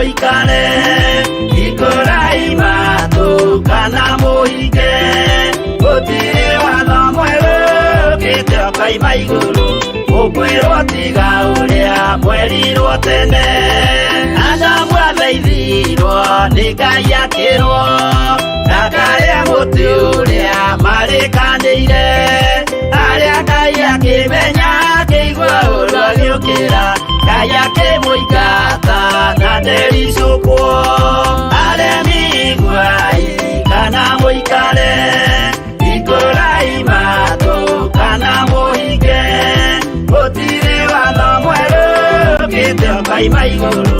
Mũikare hingũrai matũ kana mũhinge, gũtirĩ watho mwerũ ũkĩte ũkoima igũrũ, ũkwĩrwo tiga ũrĩa mwerirwo tene. Adamu athaithirwo nĩ Ngai akĩrwo ndakarĩe mũtĩ ũrĩa marĩkanĩire, arĩa Ngai akĩmenya akĩigua ũru agĩũkĩra, Ngai akĩmũingata na ndericũkwo. Aremi iguai kana mũikare, hingũrai matũ kana mũhinge, gũtirĩ watho mwerũ ũkĩte ũkoima igũrũ,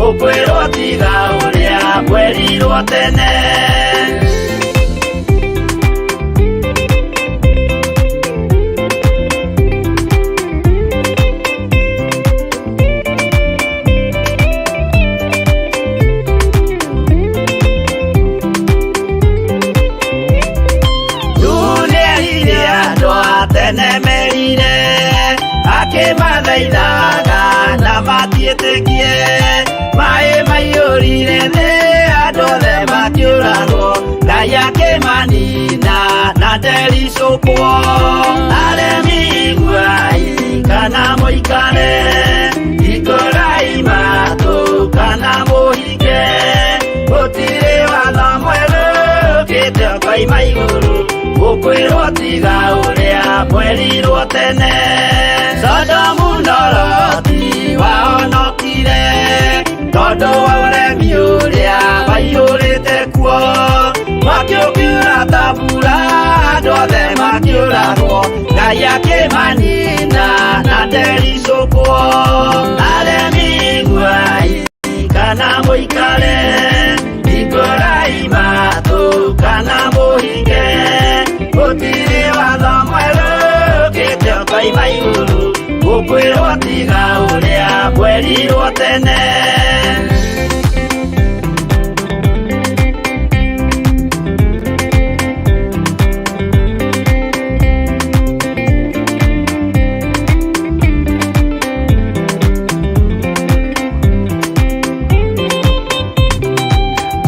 ũkwĩrwo tiga ũrĩa mwerirwo tene. Nĩerire andũ a tene merire, akĩmathaithaga na matiĩtĩkie, maĩ maiyũrire thĩ andũ othe makĩũragwo, Ngai akĩmanina na ndericũkwo. Aremi iguai kana mũikare, hingũrai matũ kana mũhinge, gũtirĩ watho mwerũ ũkĩte ũkoima igũrũ, ũkwĩrwo tiga ũrĩa mwerirwo tene. Sodomu na Loti wahonokire tondũ wa ũremi ũrĩa waiyũrĩte kuo, mwaki ũkiura ta mbura andũ othe makĩũragwo, Ngai akĩmanina na ndericũkwo. Aremi iguai kana mũikare, hingũrai matũ kana mũhinge, gũtirĩ watho mwerũ ũkĩte ũkoima igũrũ, ũkwĩrwo tiga ũrĩa mwerirwo tene.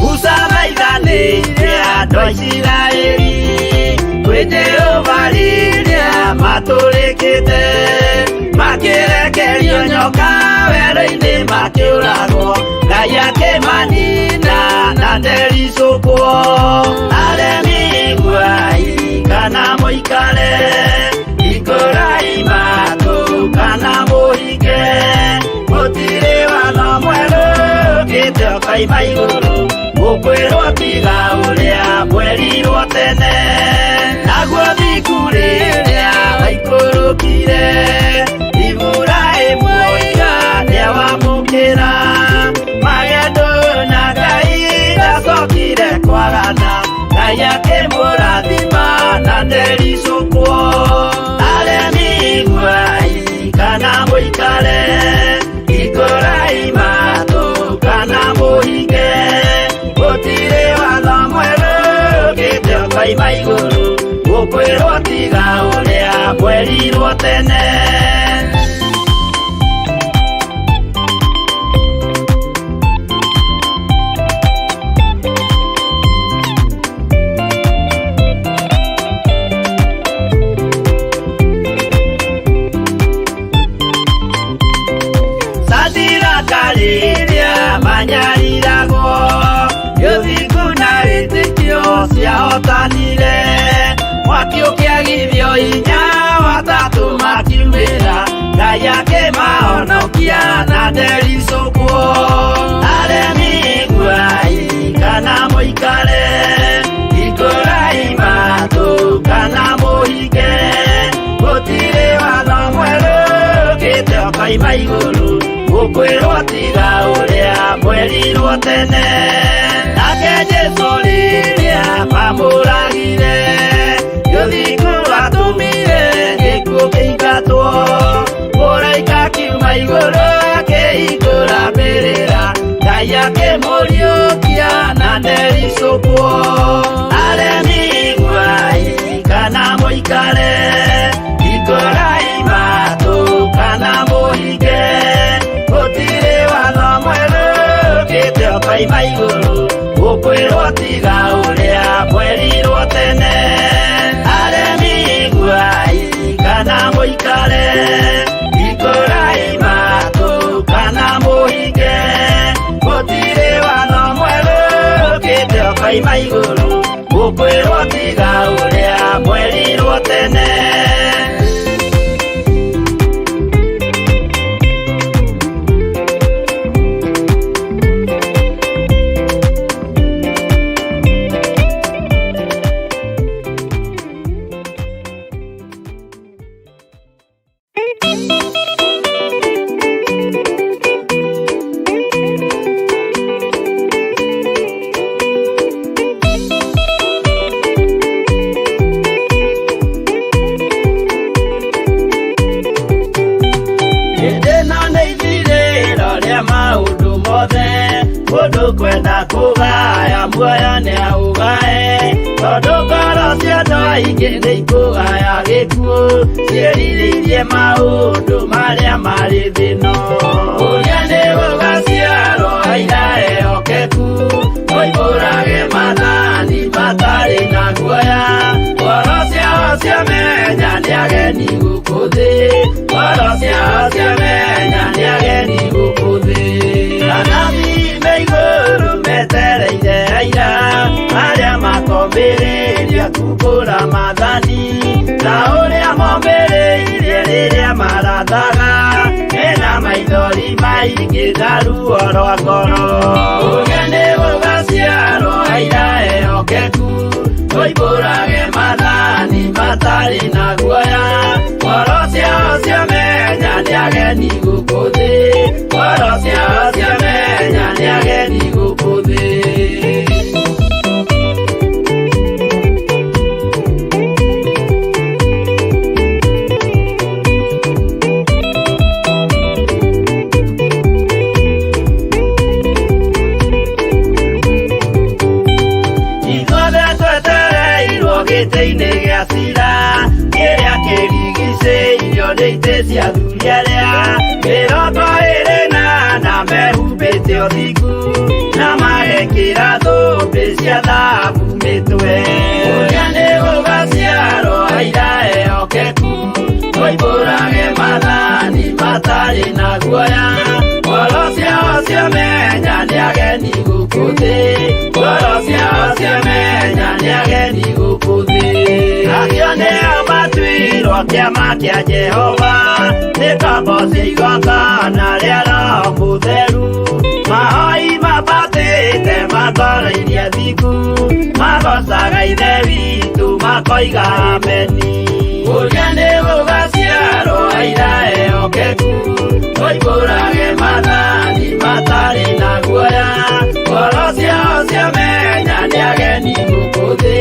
Musa thaithanĩire andũ a Isiraeli kwĩ Jehova rĩrĩa matũrĩkĩte, makĩrekerio nyoka werũ-inĩ makĩũragwo, Ngai akĩmanina na ndericũkwo. Aremi iguai kana mũikare, hingũrai matũ kana mũhinge, gũtirĩ watho mwerũ ũkĩte ũkoima igũrũ, ũkwĩrwo tiga ũrĩa mwerirwo tene. Naguo thiku rĩrĩa waikũrũkire, Iburahĩmu oiga nĩawamũkĩra, magendo na Ngai ndacokire kwagana, Ngai akĩmũrathima na ndericũkwo. Aremi iguai kana mũikare, hingũrai matũ kana mũhinge, gũtirĩ watho mwerũ ũkĩte ũkoima igũrũ, ũkwĩrwo tiga ũrĩa mwerirwo tene. Sadiraka rĩrĩa manyariragwo, gĩthingu na wĩtĩkio ciahotanire, mwaki ũkĩagithio hinya watatũ makiumĩra, Ngai akĩmahonokia na ndericũkwo. Aremi iguai kana mũikare, hingũrai matũ kana mũhinge, gũtirĩ watho mwerũ ũkĩte ũkoima igũrũ, ũkwĩrwo tiga ũrĩa mwerirwo tene. Nake Jesũ rĩrĩa mamũragire, gĩthingu watũmire gĩkuũ kĩingatwo, mũraika akiuma igũrũ akĩhingũra mbĩrĩra, Ngai akĩmũriũkia na ndericũkwo. Aremi iguai kana mũikare, hingũrai matũ kana mũhinge, gũtirĩ watho mwerũ ũkĩte Ũkoima igũrũ ũkwĩrwo tiga ũrĩa mwerirwo tene. Aremi iguai kana mũikare, hingũrai matũ kana mũhinge, gũtirĩ watho mwerũ ũkĩte ũkoima igũrũ ũkwĩrwo tiga ũrĩa mwerirwo tene. Hĩndĩ ĩno nĩ ithirĩro rĩa maũndũ mothe, mũndũ kwenda kũgaya muoyo nĩ aũgae, tondũ ngoro cia andũ aingĩ nĩ ikũgaya gĩkuũ, ciĩrirĩirie maũndũ marĩa marĩ thĩ ĩno. Ũrĩa nĩ gũgaciarwo aira ehokeku, moimbũrage maathani matarĩ na guoya, ngoro ciao ciamenya nĩ ageni gũkũ thĩ, ngoro ciao ciamenya nĩ ageni gũkũ thĩ. Anabii me igũrũ metereire aira, arĩa makomĩrĩria kumbũra maathani, ta ũrĩa momĩrĩirie rĩrĩa marathaga, mena maithori maingĩ na ruo rwa ngoro. Ũrĩa nĩ gũgaciarwo aira ehokeku, moimbũrage maathani matarĩ na guoya, ngoro ciao ciamenya nĩ ageni gũkũ thĩ, ngoro ciao ciamenya nĩ ageni gũkũ thĩ. Ithuothe twetereirwo gĩtĩ-inĩ gĩa cira, kĩrĩa kĩrigicĩirio nĩ itĩ cia athuri arĩa 24 mehumbĩte ũthingu, na magekĩra thũmbĩ cia thahabu mĩtwe. Ũrĩa nĩ gũgaciarwo aira ehokeku, moimbũrage maathani matarĩ na guoya, ngoro ciao ciamenya nĩ ageni gũkũ thĩ, ngoro ciao ciamenya nĩ ageni gũkũ thĩ. Acio nĩo matuirwo kĩama kĩa Jehova, nĩ ngombo cia igongona rĩa Roho Mũtheru, mahoi mambatĩte matoroirie thingu, magocaga Ithe witũ makoiga ameni. Ũrĩa nĩ gũgaciarwo aira ehokeku, moimbũrage maathani matarĩ na guoya, ngoro ciao ciamenya nĩ ageni gũkũ thĩ,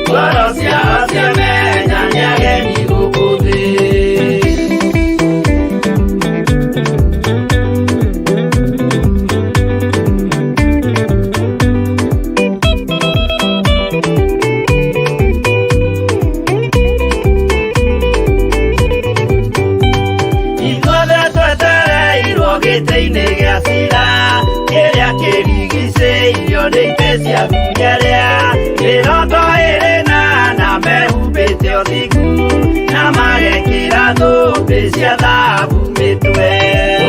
ngoro ciao ciamenya nĩ ageni gũkũ thĩ. Ithuothe twetereirwo gĩtĩ-inĩ gĩa cira, kĩrĩa kĩrigicĩirio nĩ itĩ cia athuri arĩa 24 mehumbĩte ũthingu, na magekĩra thũmbĩ cia thahabu mĩtwe.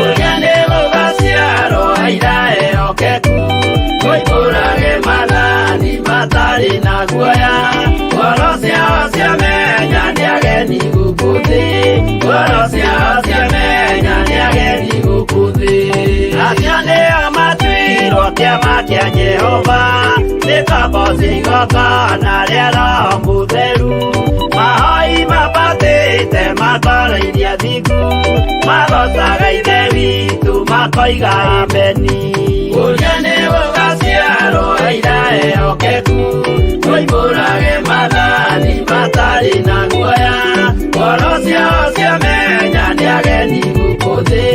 Ũrĩa nĩ gũgaciarwo aira ehokeku, moimbũrage maathani matarĩ na guoya, ngoro ciao ciamenya nĩ ageni gũkũ thĩ, ngoro ciao ciamenya nĩ ageni gũkũ thĩ. Acio nĩo matuirwo kĩama kĩa Jehova, nĩ ngombo cia igongona rĩa Roho Mũtheru, mahoi mambatĩte matoroirie thingu, magocaga Ithe witũ makoiga ameni. Ũrĩa nĩ gũgaciarwo aira ehokeku, moimbũrage maathani matarĩ na guoya, ngoro ciao ciamenya nĩ ageni gũkũ thĩ,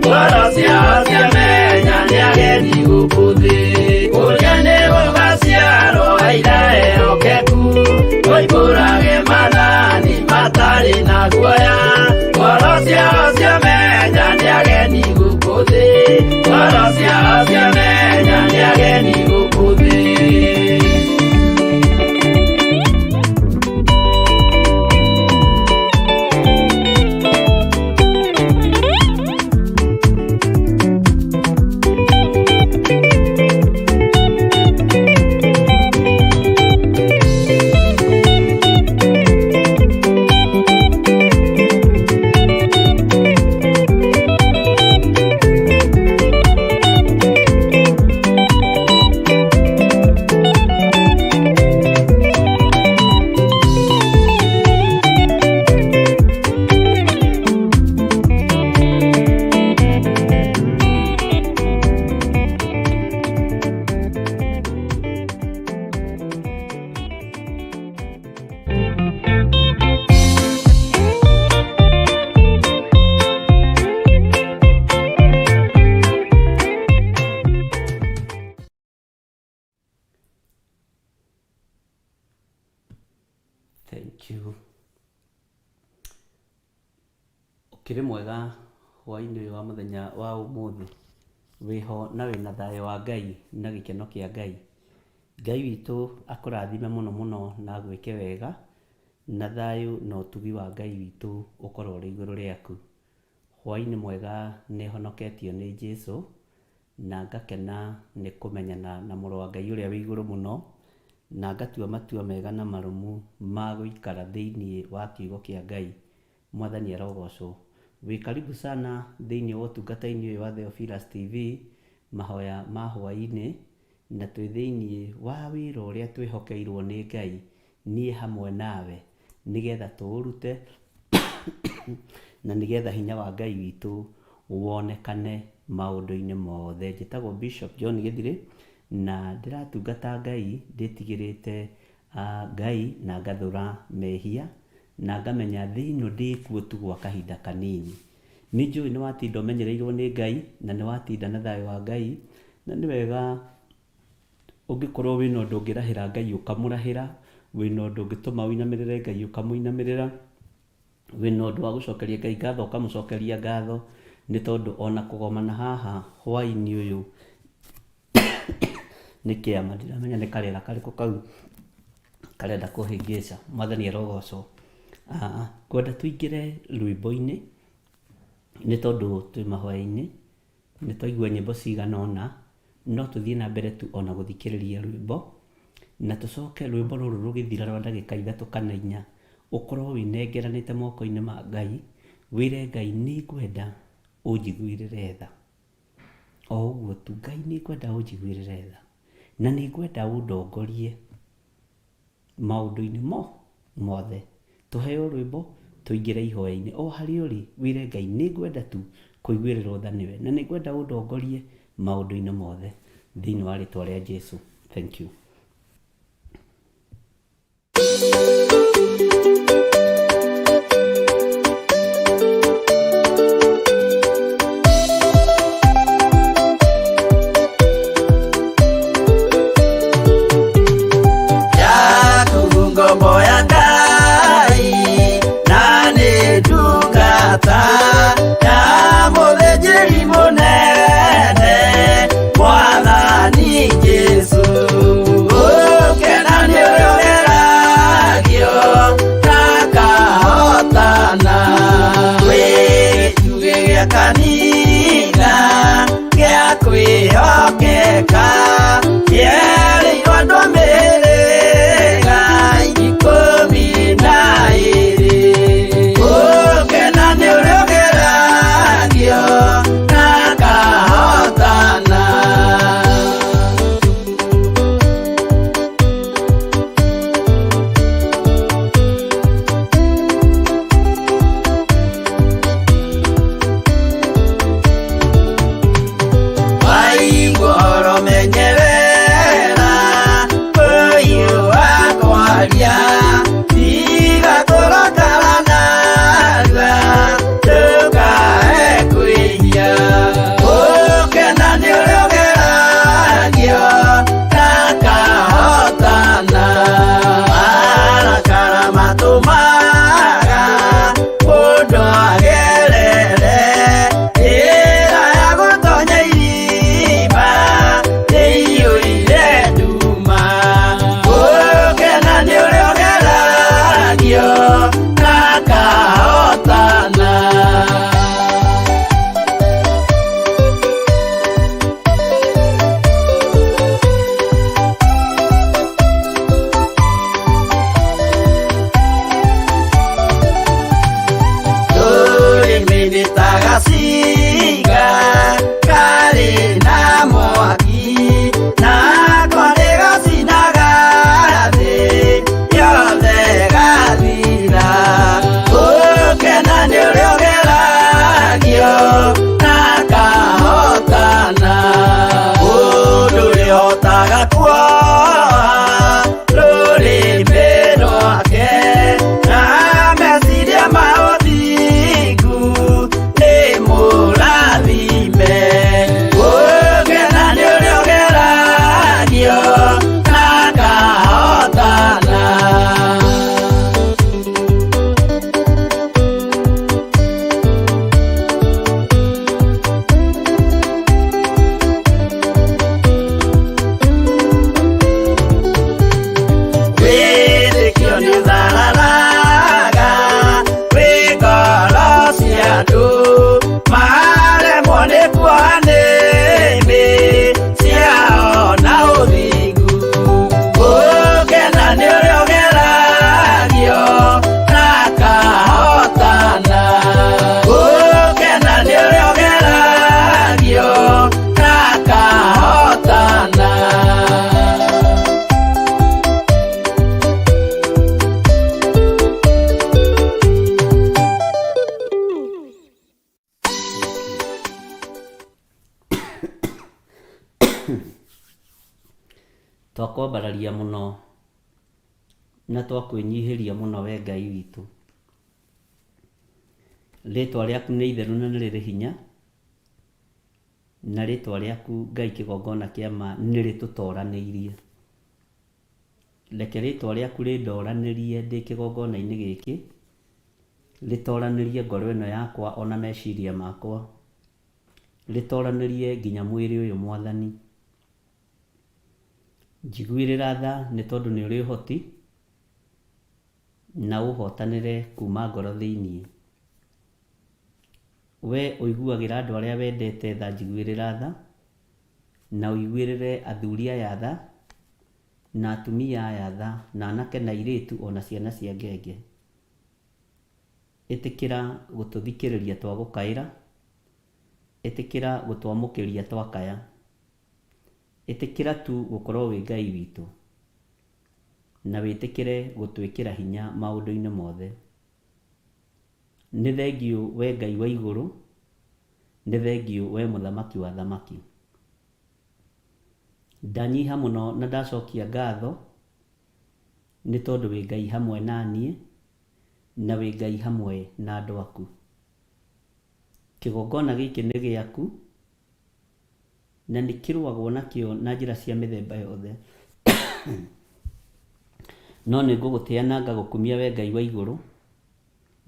ngoro ciao ciamenya nĩ ageni gũkũ thĩ. Ũrĩa nĩ gũgaciarwo aira ehokeku, moimbũrage maathani matarĩ na guoya, ngoro ciao ciamenya nĩ ageni gũkũ thĩ, ngoro ciao ciamenya nĩ ageni. Thank you. Ũkĩrĩ mwega hwaĩ-inĩ ũyũ wa mũthenya wa ũmũthĩ? Wĩho na wĩna thayũ wa Ngai na gĩkeno kĩa Ngai. Ngai witũ akũrathime mũno mũno na agwĩke wega, na thayũ na ũtugi wa Ngai witũ ũkorwo ũrĩ igũrũ rĩaku. Hwaĩ-inĩ mwega nĩ honoketio nĩ Jesu na ngakena nĩ kũmenyana na mũrũ wa Ngai ũrĩa wĩ igũrũ mũno, na ngatua matua mega na marũmu ma gũikara thĩinĩ wa kiugo kĩa Ngai. Mwathani arogocwo. Wĩ karibu sana thĩinĩ wa ũtungata-inĩ ũyũ wa Theophilus TV, mahoya ma hwaĩ-inĩ, na twĩ thĩinĩ wa wĩra ũrĩa twĩhokeirwo nĩ Ngai, niĩ hamwe nawe, nĩgetha tũũrute na nĩgetha hinya wa Ngai witũ wonekane maũndũ-inĩ mothe. Njĩtagwo Bishop John Gĩthirĩ, na ndĩratungata Ngai ndĩtigĩrĩte Ngai na ngathũra mehia, na ngamenya thĩ ĩno ndĩkuo tu gwa kahinda kanini. Nĩ njũĩ nĩ watinda ũmenyereirwo nĩ Ngai, na nĩ watinda na thayũ wa Ngai, na nĩ wega ũngĩkorwo wĩna ũndũ ũngĩrahĩra Ngai ũkamũrahĩra, wĩna ũndũ ũngĩtũma ũinamĩrĩre Ngai ũkamũinamĩrĩra, wĩna ũndũ wa gũcokeria Ngai ngatho ũkamũcokeria ngatho, nĩ tondũ ona kũgomana haha hwaĩ-inĩ ũyũ nĩ kĩama. Ndiramenya nĩ karĩera karĩkũ kau karenda kũhĩngĩca. Mwathani arogocwo. Ngwenda tũingĩre rwĩmbo-inĩ nĩ tondũ twĩ mahoya-inĩ, nĩ twaigua nyĩmbo cigana ũna, no tũthiĩ na mbere tu ona gũthikĩrĩria rwĩmbo, na tũcoke rwĩmbo rũrũ rũgĩthira rwa ndagĩka ithatũ kana inya, ũkorwo wĩnengeranĩte moko-inĩ ma Ngai, wĩre Ngai nĩ ngwenda ũnjiguĩrĩre tha. O ũguo tu, Ngai nĩ ngwenda ũnjiguĩrĩre tha, na nĩ ngwenda ũndongorie maũndũ-inĩ mothe. Tũheo rwĩmbo tũingĩre ihoya-inĩ. O harĩa ũrĩ, wĩre Ngai nĩ ngwenda tu kũiguĩrĩrwo tha nĩwe, na nĩ ngwenda ũndongorie maũndũ-inĩ mothe, thĩinĩ wa rĩtwa rĩa Jesu. Thank you. Yaku ngombo ya Ngai na nĩ ndungata ya mũthĩnjĩri mũnene Mwathani Jesũ. Twakwambararia mũno na twakwĩnyihĩria mũno we Ngai witũ. Rĩtwa rĩaku nĩ itheru na nĩ rĩrĩ hinya, na rĩtwa rĩaku Ngai kĩgongona kĩa ma nĩ rĩtũtoranĩirie. Reke rĩtwa rĩaku rĩndoranĩrie ndĩ kĩgongona-inĩ gĩkĩ, rĩtoranĩrie ngoro ĩno yakwa ona meciria makwa, rĩtoranĩrie nginya mwĩrĩ ũyũ Mwathani. Njiguĩrĩra tha nĩ tondũ nĩ ũrĩ ũhoti, na ũhotanĩre kuma ngoro thĩinĩ. We ũiguagĩra andũ arĩa wendete tha njiguĩrĩra tha, na ũiguĩrĩre athuri aya tha, na atumia aya tha, na anake na airĩtu ona ciana cia ngenge. Ĩtĩkĩra gũtũthikĩrĩria twagũkaĩra, ĩtĩkĩra gũtwamũkĩria twakaya. Ĩtĩkĩra tu gũkorwo wĩ Ngai witũ, na wĩtĩkĩre gũtwĩkĩra hinya maũndũ-inĩ mothe. Nĩ thengiũ we Ngai wa igũrũ, nĩ thengiũ we Mũthamaki wa athamaki. Ndanyiha mũno na ndacokia ngatho nĩ tondũ wĩ Ngai hamwe na niĩ, na wĩ Ngai hamwe na andũ aku. Kĩgongona gĩkĩ nĩ gĩaku, na nĩ kĩrũagwo nakĩo na njĩra cia mĩthemba yothe. No nĩ ngũgũtĩa na ngagũkumia we Ngai wa igũrũ,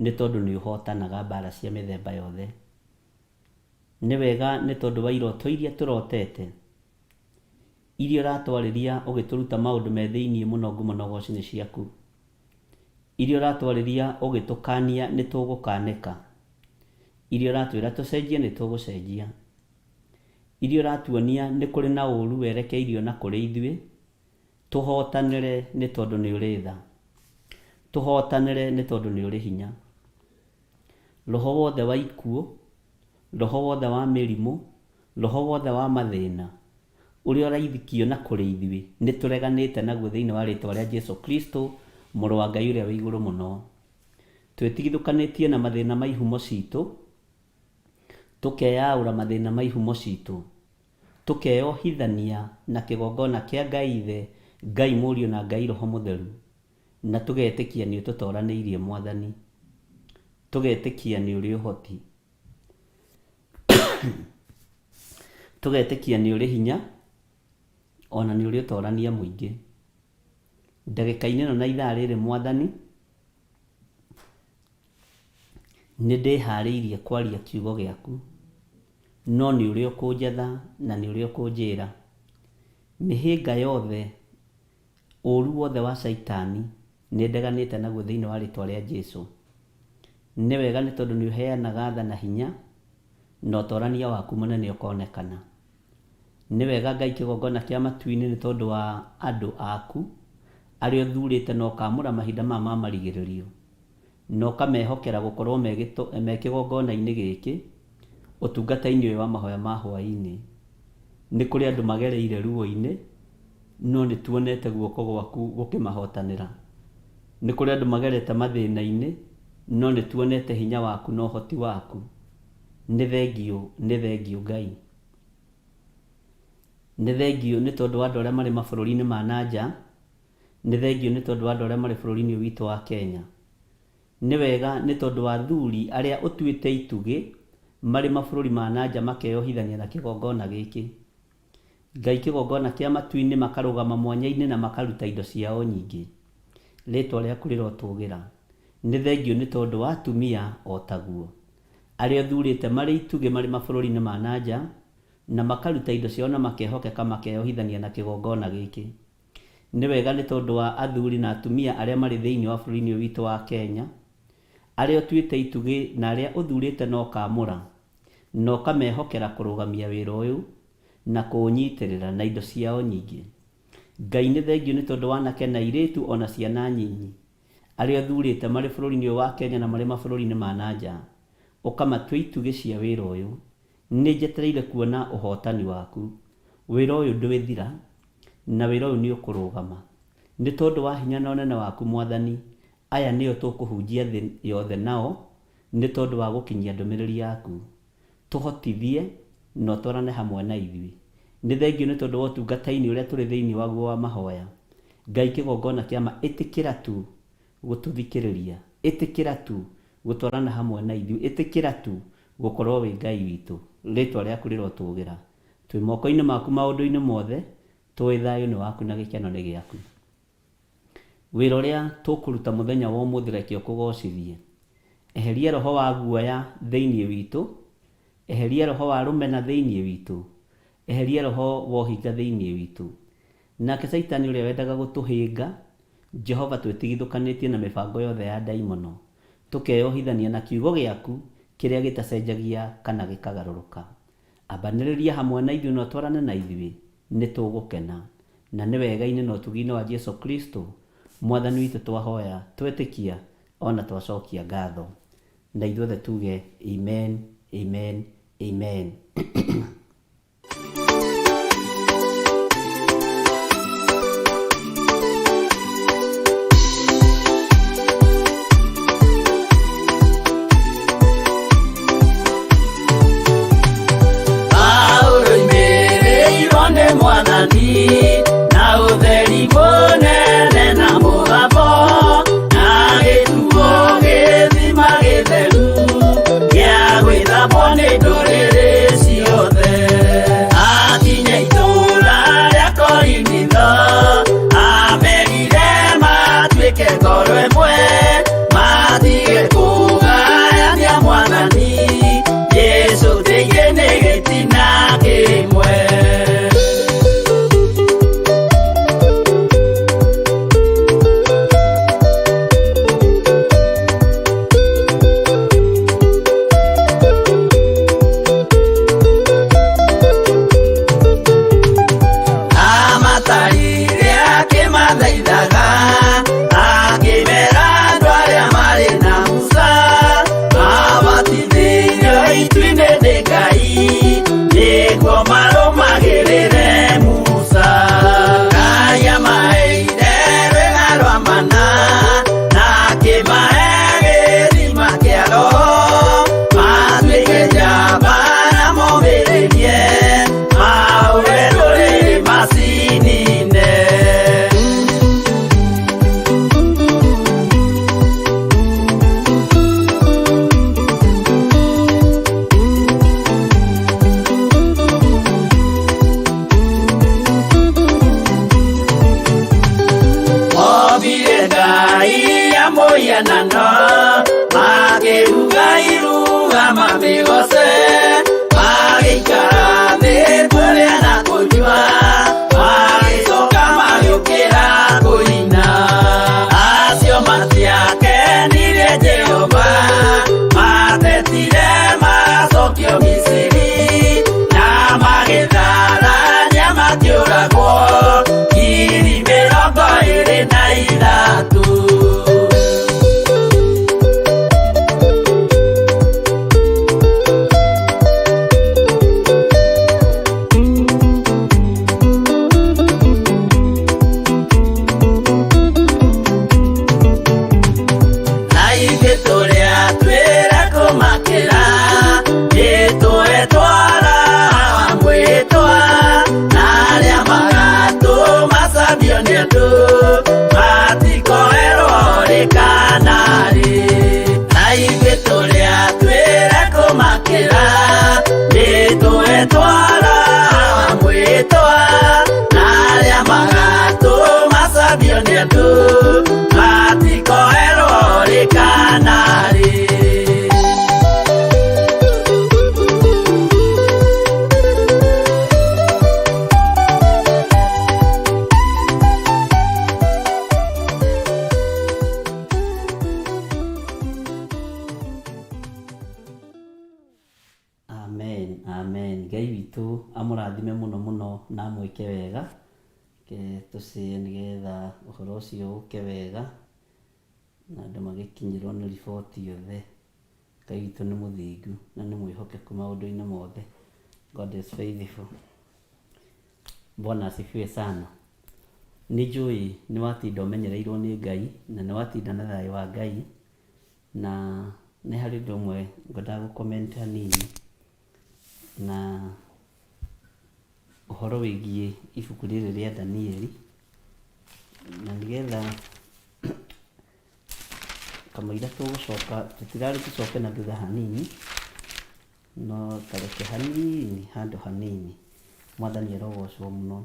nĩ tondũ nĩ ũhootanaga mbaara cia mĩthemba yothe. Nĩ wega nĩ tondũ wa iroto iria tũrotete, iria ũratwarĩria ũgĩtũruta maũndũ me thĩinĩ mũno ngumo na ũgoci nĩ ciaku. Iria ũratwarĩria ũgĩtũkania nĩ tũgũkanĩka. Iria ũratwĩra tũcenjie nĩ tũgũcenjia. Iria ũratuonia nĩ kũrĩ na ũru werekeirio na kũrĩ ithuĩ, tũhotanĩre nĩ tondũ nĩ ũrĩ tha. Tũhotanĩre nĩ tondũ nĩ ũrĩ hinya. Roho wothe wa ikuũ, roho wothe wa mĩrimũ, roho wothe wa mathĩna, ũrĩa ũraithikio na kũrĩ ithuĩ, nĩ tũreganĩte naguo thĩinĩ wa rĩtwa rĩa Jesu Kristo, Mũrũ wa Ngai ũrĩa wĩ igũrũ mũno. Twĩtigithũkanĩtie na mathĩna ma ihumo citũ, tũkeyaũra mathĩna ma ihumo citũ, tũkeyohithania na kĩgongona kĩa Ngai Ithe, Ngai Mũriũ na Ngai Roho Mũtheru, na tũgetĩkia nĩ ũtũtoranĩirie Mwathani, tũgetĩkia nĩ ũrĩ ũhoti, tũgetĩkia nĩ ũrĩ hinya, ona nĩ ũrĩ ũtorania mũingĩ. Ndagĩka-inĩ ĩno na ithaa rĩrĩ Mwathani, nĩ ndĩharĩirie kwaria kiugo gĩaku, no nĩ ũrĩa ũkũnjatha na nĩ ũrĩa ũkũnjĩra. Mĩhĩnga yothe, ũru wothe wa Caitani nĩ ndeganĩte naguo thĩinĩ wa rĩtwa rĩa Jesu. Nĩ wega nĩ tondũ nĩ ũheanaga tha na hinya, na ũtorania waku mũnene ũkonekana. Nĩ wega Ngai kĩgongona kĩa matu-inĩ nĩ tondũ wa andũ aku, arĩa ũthurĩte na ũkaamũra mahinda maya ma marigĩrĩrio, na ũkamehokera gũkorwo me kĩgongona-inĩ gĩkĩ, ũtungata-inĩ ũyũ wa mahoya ma hwaĩ-inĩ. Nĩ kũrĩ andũ magereire ruo-inĩ, no nĩ tuonete guoko gwaku gũkĩmahotanĩra. Nĩ kũrĩ andũ magerete mathĩna-inĩ, no nĩ tuonete hinya waku na ũhoti waku. Nĩ thengiũ, nĩ thengiũ Ngai. Nĩ thengiũ nĩ tondũ wa andũ arĩa marĩ mabũrũri-inĩ ma na nja, nĩ thengiũ nĩ tondũ wa andũ arĩa marĩ bũrũri-inĩ ũyũ witũ wa Kenya. Nĩ wega nĩ tondũ wa athuri arĩa ũtuĩte itugĩ marĩ mabũrũri ma na nja makeyohithania na kĩgongona gĩkĩ. Ngai kĩgongona kĩa matu-inĩ makarũgama mwanya-inĩ na makaruta indo ciao nyingĩ. Rĩtwa rĩaku rĩrotũgĩra. Nĩ thengiũ nĩ tondũ wa atumia o taguo. Arĩa ũthurĩte marĩ itugĩ marĩ mabũrũri-inĩ ma na nja, na makaruta indo ciao na makehokeka makeyohithania na kĩgongona gĩkĩ. Nĩ wega nĩ tondũ wa athuri na atumia arĩa marĩ thĩinĩ wa bũrũri-inĩ ũyũ witũ wa Kenya, arĩa ũtuĩte itugĩ na arĩa ũthurĩte na ũkaamũra, na ũkamehokera kũrũgamia wĩra ũyũ, na kũũnyitĩrĩra na indo ciao nyingĩ. Ngai nĩ thengiũ nĩ tondũ wa anake na airĩtu o na ciana nyinyi, arĩa ũthurĩte marĩ bũrũri-inĩ ũyũ wa Kenya na marĩ mabũrũri-inĩ ma na nja, ũkamatua itugĩ cia wĩra ũyũ. Nĩ njetereire kuona ũhotani waku. Wĩra ũyũ ndwĩthira, na wĩra ũyũ nĩ ũkũrũgama. Nĩ tondũ wa hinya na ũnene waku Mwathani, aya nĩo tũkũhunjia thĩ yothe nao, nĩ tondũ wa gũkinyia ndũmĩrĩri yaku. Tũhotithie na ũtwarane hamwe na ithuĩ. Nĩ thengiũ nĩ tondũ wa ũtungata-inĩ ũrĩa tũrĩ thĩinĩ waguo wa mahoya. Ngai kĩgongona kĩa ma, ĩtĩkĩra tu gũtũthikĩrĩria. Ĩtĩkĩra tu gũtwarana hamwe na ithuĩ. Ĩtĩkĩra tu gũkorwo wĩ Ngai witũ. Rĩtwa rĩaku rĩrotũgĩra. Twĩ moko-inĩ maku maũndũ-inĩ mothe, tũĩ thayũ nĩ waku na gĩkeno nĩ gĩaku. Wĩra ũrĩa tũkũruta mũthenya wa ũmũthĩ reke ũkũgocithie. Eheria roho wa guoya thĩinĩ witũ. Eheria roho wa rũmena thĩinĩ witũ. Eheria roho wa ũhinga thĩinĩ witũ. Nake Caitani ũrĩa wendaga gũtũhĩnga, Jehova twĩtigithũkanĩtie na mĩbango yothe ya ndaimono, tũkeyohithania na kiugo gĩaku kĩrĩa gĩtacenjagia kana gĩkagarũrũka. Ambanĩrĩria hamwe na ithuĩ na ũtwarane na ithuĩ, nĩ tũgũkena. Na nĩ wega-inĩ na ũtugi-inĩ wa Jesu Kristo, Mwathani witũ twahoya, twetĩkia, o na twacokia ngatho. Na ithuothe tuge, Amen, amen, amen. Paulo oimĩrĩirwo nĩ Mwathani na ũtheri mũnene na mũgambo na gĩtuo gĩthima gĩtheru gĩa gwĩthambwo nĩ ndũrĩrĩ ciothe. Akinya itũũra rĩa Korinitho amerire matuĩke ngoro ĩmwe matige kũgayania Mwathani Jesũ tĩiĩ nĩ gĩtina kĩmwe. Amatarire akĩmathaithaga akĩmera andũ arĩa marĩ na Musa mabatithĩirio itu-inĩ nĩ Ngai nĩguo marũmagĩrĩre Musa. Ngai amaheire rwĩga rwa mana na akĩmahe gĩthima kĩa roho matuĩke njamba na momĩrĩrie mahũre ndũrĩrĩ macinine. Mombire Ngai ya mũhianano makĩruga iruga mamĩgoce magĩikara thĩ kũrĩa na kũnyua magĩcoka magĩũkĩra kũina. Acio matiakenirie Jehova matetire macokio Misiri na magĩtharania makĩũragwo 23,000. Na ithuĩ tũrĩa twĩra kũmakĩra nĩtũetwara mwĩtwa na arĩa magatũmacambio nĩ andũ matikoerwo rĩ kana rĩ. Na ithuĩ tũrĩa twĩra kũmakĩra nĩtũetwara mwĩtwa na arĩa magatũmacambio nĩ andũ matikoerwo rĩ kana rĩ. Amen, amen. Ngai witũ amũrathime mũno mũno na amwĩke wega. Reke tũcĩe nĩgetha ũhoro ũcio ũke wega na andũ magĩkinyĩrwo nĩ riboti yothe. Ngai witũ nĩ mũthingu na nĩ mwĩhokeku maũndũ-inĩ mothe. God is faithful. Bwana asifiwe sana. Nĩ njũĩ nĩ watinda ũmenyereirwo nĩ Ngai na nĩ watinda na thayũ wa Ngai na nĩ harĩ ũndũ ũmwe ngwendaga gũ comment hanini na Ũhoro wĩgiĩ ibuku rĩrĩ rĩa Danieli, na nĩgetha kamũira tũgũcoka, tũtirarĩ tũcoke na thutha hanini, no ta reke hanini, handũ hanini. Mwathani arogocwo mũno.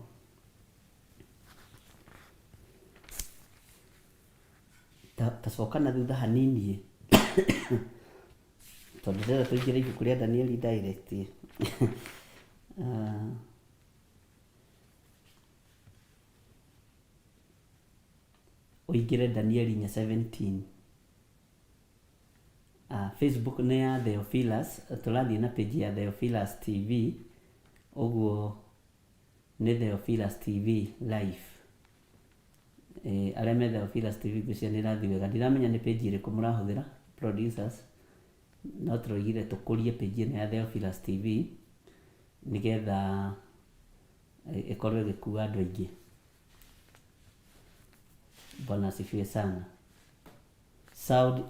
Ta coka na thutha hanini ĩ, tondũ ndĩrenda tũingĩre ibuku rĩa Danieli direct ĩ. Ũingĩre Danieli 4:17. Facebook nĩ ya Theophilus, tũrathiĩ na page ya Theophilus TV, ũguo nĩ Theophilus TV live. Arĩa me Theophilus TV ngwĩciria nĩ ĩrathiĩ wega. Ndiramenya nĩ page ĩrĩkũ mũrahũthĩra producers, no tũroigire tũkũrie page ĩno ya Theophilus TV nĩgetha ĩkorwo ĩgĩkua andũ aingĩ. Bwana asifiwe sana. Sound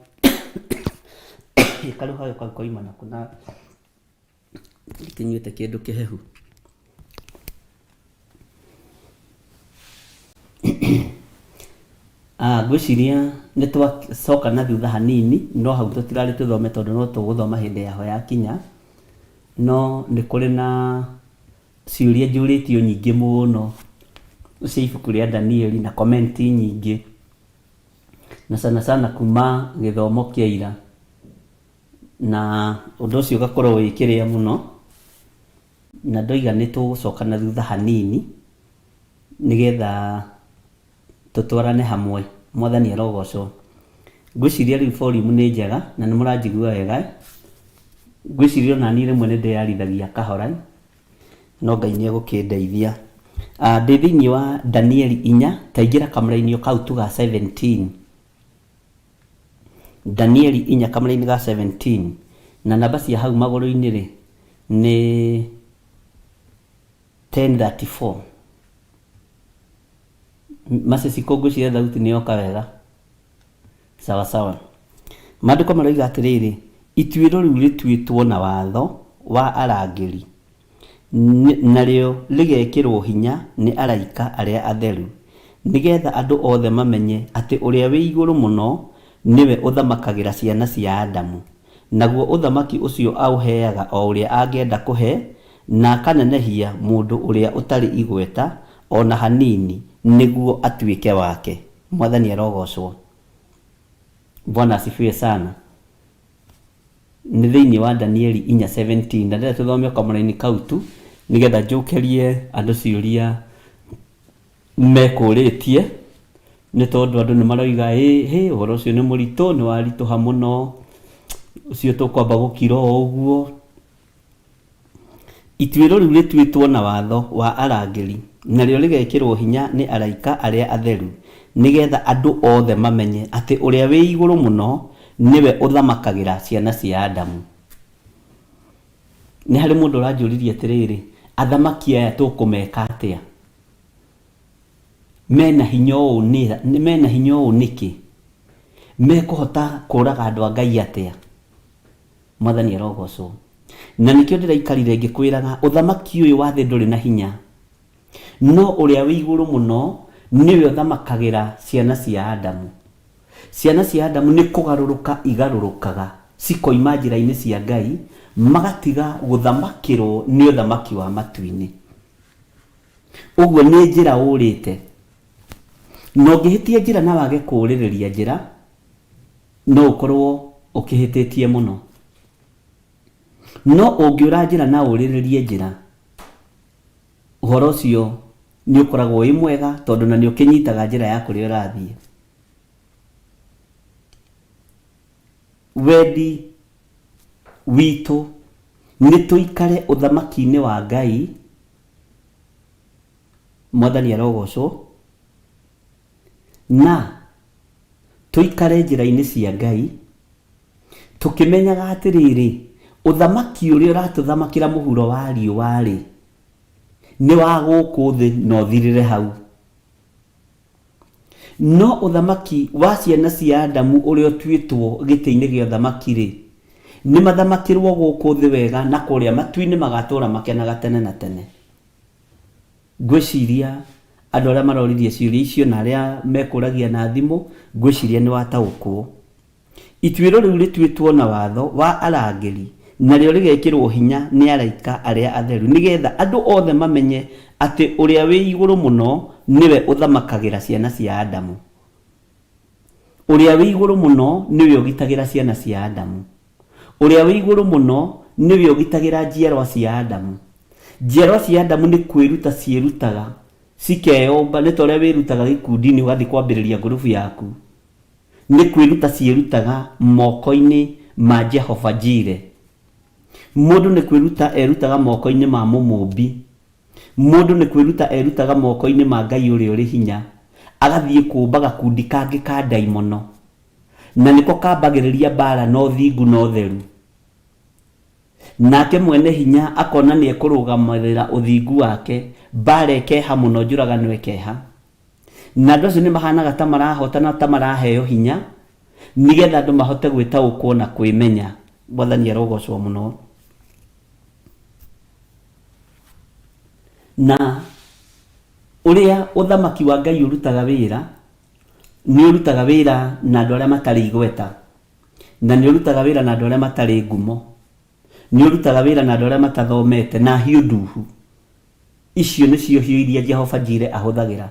karũhau kau koima nakũ na ndikĩnyuĩte kĩndũ kĩhehu. Ngwĩciria nĩ twacoka na thutha hanini, no hau tũtirarĩ tũthome tondũ no tũgũthoma hĩndĩ yaho yakinya. No nĩ kũrĩ na ciũria njũrĩtio nyingĩ mũno cia ibuku rĩa Danieli na comment nyingĩ, na sana sana kuma gĩthomo kĩa ira, na ũndũ ũcio ũgakorwo wĩ kĩrĩa mũno. Na ndoiga nĩ tũgũcoka na thutha hanini nĩgetha tũtwarane hamwe. Mwathani arogocwo. Ngwĩciria rĩu volume nĩ njega na nĩ mũranjigua wega. Ngwĩciria ona niĩ rĩmwe nĩ ndĩyarithagia kahora, no Ngai nĩ egũkĩndeithia. Ndĩ thĩinĩ wa Danieli inya, ta ingĩra kamũraini o kau tu ga 17. Danieli inya kamũraini ga 17, na namba cia hau magũrũ-inĩ rĩ, nĩ 1034. Maciciko ngwĩciria thauti nĩ yoka wega. Sawa sawa. Maandĩko maroiga atĩrĩrĩ, ituĩro rĩu rĩtuĩtwo na watho wa arangĩri, narĩo rĩgekĩrwo hinya nĩ araika arĩa atheru, nĩgeetha andũ othe mamenye atĩ Ũrĩa-wĩ-Igũrũ-Mũno nĩwe ũthamakagĩra ciana cia Adamu, naguo ũthamaki ũcio aũheaga o ũrĩa angĩenda kũhe, na akanenehia mũndũ ũrĩa ũtarĩ igweta o na hanini nĩguo atuĩke wake. Mwathani arogoocwo. Bwana asifiwe sana. Nĩ thĩinĩ wa Danieli 4:17 na ndĩrenda tũthome o kamũraini kau tu nĩgetha njũkerie andũ ciũria mekũrĩtie nĩ tondũ andũ nĩ maroiga ĩ hĩ ũhoro ũcio nĩ mũritũ nĩ waritũha mũno ũcio tũkwamba gũkira o ũguo. Ituĩro rĩu rĩtuĩtwo na watho wa arangĩri, narĩo rĩgekĩrũo hinya nĩ araika arĩa atheru, nĩ getha andũ othe mamenye atĩ Ũrĩa-wĩ-Igũrũ-Mũno nĩwe ũthamakagĩra ciana cia Adamu. Nĩ harĩ mũndũ ũranjũririe atĩrĩrĩ, athamaki aya tũkũmeka atĩa? Mena hinya ũũ mena hinya ũũ nĩkĩ? Mekũhota kũraga andũ a Ngai atĩa? Mwathani arogocwo. Na nĩkĩo ndĩraikarire ngĩkwĩraga, ũthamaki ũyũ wa thĩ ndũrĩ na hinya, no ũrĩa wĩ igũrũ mũno nĩwe ũthamakagĩra ciana cia Adamu. Ciana cia Adamu nĩ kũgarũrũka igarũrũkaga cikoima njĩra-inĩ cia Ngai, magatiga gũthamakĩrwo nĩ ũthamaki wa matu-inĩ. Ũguo nĩ njĩra ũrĩte. Na ũngĩhĩtia njĩra na wage kũũrĩrĩria njĩra, no ũkorwo ũkĩhĩtĩtie mũno. No ũngĩũra njĩra na ũrĩrĩrie njĩra, ũhoro ũcio nĩ ũkoragwo wĩ mwega tondũ na nĩ ũkĩnyitaga njĩra ya kũrĩa ũrathiĩ. Wendi witũ nĩ tũikare ũthamaki-inĩ wa Ngai, Mwathani arogocwo, na Tũikare njĩra-inĩ cia Ngai, tũkĩmenyaga atĩrĩrĩ, ũthamaki ũrĩa ũratũthamakĩra mũhuro wa riũa-rĩ, nĩ wa gũkũ thĩ na ũthirĩre hau. No ũthamaki wa ciana cia Adamu ũrĩa ũtuĩtwo gĩtĩ-inĩ gĩa ũthamaki-rĩ, nĩ mathamakĩrwo gũkũ thĩ wega na kũrĩa matu-inĩ magatũũra makenaga tene na tene. Ngwĩciria andũ arĩa maroririe ciũria icio na arĩa mekũragia na thimũ, ngwĩciria nĩ wataũkwo. Ituĩro rĩu rĩtuĩtwo na watho wa arangĩri, narĩo rĩgekĩrwo hinya nĩ araika arĩa atheru, nĩgetha andũ othe mamenye atĩ Ũrĩa wĩ Igũrũ Mũno nĩwe ũthamakagĩra ciana cia Adamu. Ũrĩa wĩ Igũrũ Mũno nĩwe ũgitagĩra ciana cia Adamu. Ũrĩa wĩ Igũrũ Mũno nĩwe ũgitagĩra njiarwa cia Adamu. Njiarwa cia Adamu nĩ kwĩruta ciĩrutaga, cikeyũmba, nĩ ta ũrĩa wĩrutaga gĩkundi-inĩ ũgathiĩ kwambĩrĩria ngurubu yaku. Nĩ kwĩruta ciĩrutaga moko-inĩ ma Jehova Jire. Mũndũ nĩ kwĩruta erutaga moko-inĩ ma Mũmũũmbi. Mũndũ nĩ kwĩruta erutaga moko-inĩ ma Ngai ũrĩa ũrĩ hinya, agathiĩ kũũmba gakundi kangĩ ka ndaimono, na nĩko kambagĩrĩria mbaara na ũthingu na ũtheru. Nake Mwene-Hinya akona nĩekũrũgamĩrĩra ũthingu wake, mbaara ĩkeha mũno, njũragano ĩkeha. Na andũ acio nĩ mahanaga ta marahotana ta maraheo hinya nĩgetha andũ mahote gwĩtaũkwo na kwĩmenya. Mwathani arogocwo mũno. Na ũrĩa ũthamaki wa Ngai ũrutaga wĩra, nĩ ũrutaga wĩra na andũ arĩa matarĩ igweta, na nĩ ũrutaga wĩra na andũ arĩa matarĩ ngumo, nĩ ũrutaga wĩra na andũ arĩa matathomete na hiũ nduhu. Icio nĩcio hiũ iria Jehova Jire ahũthagĩra.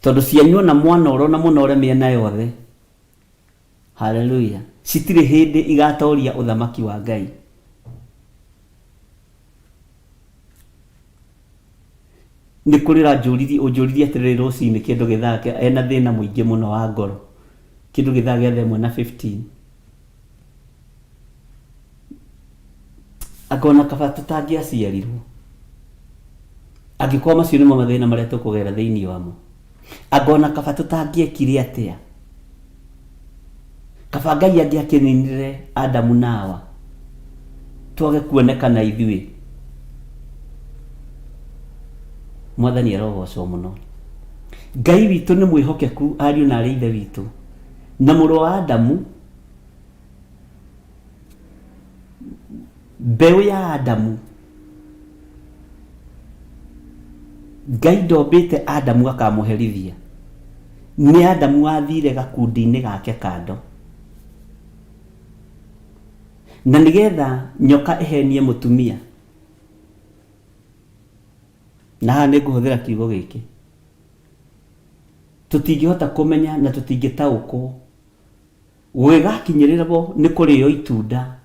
Tondũ cianyua na mwanoro na mũnore mĩena yothe. Haleluya. Citirĩ hĩndĩ igatoria ũthamaki wa Ngai. Nĩ kũrĩ ũranjũririe ũnjũririe atĩrĩrĩ rũcinĩ kĩndũ gĩthaa kĩa ena thĩna mũingĩ mũno wa ngoro. Kĩndũ gĩthaa gĩa thaa ĩmwe na 15. Anga ona kaba tũtangĩaciarirwo. Angĩkorwo macio nĩmo mathĩna marĩa tũkũgerera thĩinĩ wamo. Anga ona kaba tũtangĩekire atĩa. Kaba Ngai angĩakĩninire Adamu na Hawa twage kuonekana ithuĩ. Mwathani arogocwo mũno. Ngai witũ nĩ mwĩhokeku ariũ na arĩ ithe witũ. Na mũrũ wa Adamu Mbeũ ya Adamu. Ngai ndombĩte Adamu akamũherithia. Nĩ Adamu wathire gakundi-inĩ gake kando. Na nĩgetha nyoka ĩhenie mũtumia, na haha nĩ ngũhũthĩra kiugo gĩkĩ, tũtingĩhota kũmenya na tũtingĩtaũkwo Gũgĩgakinyĩrĩrwo nĩ kũrĩo itunda,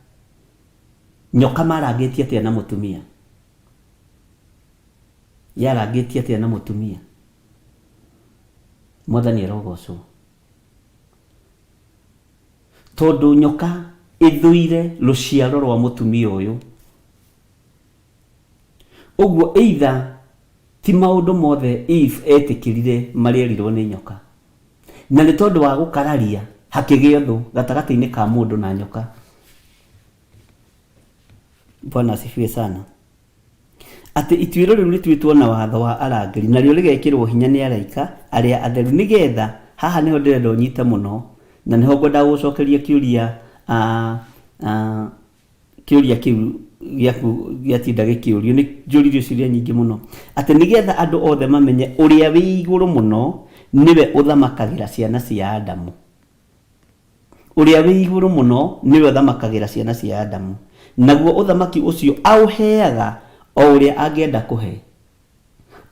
nyoka marangĩtie atĩa na mũtumia? Yarangĩtie atĩa na mũtumia? Mwathani arogocwo. Tondũ nyoka ĩthũire rũciaro rwa mũtumia ũyũ. Ũguo either ti maũndũ mothe Eve etĩkĩrire marĩa erirwo nĩ nyoka. Na nĩ tondũ wa gũkararia hakĩgĩa ũthũ gatagatĩ-inĩ ka mũndũ na nyoka. Bwana asifiwe sana. Atĩ ituĩro rĩu rĩtuĩtwo na watho wa arangĩri, narĩo rĩgekĩrwo hinya nĩ araika arĩa atheru, nĩgetha, haha nĩho ndĩrenda ũnyite mũno, na nĩho ngwendaga gũgũcokeria kĩũria kĩũria kĩu gĩaku gĩatinda gĩkĩũrio nĩ njũririo ciũria nyingĩ mũno atĩ nĩgetha andũ othe mamenye ũrĩa wĩ igũrũ mũno nĩwe ũthamakagĩra ciana cia Adamu. Ũrĩa wĩ igũrũ mũno nĩwe ũthamakagĩra ciana cia Adamu, naguo ũthamaki ũcio aũheaga o ũrĩa angĩenda kũhe.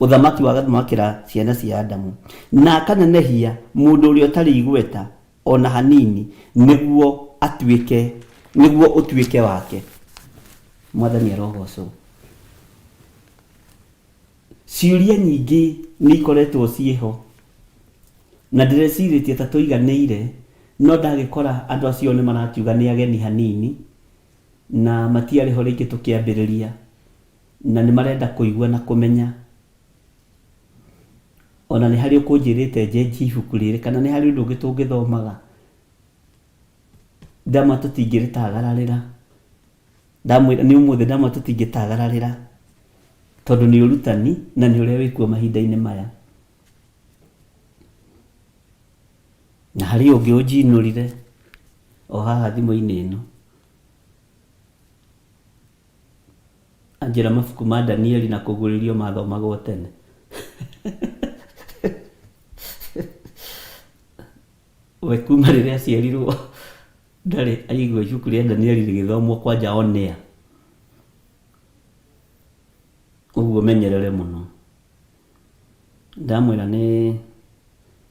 Ũthamaki wa gathamakĩra ciana cia Adamu, na akanenehia mũndũ ũrĩa ũtarĩ igweta o na hanini nĩguo atuĩke, nĩguo ũtuĩke wake. Mwathani arogocwo. Ciũria nyingĩ nĩ ikoretwo ciĩho, na ndĩrecirĩtie ta tũiganĩire, no ndagĩkora andũ acio nĩ marakiuga nĩ ageni hanini, na matiarĩ ho rĩngĩ tũkĩambĩrĩria. Na nĩ marenda kũigua na kũmenya. Ona nĩ harĩ ũkũnjĩrĩte njenjie ibuku rĩrĩ kana nĩ harĩ ũndũ ũngĩ tũngĩthomaga. Ndamwĩra tũtingĩrĩtagararĩra. Ndamwĩra nĩ ũmũthĩ ndamwĩra tũtingĩtagararĩra tondũ nĩ ũrutani na nĩ ũrĩa wĩkuo mahinda-inĩ maya. Na harĩ ũngĩ ũnjinũrire o haha thimũ-inĩ ĩno. Anjĩra mabuku ma Danieli na kũguũrĩrio mathomagwo tene. We kuma rĩrĩa aciarirwo ndarĩ aigua ibuku rĩa Danieli rĩgĩthomwo kwanja on air. Ũguo menyerere mũno. Ndamwĩra nĩ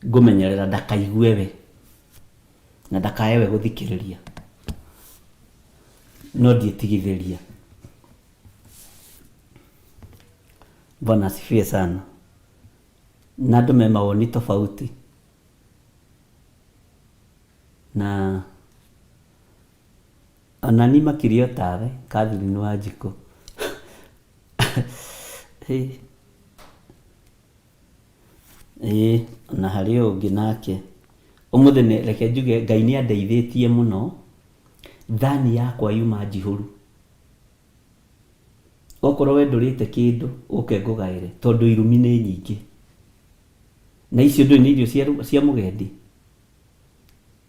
ngũmenyerera ndakaigue we na ndakae we gũthikĩrĩria. No ndiĩtigithĩria. Bwana asifiwe sana. Na andũ me mawoni tofauti. Na ona niĩ makĩria o tawe Catherine Wanjikũ. Ĩĩ ona harĩ ũngĩ nake. Ũmũthĩ nĩ reke njuge Ngai nĩ andeithĩtie mũno, thani yakwa yuma njihũru. Okorwo we ndũrĩte kĩndũ, ũke ngũgaĩre, tondũ irumi nĩ nyingĩ. Na icio ndũĩ nĩ irio cia, cia mũgendi?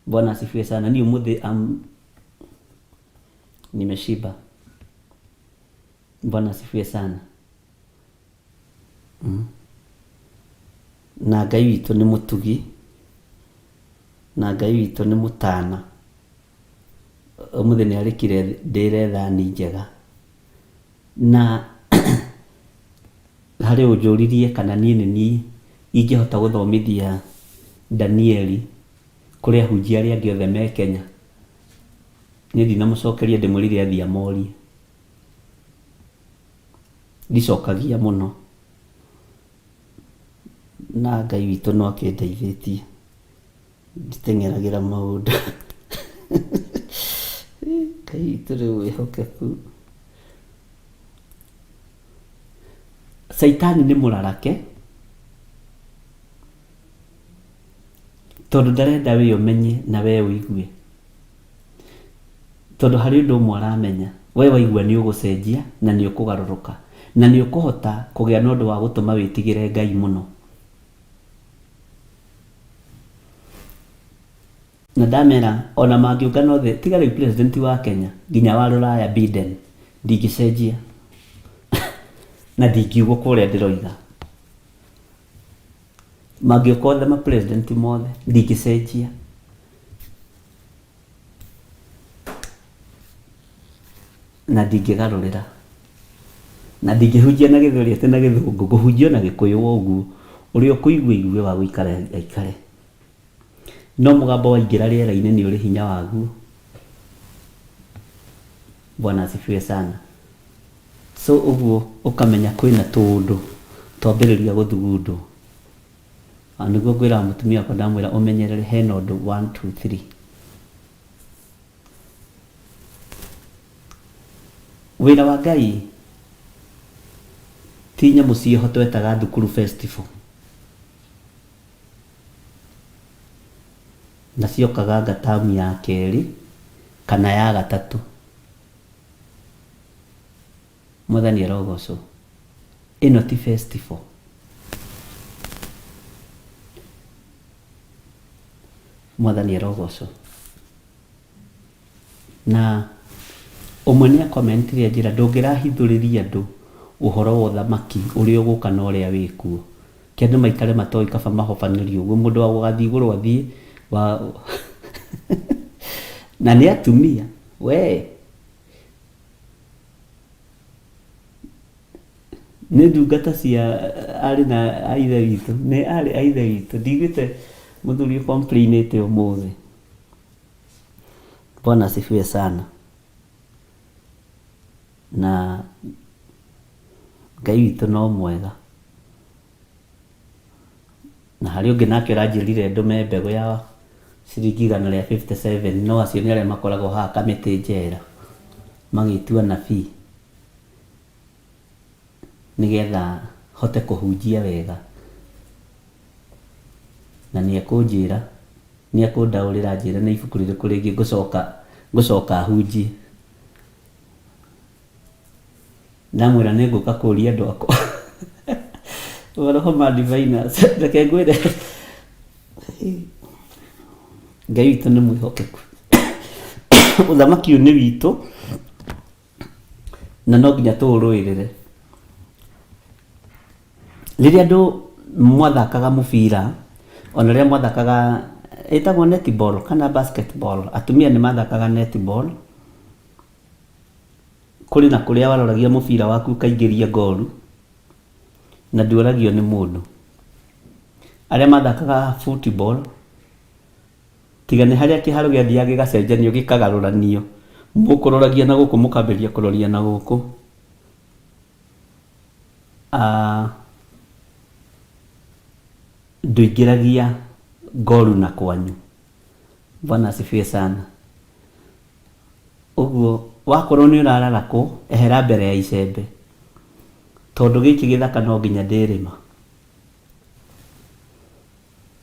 Bwana asifiwe sana. Niĩ ũmũthĩ am, nimeshiba. Bwana asifiwe sana. Mm. Na Ngai witũ nĩ mũtugi, na Ngai witũ nĩ mũtana. Ũmũthĩ nĩ arekire ndĩre thani njega. Na harĩ ũnjũririe kana niĩ nĩ niĩ ingĩhota gũthomithia Danieli kũrĩ ahunjia arĩa angĩ othe me Kenya. Niĩ ndinamũcokeria ndĩmwĩrire athiĩ amorie. Ndicokagia mũno. Na Ngai witũ no akĩndeithĩtie. Nditeng'eragĩra maũndũ. Ngai witũ nĩ mwĩhokeku. Caitani nĩ mũrarake tondũ ndarenda we ũmenye na we ũigue. Tondũ harĩ ũndũ ũmwe aramenya, we waigua nĩ ũgũcenjia na nĩ ũkũgarũrũka na nĩ ũkũhota kũgĩa na ũndũ wa gũtũma wĩtigĩre Ngai mũno. Na ndamera ona mangĩũngana othe tiga rĩu president wa Kenya nginya wa rũraya Biden ndingĩcenjia na ndingiuga ũrĩa ndĩroiga. Mangĩũka othe ma president mothe ndingĩcenjia. Na ndingĩgarũrĩra. Na ndingĩhunjia na gĩthweri atĩ na gĩthũngũ, ngũhunjia o na gĩkũyũ o ũguo, ũrĩa ũkũigua aigue wa gũikara aikare. No mũgambo waingĩra rĩera-inĩ nĩ ũrĩ hinya waguo. Bwana asifiwe sana. So ũguo ũkamenya kwĩna tũũndũ twambĩrĩria gũthugundwo. Na nĩguo ngwĩraga mũtumia wakwa ndamwĩra ũmenyerere hena ũndũ one two three. Wĩra wa Ngai ti nyamũ ciĩho twetaga thukuru festival. Na ciokaga anga tamu ya kerĩ kana ya gatatũ. Mwathani arogocwo. Ĩno ti festival. Mwathani arogocwo. Na ũmwe nĩ akomentire anjĩra ndũngĩrahithũrĩria andũ ũhoro wa ũthamaki ũrĩa ũgũka na ũrĩa wĩkuo. Ke andũ maikare matoĩ kaba mahobanĩrio ũguo mũndũ wa gũgathiĩ igũrũ athiĩ wa na nĩ atumia we Nĩ ndungata cia arĩ na a ithe witũ, nĩ arĩ a ithe witũ. Ndiguĩte mũthuri ũ complain ĩte ũmũthĩ. Bwana asifiwe sana. Na Ngai witũ no mwega. Na harĩ ũngĩ nake ũranjĩrire ndũme mbegũ ya ciringi 157 no acio nĩ arĩa makoragwo haha kamĩtĩ njera magĩtua nabii nĩgetha hote kũhunjia wega. Na nĩ ekũnjĩra, nĩ ekũndaũrĩra anjĩre nĩ ibuku rĩrĩkũ rĩngĩ ngũcoka ngũcoka hunjie. Ndamwĩra nĩ ngũka kũria andũ akwa maroho ma diviners reke ngwĩre Ngai witũ nĩ mwĩhokeku. Ũthamaki ũyũ nĩ witũ. Na no nginya tũũrũĩrĩre. Rĩrĩa andũ mwathakaga mũbira, ona rĩrĩa mwathakaga ĩtagwo netball kana basketball, atumia nĩ mathakaga netball, kũrĩ na kũrĩa waroragia mũbira waku ũkaingĩria ngoru, na nduoragio nĩ mũndũ. Arĩa mathakaga football, tiga nĩ harĩa kĩharo gĩathiaga gĩgacenjanio gĩkagarũranio, mũkũroragia na gũkũ mũkambĩrĩria kũroria na gũkũ. Ndũingĩragia ngoru na kwanyu. Bwana asifiwe sana. Ũguo wakorwo nĩ ũrararakwo, ehera mbere ya icembe. Tondũ gĩkĩ gĩthaka no nginya ndĩrĩma.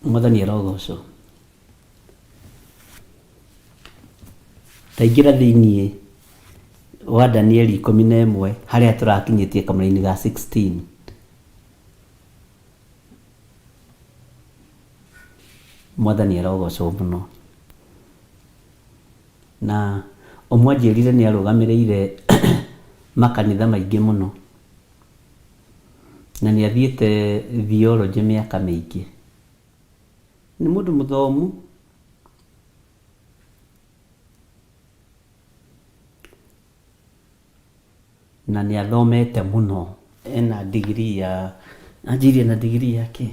Mwathani arogocwo. Ta ingĩra thĩinĩ wa Danieli 11 harĩa tũrakinyĩtie kamũraini ga 16. Mwathani arogocwo mũno. Na ũmwe anjĩrire nĩ arũgamĩrĩire makanitha maingĩ mũno. Na nĩ athiĩte theology mĩaka mĩingĩ. Nĩ mũndũ mũthomu. Na nĩ athomete mũno. Ena degree ya, anjĩrire ena degree ya kĩ?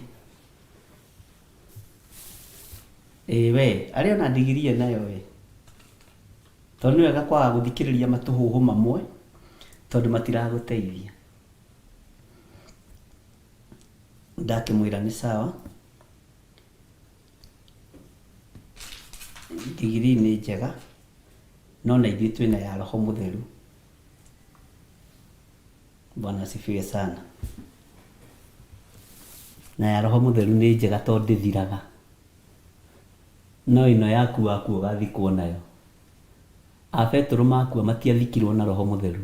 Ĩĩ we, arĩ ona degree enayo we. Tondũ nĩ wega kwaga gũthikĩrĩria matũhũhũ mamwe, tondũ matiragũteithia. Ndakĩmwĩra nĩ sawa. Degree nĩ njega, no na ithuĩ twĩna ya Roho Mũtheru. Bwana asifiwe sana. Na ya Roho Mũtheru nĩ njega tondũ ndĩthiraga. No ĩno yaku wakua ũgathikwo nayo. A Petũrũ makua matiathikirwo na Roho Mũtheru,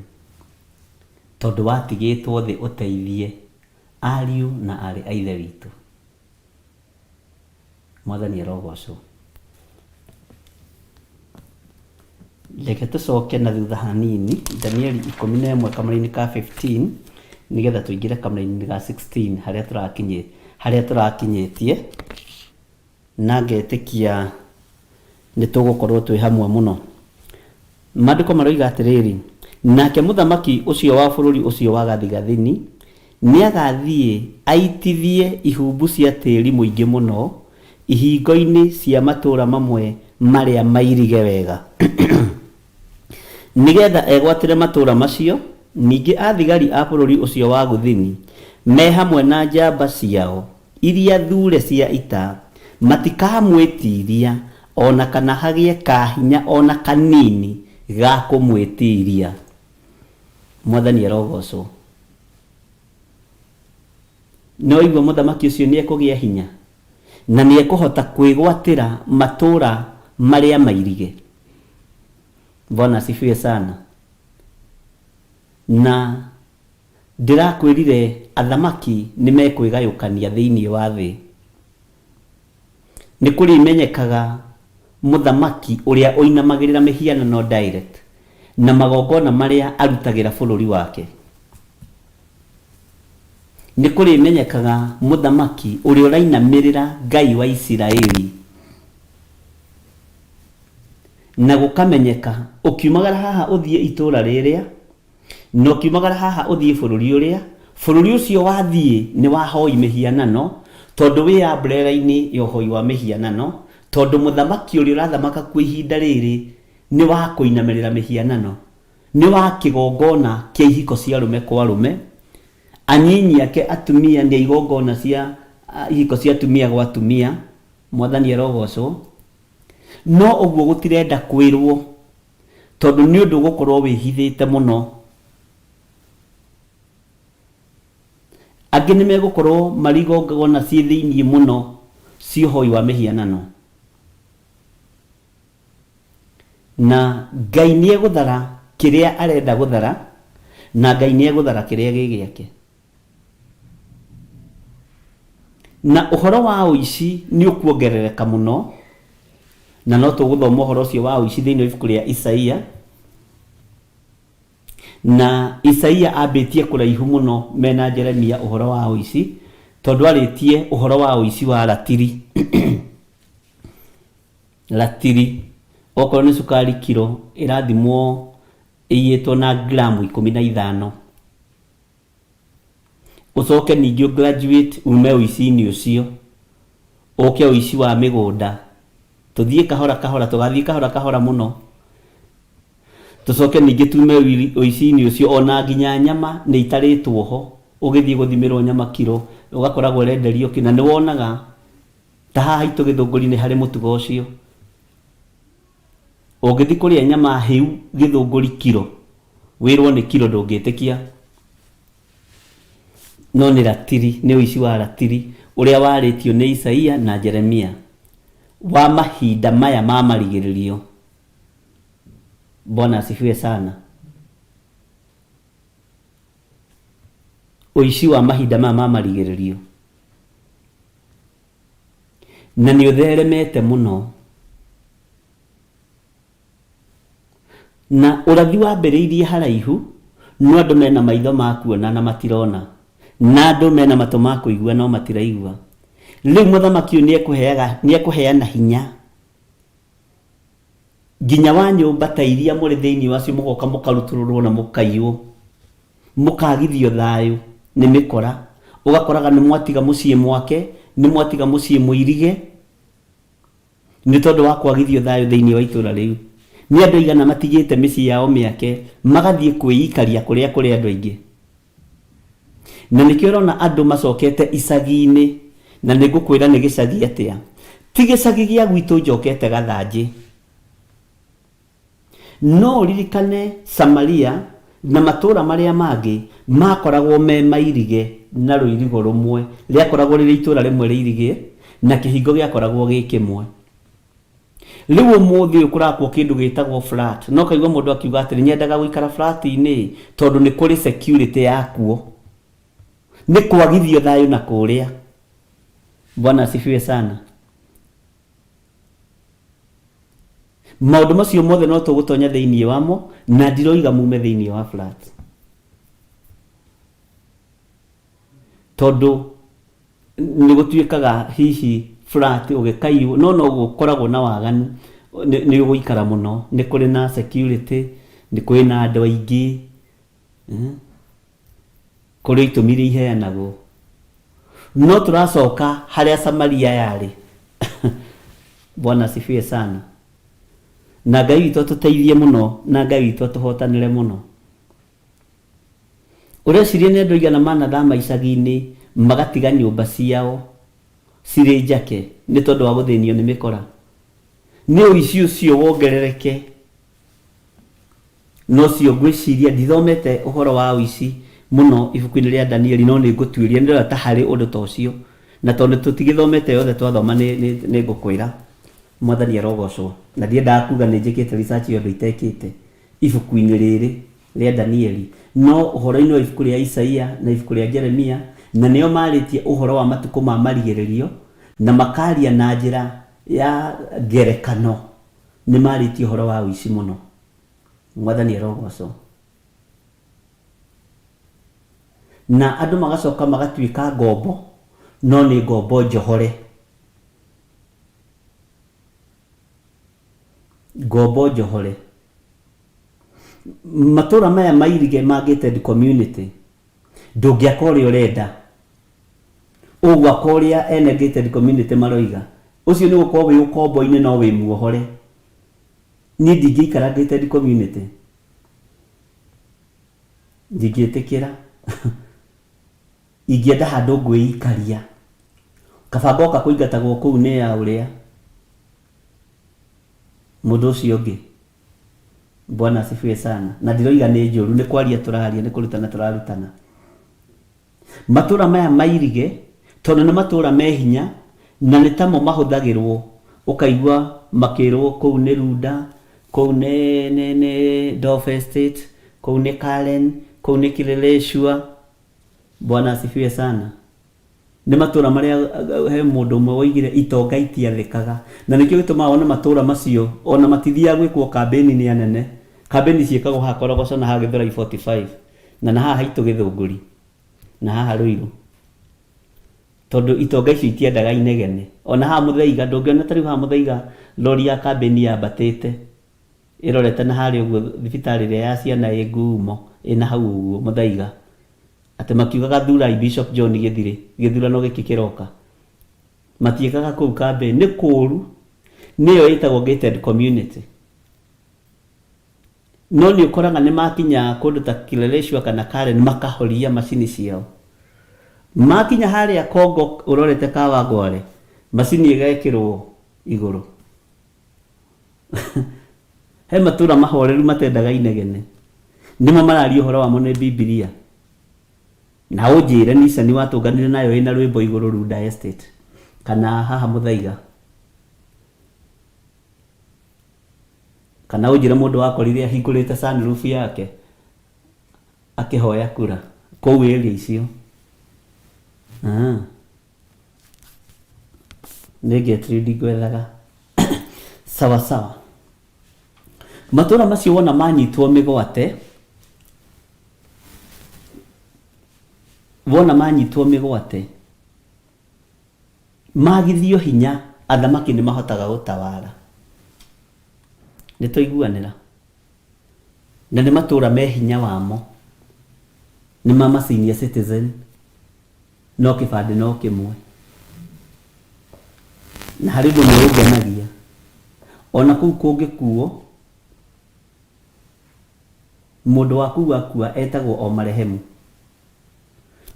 tondũ watigĩtwo thĩ ũteithie ariũ na aarĩ a Ithe witũ. Mwathani arogocwo. Reke tũcoke na thutha hanini, Danieli 11 kamũrainĩ ka 15, nĩgetha tũingĩre kamũrainĩ ga 16 harĩa tũrakinyĩ harĩa tũrakinyĩtie, na ngetĩkia nĩ tũgũkorwo twĩ hamwe mũno. Maandĩko maroiga atĩrĩrĩ, Nake mũthamaki ũcio wa bũrũri ũcio wa gathigathini nĩagathiĩ aitithie ihumbu cia tĩri mũingĩ mũno ihingo-inĩ cia matũũra mamwe marĩa mairige wega, nĩ getha egwatĩre matũũra macio, ningĩ athigari a bũrũri ũcio wa gũthini, me hamwe na njamba ciao iria thure cia ita, matikamwĩtiiria, o na kana hagĩe kahinya o na kanini ga kũmwĩtiiria. Mwathani arogocwo. Nĩ waigua mũthamaki ũcio nĩ ekũgĩa hinya na nĩ ekũhota kwĩgwatĩra matũũra marĩa mairige. Bwana asifiwe sana. Na ndĩrakwĩrire athamaki nĩ mekwĩgayũkania thĩinĩ wa thĩ. Nĩ kũrĩmenyekaga mũthamaki ũrĩa ũinamagĩrĩra mĩhianano direct na magongona marĩa arutagĩra bũrũri wake. Nĩ kũrĩmenyekaga mũthamaki ũrĩa ũrainamĩrĩra Ngai wa Isiraeli. Na gũkamenyeka ũkiumagara haha ũthiĩ itũũra rĩrĩa, Na ũkiumagara haha ũthiĩ bũrũri ũrĩa, bũrũri ũcio wathiĩ nĩ wa ahoi mĩhianano, tondũ wĩ umbrella-inĩ ya ũhoi wa mĩhianano, tondũ mũthamaki ũrĩa ũrathamaka kuo ihinda rĩrĩ nĩ wa kũinamĩrĩra mĩhianano, nĩ wa kĩgongona kĩa ihiko cia arũme kwa arũme, anyinyi ake atumia nĩ a igongona cia ihiko cia atumia gwa atumia, Mwathani arogocwo. No ũguo gũtirenda kwĩrwo. Tondũ nĩ ũndũ ũgũkorwo wĩhithĩte mũno. Angĩ nĩ megũkorwo marĩ igongona ciĩ thĩinĩ mũno cia ũhoi wa mĩhianano. Na Ngai nĩ egũthara kĩrĩa arenda gũthara, na Ngai nĩ egũthara kĩrĩa gĩ gĩake. Na ũhoro wa ũici nĩ ũkuongerereka mũno, na no tũgũthoma ũhoro ũcio wa ũici thĩinĩ wa ibuku rĩa Isaia. Na Isaia ambĩtie kũraihu mũno mena Jeremia ũhoro wa ũici, tondũ arĩtie ũhoro wa ũici wa ratiri. Ratiri, okorwo nĩ cukari kiro ĩrathimwo ĩiyĩtwo na gramu 15. Ũcoke ningĩ ũ graduate ume ũici-inĩ ũcio, ũke ũici wa mĩgũnda. Tũthiĩ kahora kahora, tũgathiĩ kahora kahora mũno. Tũcoke ningĩ tume ũici-inĩ ũcio, ona nginya nyama nĩ itarĩtwo ho, ũgĩthiĩ gũthimĩrwo nyama kiro, ũgakoragwo ũrenderio kĩ, na nĩ wonaga ta haha haitũ Gĩthũngũri nĩ harĩ mũtugo ũcio. Ũngĩthiĩ kũrĩa nyama hĩu Gĩthũngũri kiro, wĩrwo nĩ kiro ndũngĩtĩkia. No nĩ ratiri, nĩ ũici wa ratiri ũrĩa warĩtio nĩ Isaia na Jeremia wa mahinda maya ma marigĩrĩrio. Bwana asifiwe sana. Ũici wa mahinda maya ma marigĩrĩrio. Na nĩ ũtheremete mũno. Na ũrathi wambĩrĩirie haraihu, no andũ mena maitho ma kuona na matirona, na andũ mena matũ ma kũigua no matiraigua. Rĩu mũthamaki ũyũ nĩekũheana hinya nginya wa nyũmba ta iria mũrĩ thĩinĩ wacio, mũgoka mũkarutũrũrwo na mũkaiywo, mũkagithio thayũ nĩ mĩkora. Ũgakoraga nĩ mwatiga mũciĩ mwake, nĩ mwatiga mũciĩ mũirige, nĩ tondũ wa kwagithio thayũ thĩinĩ wa itũũra rĩu. Nĩ andũ aigana matigĩte mĩciĩ yao mĩake magathiĩ kwĩikaria kũrĩa kũrĩ andũ aingĩ. Na nĩkĩo ũrona andũ macokete icagi-inĩ, na nĩ ngũkwĩra nĩ gĩcagi atĩa. Ti gĩcagi gĩa gwitũ njokete Gathanjĩ. No ũririkane Samaria na matũũra marĩa mangĩ maakoragwo me mairige na rũirigo rũmwe, rĩakoragwo rĩrĩ itũũra rĩmwe rĩirigĩe na kĩhingo gĩakoragwo gĩ kĩmwe. Rĩu ũmũthĩ ũyũ kũrakwo kĩndũ gĩtagwo flat, na ũkaigua mũndũ akiuga atĩrĩ, nyendaga gũikara flat-inĩ tondũ nĩ kũrĩ security yakuo. Nĩ kwagithio thayũ na kũrĩa. Bwana asifiwe sana. Maũndũ macio mothe no tũgũtonya thĩinĩ wamo, na ndiroiga mume thĩinĩ wa flat. Tondũ nĩ gũtuĩkaga hihi flat ũgĩkaiywo, no no gũkoragwo na waganu, nĩ ũgũikara mũno, nĩ kũrĩ na security, nĩ kũrĩ na andũ aingĩ, Kũrĩ itũmi iria iheanagwo. No tũracoka harĩa Samaria yarĩ. Bwana asifiwe sana. Na Ngai witũ atũteithie mũno, na Ngai witũ atũhotanĩre mũno. Ũreciria nĩ andũ aigana manathama icagi-inĩ magatiga nyũmba ciao cirĩ njake nĩ tondũ wa gũthĩnio nĩ mĩkora? Nĩ ũici ũcio wongerereke. Na ũcio ngwĩciria ndithomete ũhoro wa ũici mũno ibuku-inĩ rĩa Danieli, no nĩ ngũtuĩria, nĩ ndĩrona ta harĩ ũndũ ta ũcio. Na tondũ tũtigĩthomete yothe twathoma nĩ, nĩ, nĩ ngũkwĩra. Mwathani arogocwo. Na ndiendaga kuga nĩ njĩkĩte research ya ũndũ itekĩte ibuku-inĩ rĩrĩ rĩa Danieli. No ũhoro-inĩ wa ibuku rĩa Isaia na ibuku rĩa Jeremia, na nĩo marĩtie ũhoro wa matukũ ma marigĩrĩrio, na makaria na njĩra ya ngerekano. Nĩ marĩtie ũhoro wa ũici mũno. Mwathani arogocwo. Na andũ magacoka magatuĩka ngombo, no nĩ ngombo njohore. Ngombo njohore. Matũra maya mairige ma gated community, ndũngĩaka ũrĩa ũrenda. Ũgwaka ũrĩa ene gated community maroiga. Ũcio nĩ gũkorwo wĩ ũkombo-inĩ no wĩ muohore. Niĩ ndingĩikara gated community. Ndingĩtĩkĩra. Ingĩenda handũ ngwĩikaria. Kaba ngoka kũingatagwo kũu nĩ ya ũrĩa mũndũ ũcio ũngĩ. Bwana asifiwe sana. Na ndiroiga nĩ njũru, nĩ kwaria tũraria, nĩ kũrutana tũrarutana. Matũũra maya mairige tondũ nĩ matũũra me hinya na nĩ tamo mahũthagĩrwo ũkaigua makĩrwo kũu nĩ Runda, kũu nĩ nĩ nĩ Dove Estate, kũu nĩ Karen, kũu nĩ Kileleshwa. Bwana asifiwe sana. Nĩ matũũra marĩa he mũndũ ũmwe woigire itonga itiathĩkaga. Na nĩkĩo gĩtũmaga wone matũũra macio ona matithiaga gwĩkwo kambĩni nĩ anene. Kambĩni ciĩkagwo haha Korogocho na haha Gĩthũrai 45 na na haha haitũ Gĩthũngũri na haha Rũirũ. Tondũ itonga icio itiendaga inegene. Ona haha Mũthaiga ndũngĩona ta rĩu haha Mũthaiga rori ya kambĩni yambatĩte ĩrorete na harĩa ũguo thibitarĩ ĩrĩa ya ciana ĩ ngumo ĩ na hau ũguo Mũthaiga. Atĩ makiugaga thurai Bishop John Gĩthirĩ gĩthurano gĩkĩ kĩroka. Matiĩkaga kũu kambĩni. Nĩ kũũru. Nĩyo ĩtagwo gated community. No nĩ ũkoraga nĩ makinya kũndũ ta Kileleshwa kana Karen makahoria macini ciao. Makinya harĩa Kongo ũrorete Kawangware, macini ĩgekĩrwo igũrũ. He matũra mahoreru matendaga inegene. Nĩmo mararia ũhoro wamo nĩ Bibilia. Na ũnjĩre Nissan watũnganire nayo ĩna rwĩmbo igũrũ Runda Estate kana haha Mũthaiga. Kana ũnjĩre mũndũ wakorire ahingũrĩte sunroof yake akĩhoya kura kũu area icio. Ah. Nĩ get ready ngwethaga. Sawa sawa. Matũra macio wona manyitwo mĩgwate, wona manyitwo mĩgwate, Magithio hinya, athamaki nĩ mahotaga gũtawara. Nĩ twaiguanĩra? Na nĩ matũra me hinya wamo. Nĩ ma ma senior citizen, no kĩbandĩ no kĩmwe. Na harĩ ũndũ ũmwe ũngenagia, ona kũu kũngĩkuo, mũndũ wa kũu akua etagwo o marehemu.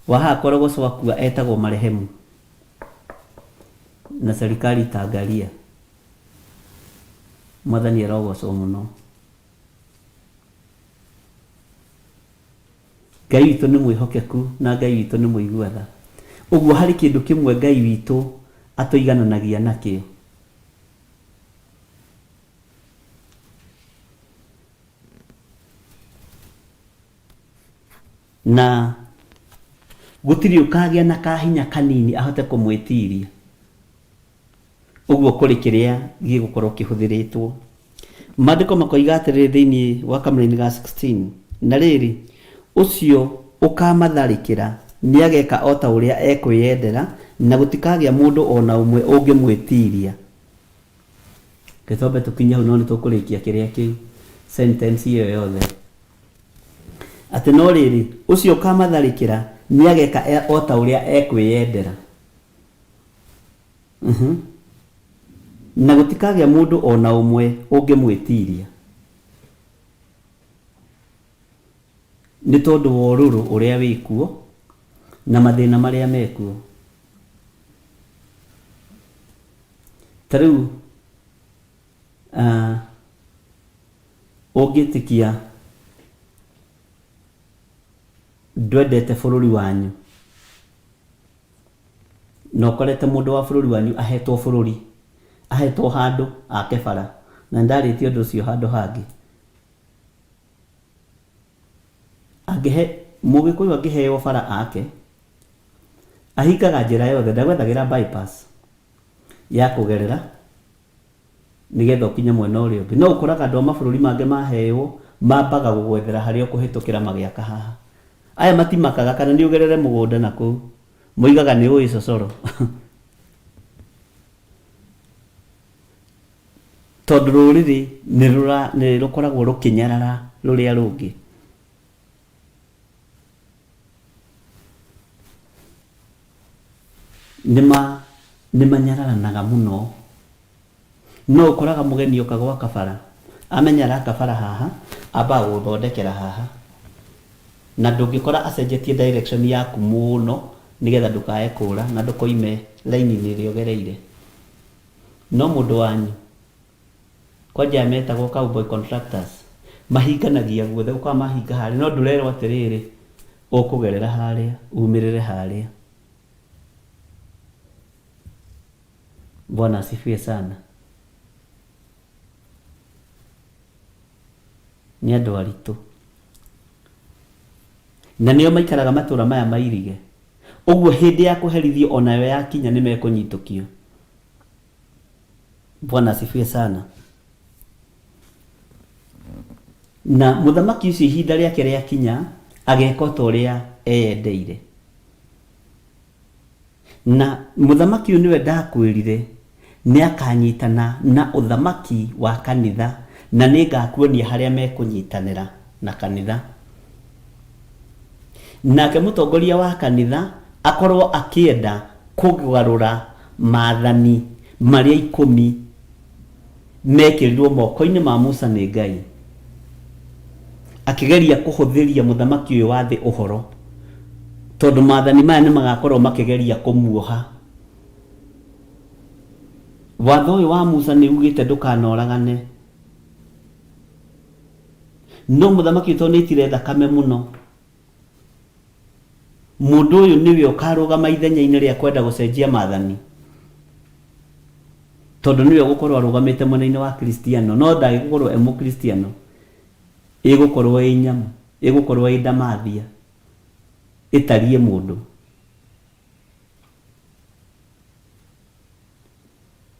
Wa haha Korogoco akua etagwo marehemu na serikali itaangalia. Mwathani arogocwo mũno. Ngai witũ nĩ mwĩhokeku na Ngai witũ nĩ mũigua tha. Ũguo harĩ kĩndũ kĩmwe Ngai witũ atũigananagia nakĩo. Na gũtirĩ ũkagĩa na kahinya kanini ahote kũmwĩtiria. Ũguo kũrĩ kĩrĩa gĩgũkorwo kĩhũthĩrĩtwo. Maandĩko makoiga atĩrĩrĩ thĩinĩ wa kamũrainĩ ga 16, Na rĩrĩ, ũcio ũkamatharĩkĩra nĩageka o ta ũrĩa ekwĩyendera, na gũtikagĩa mũndũ o na ũmwe ũngĩmwĩtiiria. Reke twambe tũkinye hau no nĩtũkũrĩkia kĩrĩa kĩu, sentence ĩyo yothe. Atĩ no rĩrĩ, ũcio ũkamatharĩkĩra nĩageka o ta ũrĩa ekwĩyendera. Mhm. Na gũtikagĩa mũndũ o na ũmwe ũngĩmwĩtiiria. Nĩ tondũ wa ũrũrũ ũrĩa wĩ kuo, na mathĩna marĩa me kuo. Ta rĩu ah, Ũngĩtĩkia ndwendete bũrũri wanyu na ũkorete mũndũ wa bũrũri wanyu ahetwo bũrũri, ahetwo handũ ake bara, na nĩndarĩtie ũndũ ũcio handũ hangĩ. Angĩhe, mũgĩkũyũ angĩheo bara ake, ahingaga njĩra yothe, ndagwethagĩra bypass ya kũgerera. Nĩgetha ũkinye mwena ũrĩa ũngĩ. No ũkoraga andũ a mabũrũri mangĩ maheywo, mambaga gũgwethera harĩa ũkũhĩtũkĩra magĩaka haha. Aya matimakaga kana nĩ ũgerere mũgũnda na kũu, moigaga nĩ ũĩ cocoro. Tondũ rũrĩrĩ nĩ rũkoragwo rũkĩnyarara rũrĩa rũngĩ. Nĩ manyararanaga mũno. No ũkoraga mũgeni oka gwaka bara, amenya araka bara haha, ambaga gũgũthondekera haha. Na ndũngĩkora acenjetie direction yaku mũno nĩgetha ndũkae kũra na ndũkoime raini-inĩ ĩrĩa ũgereire. No mũndũ wanyu, kwanja aya metagwo cowboy contractors, mahinganagia guothe, ũkoraga mahinga harĩa, no ndũrerwo atĩrĩrĩ, ũkũgerera harĩa, umĩrĩre harĩa. Bwana asifiwe sana. Nĩ andũ aritũ. Na nĩo maikaraga matũra maya mairige. Ũguo hĩndĩ ya kũherithio onayo yakinya nĩ mekũnyitũkio. Bwana asifiwe sana. Na mũthamaki ũcio ihinda rĩake rĩakinya ageka o ta ũrĩa eyendeire. Na mũthamaki ũyũ nĩwe ndakwĩrire nĩakanyitana na ũthamaki wa kanitha, na nĩngakuonia harĩa mekũnyitanĩra na kanitha. Nake mũtongoria wa kanitha akorwo akĩenda kũgarũra maathani marĩa ikũmi mekĩrirwo moko-inĩ ma Musa nĩ Ngai, akĩgeria kũhũthĩria mũthamaki ũyũ wa thĩ ũhoro, tondũ maathani maya nĩ magakorwo makĩgeria kũmuoha. Watho ũyũ wa Musa nĩ ugĩte ndũkanoragane. No mũthamaki ũyũ tondũ nĩ aitire thakame mũno, Mũndũ ũyũ nĩwe ũkarũgama ithenya-inĩ rĩa kwenda gũcenjia maathani, tondũ nĩwe ũgũkorwo arũgamĩte mwena-inĩ wa Kristiano, no ndagĩgũkorwo e Mũkristiano, ĩgũkorwo ĩ nyamũ, ĩgũkorwo ĩ ndamathia ĩtariĩ mũndũ.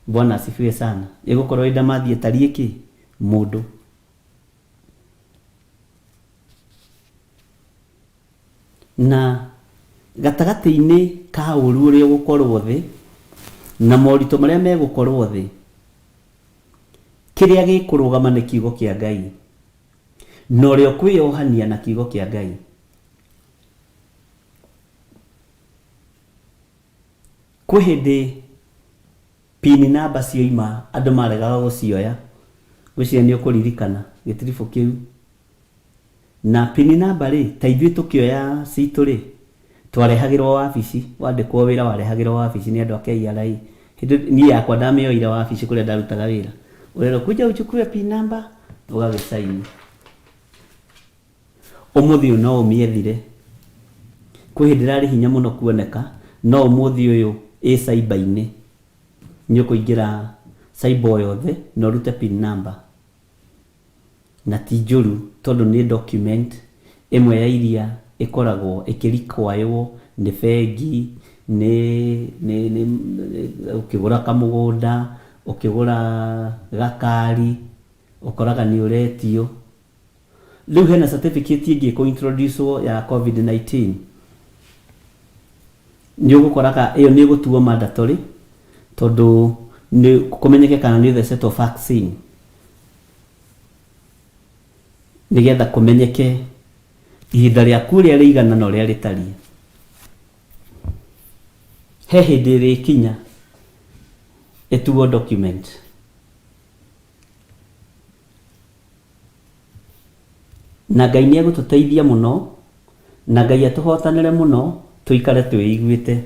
Bwana asifiwe sana. Ĩgũkorwo ĩ ndamathia ĩtariĩ kĩ? Mũndũ. Na gatagatĩ-inĩ ka ũũru ũrĩa ũgũkorwo thĩ na moritũ marĩa megũkorwo thĩ, kĩrĩa gĩkũrũgama nĩ kiugo kĩa Ngai na ũrĩa ũkwĩyohania na kiugo kĩa Ngai. Kwĩ hĩndĩ Pin number cioima andũ maregaga gũcioya, ngwĩciria nĩ ũkũririkana gĩtiribũ kĩu. Na pin number rĩ, ta ithuĩ tũkĩoya citũ rĩ, twarehagĩrwo wabici, wandĩkwo wĩra warehagĩrwo wabici nĩ andũ a KRA. Hĩndĩ niĩ yakwa ndamĩoire wabici kũrĩa ndarutaga wĩra. Ũrerwo kuja uchukue pin number, ũgagĩ sign. Ũmũthĩ ũyũ no ũmĩethire. Kwĩ hĩndĩ ĩrarĩ hinya mũno kuoneka, no ũmũthĩ ũyũ ĩ cyber inĩ. Nĩ ũkũingĩra cyber o yothe na ũrute pin number. Na ti njũru tondũ nĩ document ĩmwe ya iria ĩkoragwo ĩkĩ require wo nĩ bengi, nĩ nĩ nĩ ũkĩgũra kamũgũnda, ũkĩgũra gakari, ũkoraga nĩ ũretio. Rĩu hena certificate ĩngĩ ĩkũ introduce wo ya Covid 19. Nĩ ũgũkoraga ĩyo nĩ ĩgũtuo mandatory tondũ nĩ kũmenyeke kana nĩ ũthecetwo vaccine nĩgetha kũmenyeke ihinda rĩaku ũrĩa rĩigana na ũrĩa rĩtariĩ. He hĩndĩ ĩrĩkinya ĩtuo document. Na Ngai nĩ egũtũteithia mũno, na Ngai atũhotanĩre mũno, tũikare twĩiguĩte.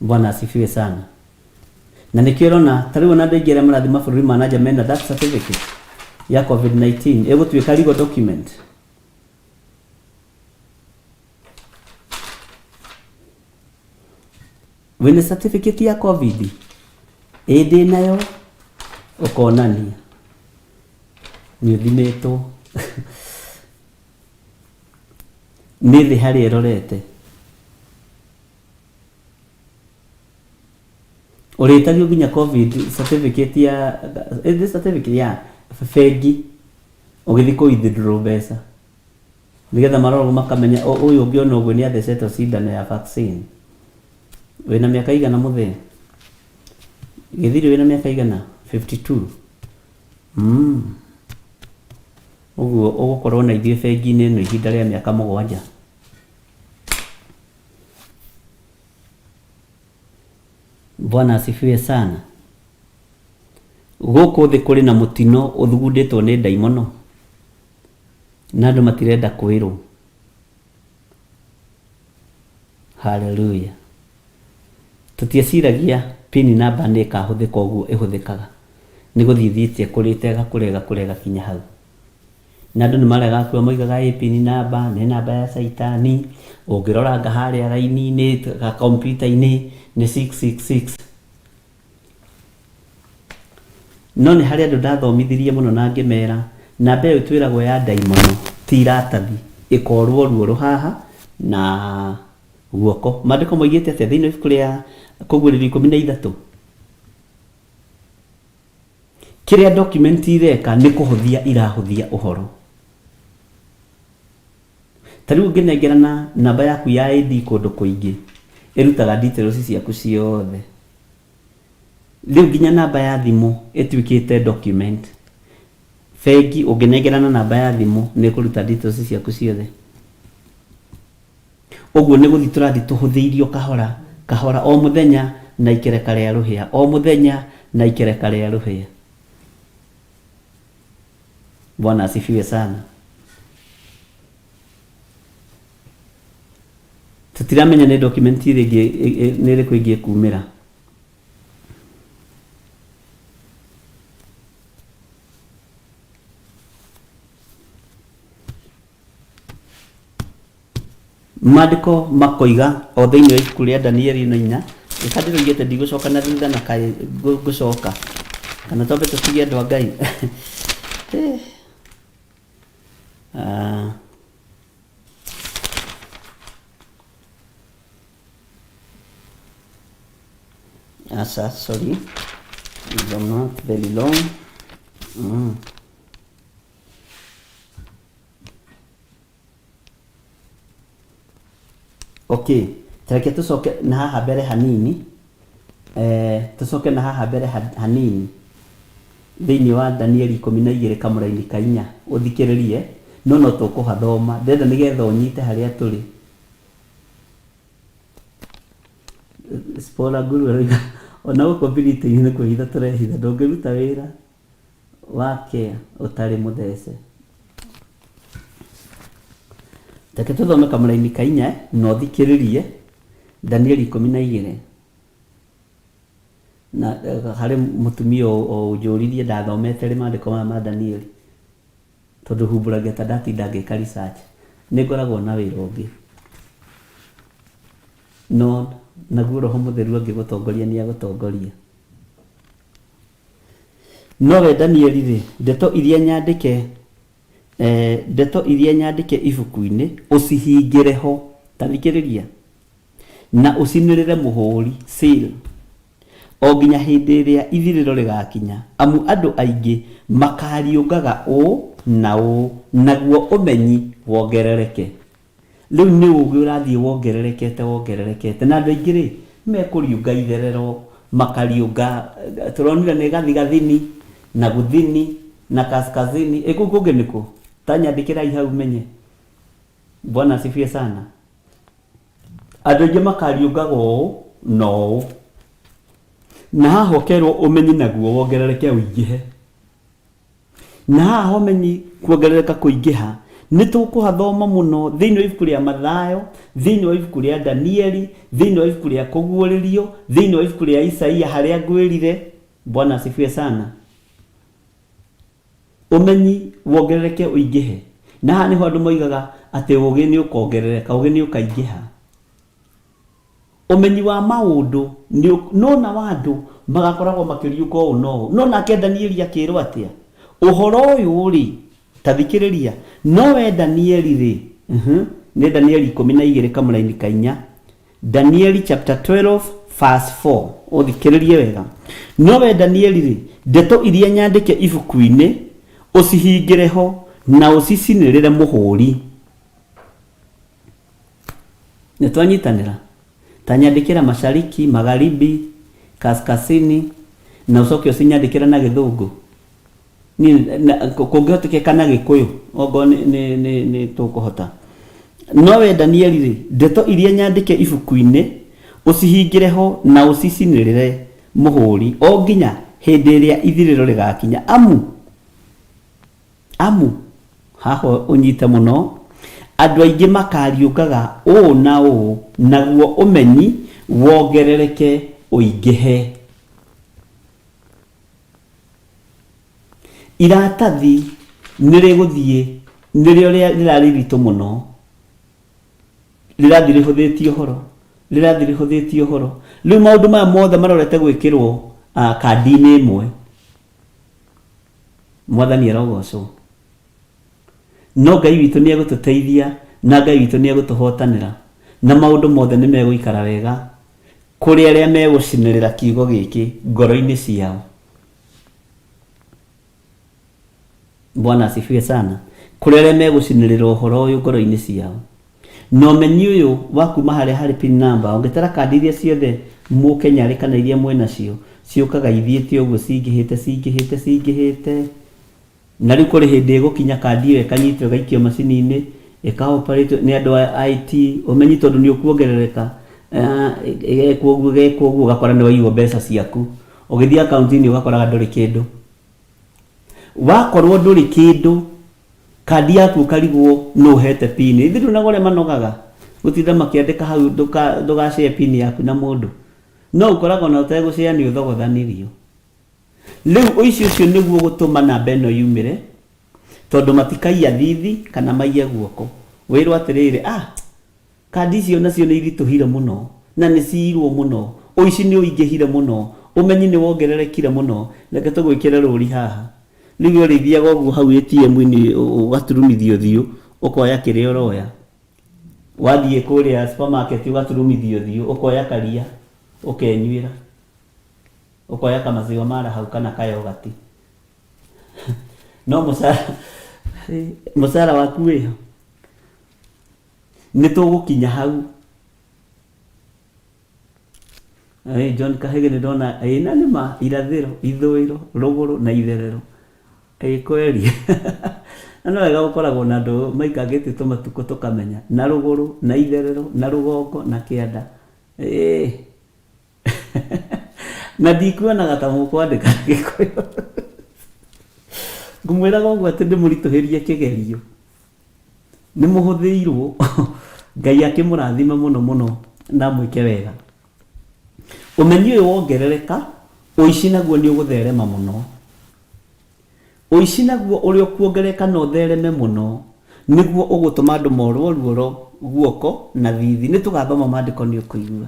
Bwana asifiwe sana. Na nĩkĩo ũrona ta rĩu ona andũ aingĩ arĩa marathiĩ mabũrũri ma nanja mena that certificate ya COVID-19 ĩgũtuĩka legal document. Wĩna certificate ya covid? Ĩĩ ndĩnayo. Ũkonania nĩ ũthimĩtwo. Nĩ thĩ harĩa ĩrorete. Ũrĩtagio nginya covid certificate ya ĩ certificate ya bengi ũgĩthiĩ kũ withdraw mbeca. Nĩgetha marorwo makamenya ũyũ ũngĩona ũguo nĩ athecetwo cindano ya vaccine. Wĩna mĩaka igana mũthee? Gĩthiri wĩna mĩaka igana? 52. Mm. Ũguo ũgũkorwo na ithuĩ bengi-inĩ ĩno ihinda rĩa mĩaka mũgwanja. Bwana asifiwe sana. Gũkũ thĩ kũrĩ na mũtino ũthugundĩtwo nĩ ndaimono. Na andũ matirenda kwĩrwo. Hallelujah. Tũtieciragia pin number nĩ ĩkahũthĩka ũguo ĩhũthĩkaga. Nĩ gũthiĩ ĩthiĩte ĩkũrĩte ĩgakũra ĩgakũra ĩgakinya hau. Na andũ nĩ maregaga kuga moigaga ĩ pin number nĩ namba ya caitani, ũngĩroranga harĩa raini-inĩ kompiuta-inĩ nĩ 666. No nĩ harĩ andũ ndathomithirie mũno na ngĩmera namba ĩyo twĩragwo ya ndaimono ti iratathi, ĩkorwo ruo rũhaha na guoko. Maandĩko moigĩte atĩa thĩinĩ wa ibuku rĩa Kũguũrĩrio 13? Kĩrĩa document ireka nĩ kũhũthia irahũthia ũhoro. Ta rĩu ũngĩnengerana namba yaku ya ID kũndũ kũingĩ, ĩrutaga details ciaku ciothe. Rĩu nginya namba ya thimũ ĩtuĩkĩte document. Bengi ũngĩnengerana namba ya thimũ nĩ ĩkũruta details ciaku ciothe. Ũguo nĩ gũthiĩ tũrathiĩ tũhũthĩirio kahora kahora o mũthenya na ikereka rĩa rũhĩa, o mũthenya na ikereka rĩa rũhĩa. Bwana asifiwe sana. Tũtiramenya nĩ document ĩrĩ nĩ ĩrĩkũ ĩngĩ ĩkumĩra. Maandĩko makoiga o thĩinĩ wa ibuku rĩa Danieli na inya, ĩka ndĩroigĩte ndigũcoka na thutha na kaĩ ngũcoka kana twambe tũtige andũ a Ngai. Eh. Ah. Aca, sorry. I'm not very long. Okay, tareke tũcoke na haha mbere hanini, eh, tũcoke na haha mbere hanini thĩinĩ wa Danieli 12 kamũraini ka inya ũthikĩrĩrie, no no tũkũhathoma, ndĩrenda nĩgetha ũnyite harĩa tũrĩ. Spora Guru aroiga ona gũkũ Britain nĩ kwĩhitha tũrehitha, ndũngĩruta wĩra wa care ũtarĩ mũthece. Reke tũthome kamũraini ka inya na ũthikĩrĩrie Danieli 12. Na harĩ mũtumia ũnjũririe ndathomete rĩ maandĩko maya ma Danieli, tondũ humbũragia ta ndatinda ngĩka research. Nĩ ngoragwo na wĩra ũngĩ. No naguo Roho Mũtheru angĩgũtongoria nĩ agũtongoria. Nowe Danieli-rĩ, ndeto iria nyandĩke, ndeto iria nyandĩke ibuku-inĩ, ũcihingĩre ho, ta thikĩrĩria, na ũcinĩrĩre mũhũri, seal, o nginya hĩndĩ ĩrĩa ithirĩro rĩgakinya, amu andũ aingĩ makariũngaga ũũ na ũũ, naguo ũmenyi wongerereke. Rĩu nĩ ũũgĩ ũrathiĩ wongererekete wongererekete, na andũ aingĩ rĩ, mekũriũnga itherero, makariũnga, tũronire nĩ gathigathini, na guthini, na kaskazini, ĩ kũu kũngĩ nĩ kũ? Ta nyandĩkĩrai hau menye. Bwana asifiwe sana. Andũ aingĩ makariũngaga ũũ na ũũ, na haha ũkerwo ũmenyi naguo wongerereke ũingĩhe. Na haha ũmenyi kuongerereka kũingĩha, nĩ tũkũhathoma mũno thĩinĩ wa ibuku rĩa Mathayo, thĩinĩ wa ibuku rĩa Danieli, thĩinĩ wa ibuku rĩa Kũguũrĩrio, thĩinĩ wa ibuku rĩa Isaia harĩa ngwĩrire. Bwana asifiwe sana. Ũmenyi wongerereke ũingĩhe. Na haha nĩho andũ moigaga atĩ ũgĩ nĩ ũkongerereka, ũgĩ nĩ ũkaingĩha. Ũmenyi wa maũndũ nĩ no nao andũ magakoragwo makĩriũka ũũ na ũũ. No nake Danieli akĩĩrwo atĩa? Ũhoro ũyũ-rĩ, ta thikĩrĩria, no we Danieli-rĩ, nĩ Danieli 12 kamũraini ka inya, Danieli chapter 12 verse 4, ũthikĩrĩrie wega. No we Danieli-rĩ, ndeto iria nyandĩke ibuku-inĩ, ũcihingĩre ho, na ũcicinĩrĩre mũhũri. Nĩ twanyitanĩra? Ta nyandĩkĩra mashariki, magharibi, kaskasini na ũcoke ũcinyandĩkĩre na gĩthũngũ. Niĩ na- kũngĩhotekeka na gĩkũyũ okorwo nĩ nĩ nĩ nĩ tũkũhota. No we Danieli rĩ, ndeto iria nyandĩke ibuku-inĩ ũcihingĩre ho na ũcicinĩrĩre mũhũri o nginya hĩndĩ ĩrĩa ithirĩro rĩgakinya amu Amu, haha ũnyite mũno, andũ aingĩ makariũngaga ũũ na ũũ, naguo ũmenyi wongerereke ũingĩhe. Iratathi nĩrĩgũthiĩ, nĩrĩo rĩrarĩ iritũ mũno, rĩrathiĩ rĩhũthĩtie ũhoro, rĩrathiĩ rĩhũthĩtie ũhoro. Rĩu maũndũ maya mothe marorete gwĩkĩrwo kandi-inĩ ĩmwe. Mwathani arogocwo. No Ngai witũ nĩ egũtũteithia na Ngai witũ nĩ egũtũhotanĩra na maũndũ mothe nĩ megũikara wega kũrĩ arĩa megũcinĩrĩra kiugo gĩkĩ ngoro-inĩ ciao. Bwana asifiwe sana. Kũrĩ arĩa megũcinĩrĩra ũhoro ũyũ ngoro-inĩ ciao. Na ũmenyi ũyũ wa kuma harĩa harĩ pin number, ũngĩtara kandi iria ciothe mũkenya arĩ kana iria mwĩ nacio, ciũkaga ithiĩte ũguo cingĩhĩte, cingĩhĩte, cingĩhĩte. Na rĩu kũrĩ hĩndĩ ĩgũkinya kandi ĩyo ĩkanyitwo ĩgaikio macini-inĩ, ĩka operate nĩ andũ a IT, ũmenyi tondũ nĩ ũkuongerereka, ĩgekwo ũguo, ĩgekwo ũguo, ũgakora nĩ waiywo mbeca ciaku. Ũgĩthiĩ akaunti-inĩ ũgakoraga ndũrĩ kĩndũ. Wakorwo ndũrĩ kĩndũ, kandi yaku ũkarigwo nũ ũhete pin. Ithuĩ nduonaga ũrĩa manogaga gũtinda makĩandĩka hau ndũga share pin yaku na mũndũ. No ũkoraga ona ũtegũ share nĩ ũthogothanirio. Rĩu ũici ũcio nĩguo ũgũtũma namba ĩno yumĩre, tondũ matikaiya thithi kana maiye guoko. Wĩrwo atĩrĩrĩ, ah! Kandi icio nacio nĩ iritũhire mũno na nĩ ciirwo mũno, ũici nĩ ũingĩhire mũno, ũmenyi nĩ wongererekire mũno, reke tũgwĩkĩre rũri haha. Rĩu we ũrĩthiaga ũguo hau ATM-inĩ ũgaturumithia ũthiũ, ũkoya kĩrĩa ũroya. Wathiĩ kũrĩa supermarket ũgaturumithia ũthiũ, ũkoya karia, ũkenyuĩra. Ũkoya kamaziwa mala hau kana kayogati. No mũcara, mũcara waku wĩha? Nĩ tũgũkinya hau. Ĩĩ John Kahĩgĩ nĩ ndona ĩĩ na nĩ ma irathĩro, ithũĩro, rũgũrũ na itherero. Ĩĩ kweri. Na nĩ wega gũkoragwo na andũ maikangĩtie tũmatukũ tũkamenya. Na rũgũrũ, na itherero, na rũgongo, na kĩanda. Ĩĩ. Na ndikuonaga ta mũkwandĩka na Gĩkũyũ. Ngũmwĩraga ũguo atĩ ndĩmũritũhĩrie kĩgerio. Nĩ mũhũthĩirwo. Ngai akĩmũrathime mũno mũno na amwĩke wega. Ũmenyi ũyũ wongerereka, ũici naguo nĩ ũgũtherema mũno. Ũici naguo ũrĩa ũkuongerereka na ũthereme mũno, nĩguo ũgũtũma andũ morwo ruoro guoko na thithi. Nĩ tũgathoma maandĩko nĩ ũkũigua.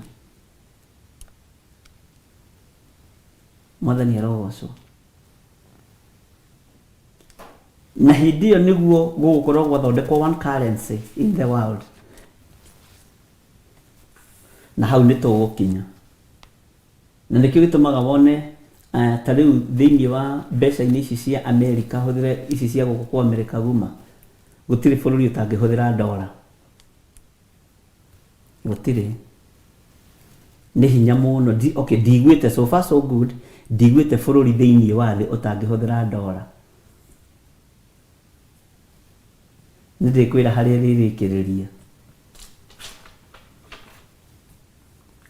Mwathani arogocwo. Na hĩndĩ ĩyo nĩguo gũgũkorwo gwathondekwo one currency in the world. Na hau nĩ tũgũkinya. Na nĩkĩo gĩtũmaga wone ta rĩu thĩinĩ wa mbeca-inĩ ici cia Amerika, hũthĩre ici cia gũkũ kwa Amerika guma, gũtirĩ bũrũri ũtangĩhũthĩra dollar. Gũtirĩ. Nĩ hinya mũno. Okay, ndiguĩte, so far so good, ndiguĩte bũrũri thĩinĩ wa thĩ ũtangĩhũthĩra dollar. Nĩ ndĩkwĩra harĩa ĩrĩrĩkĩrĩria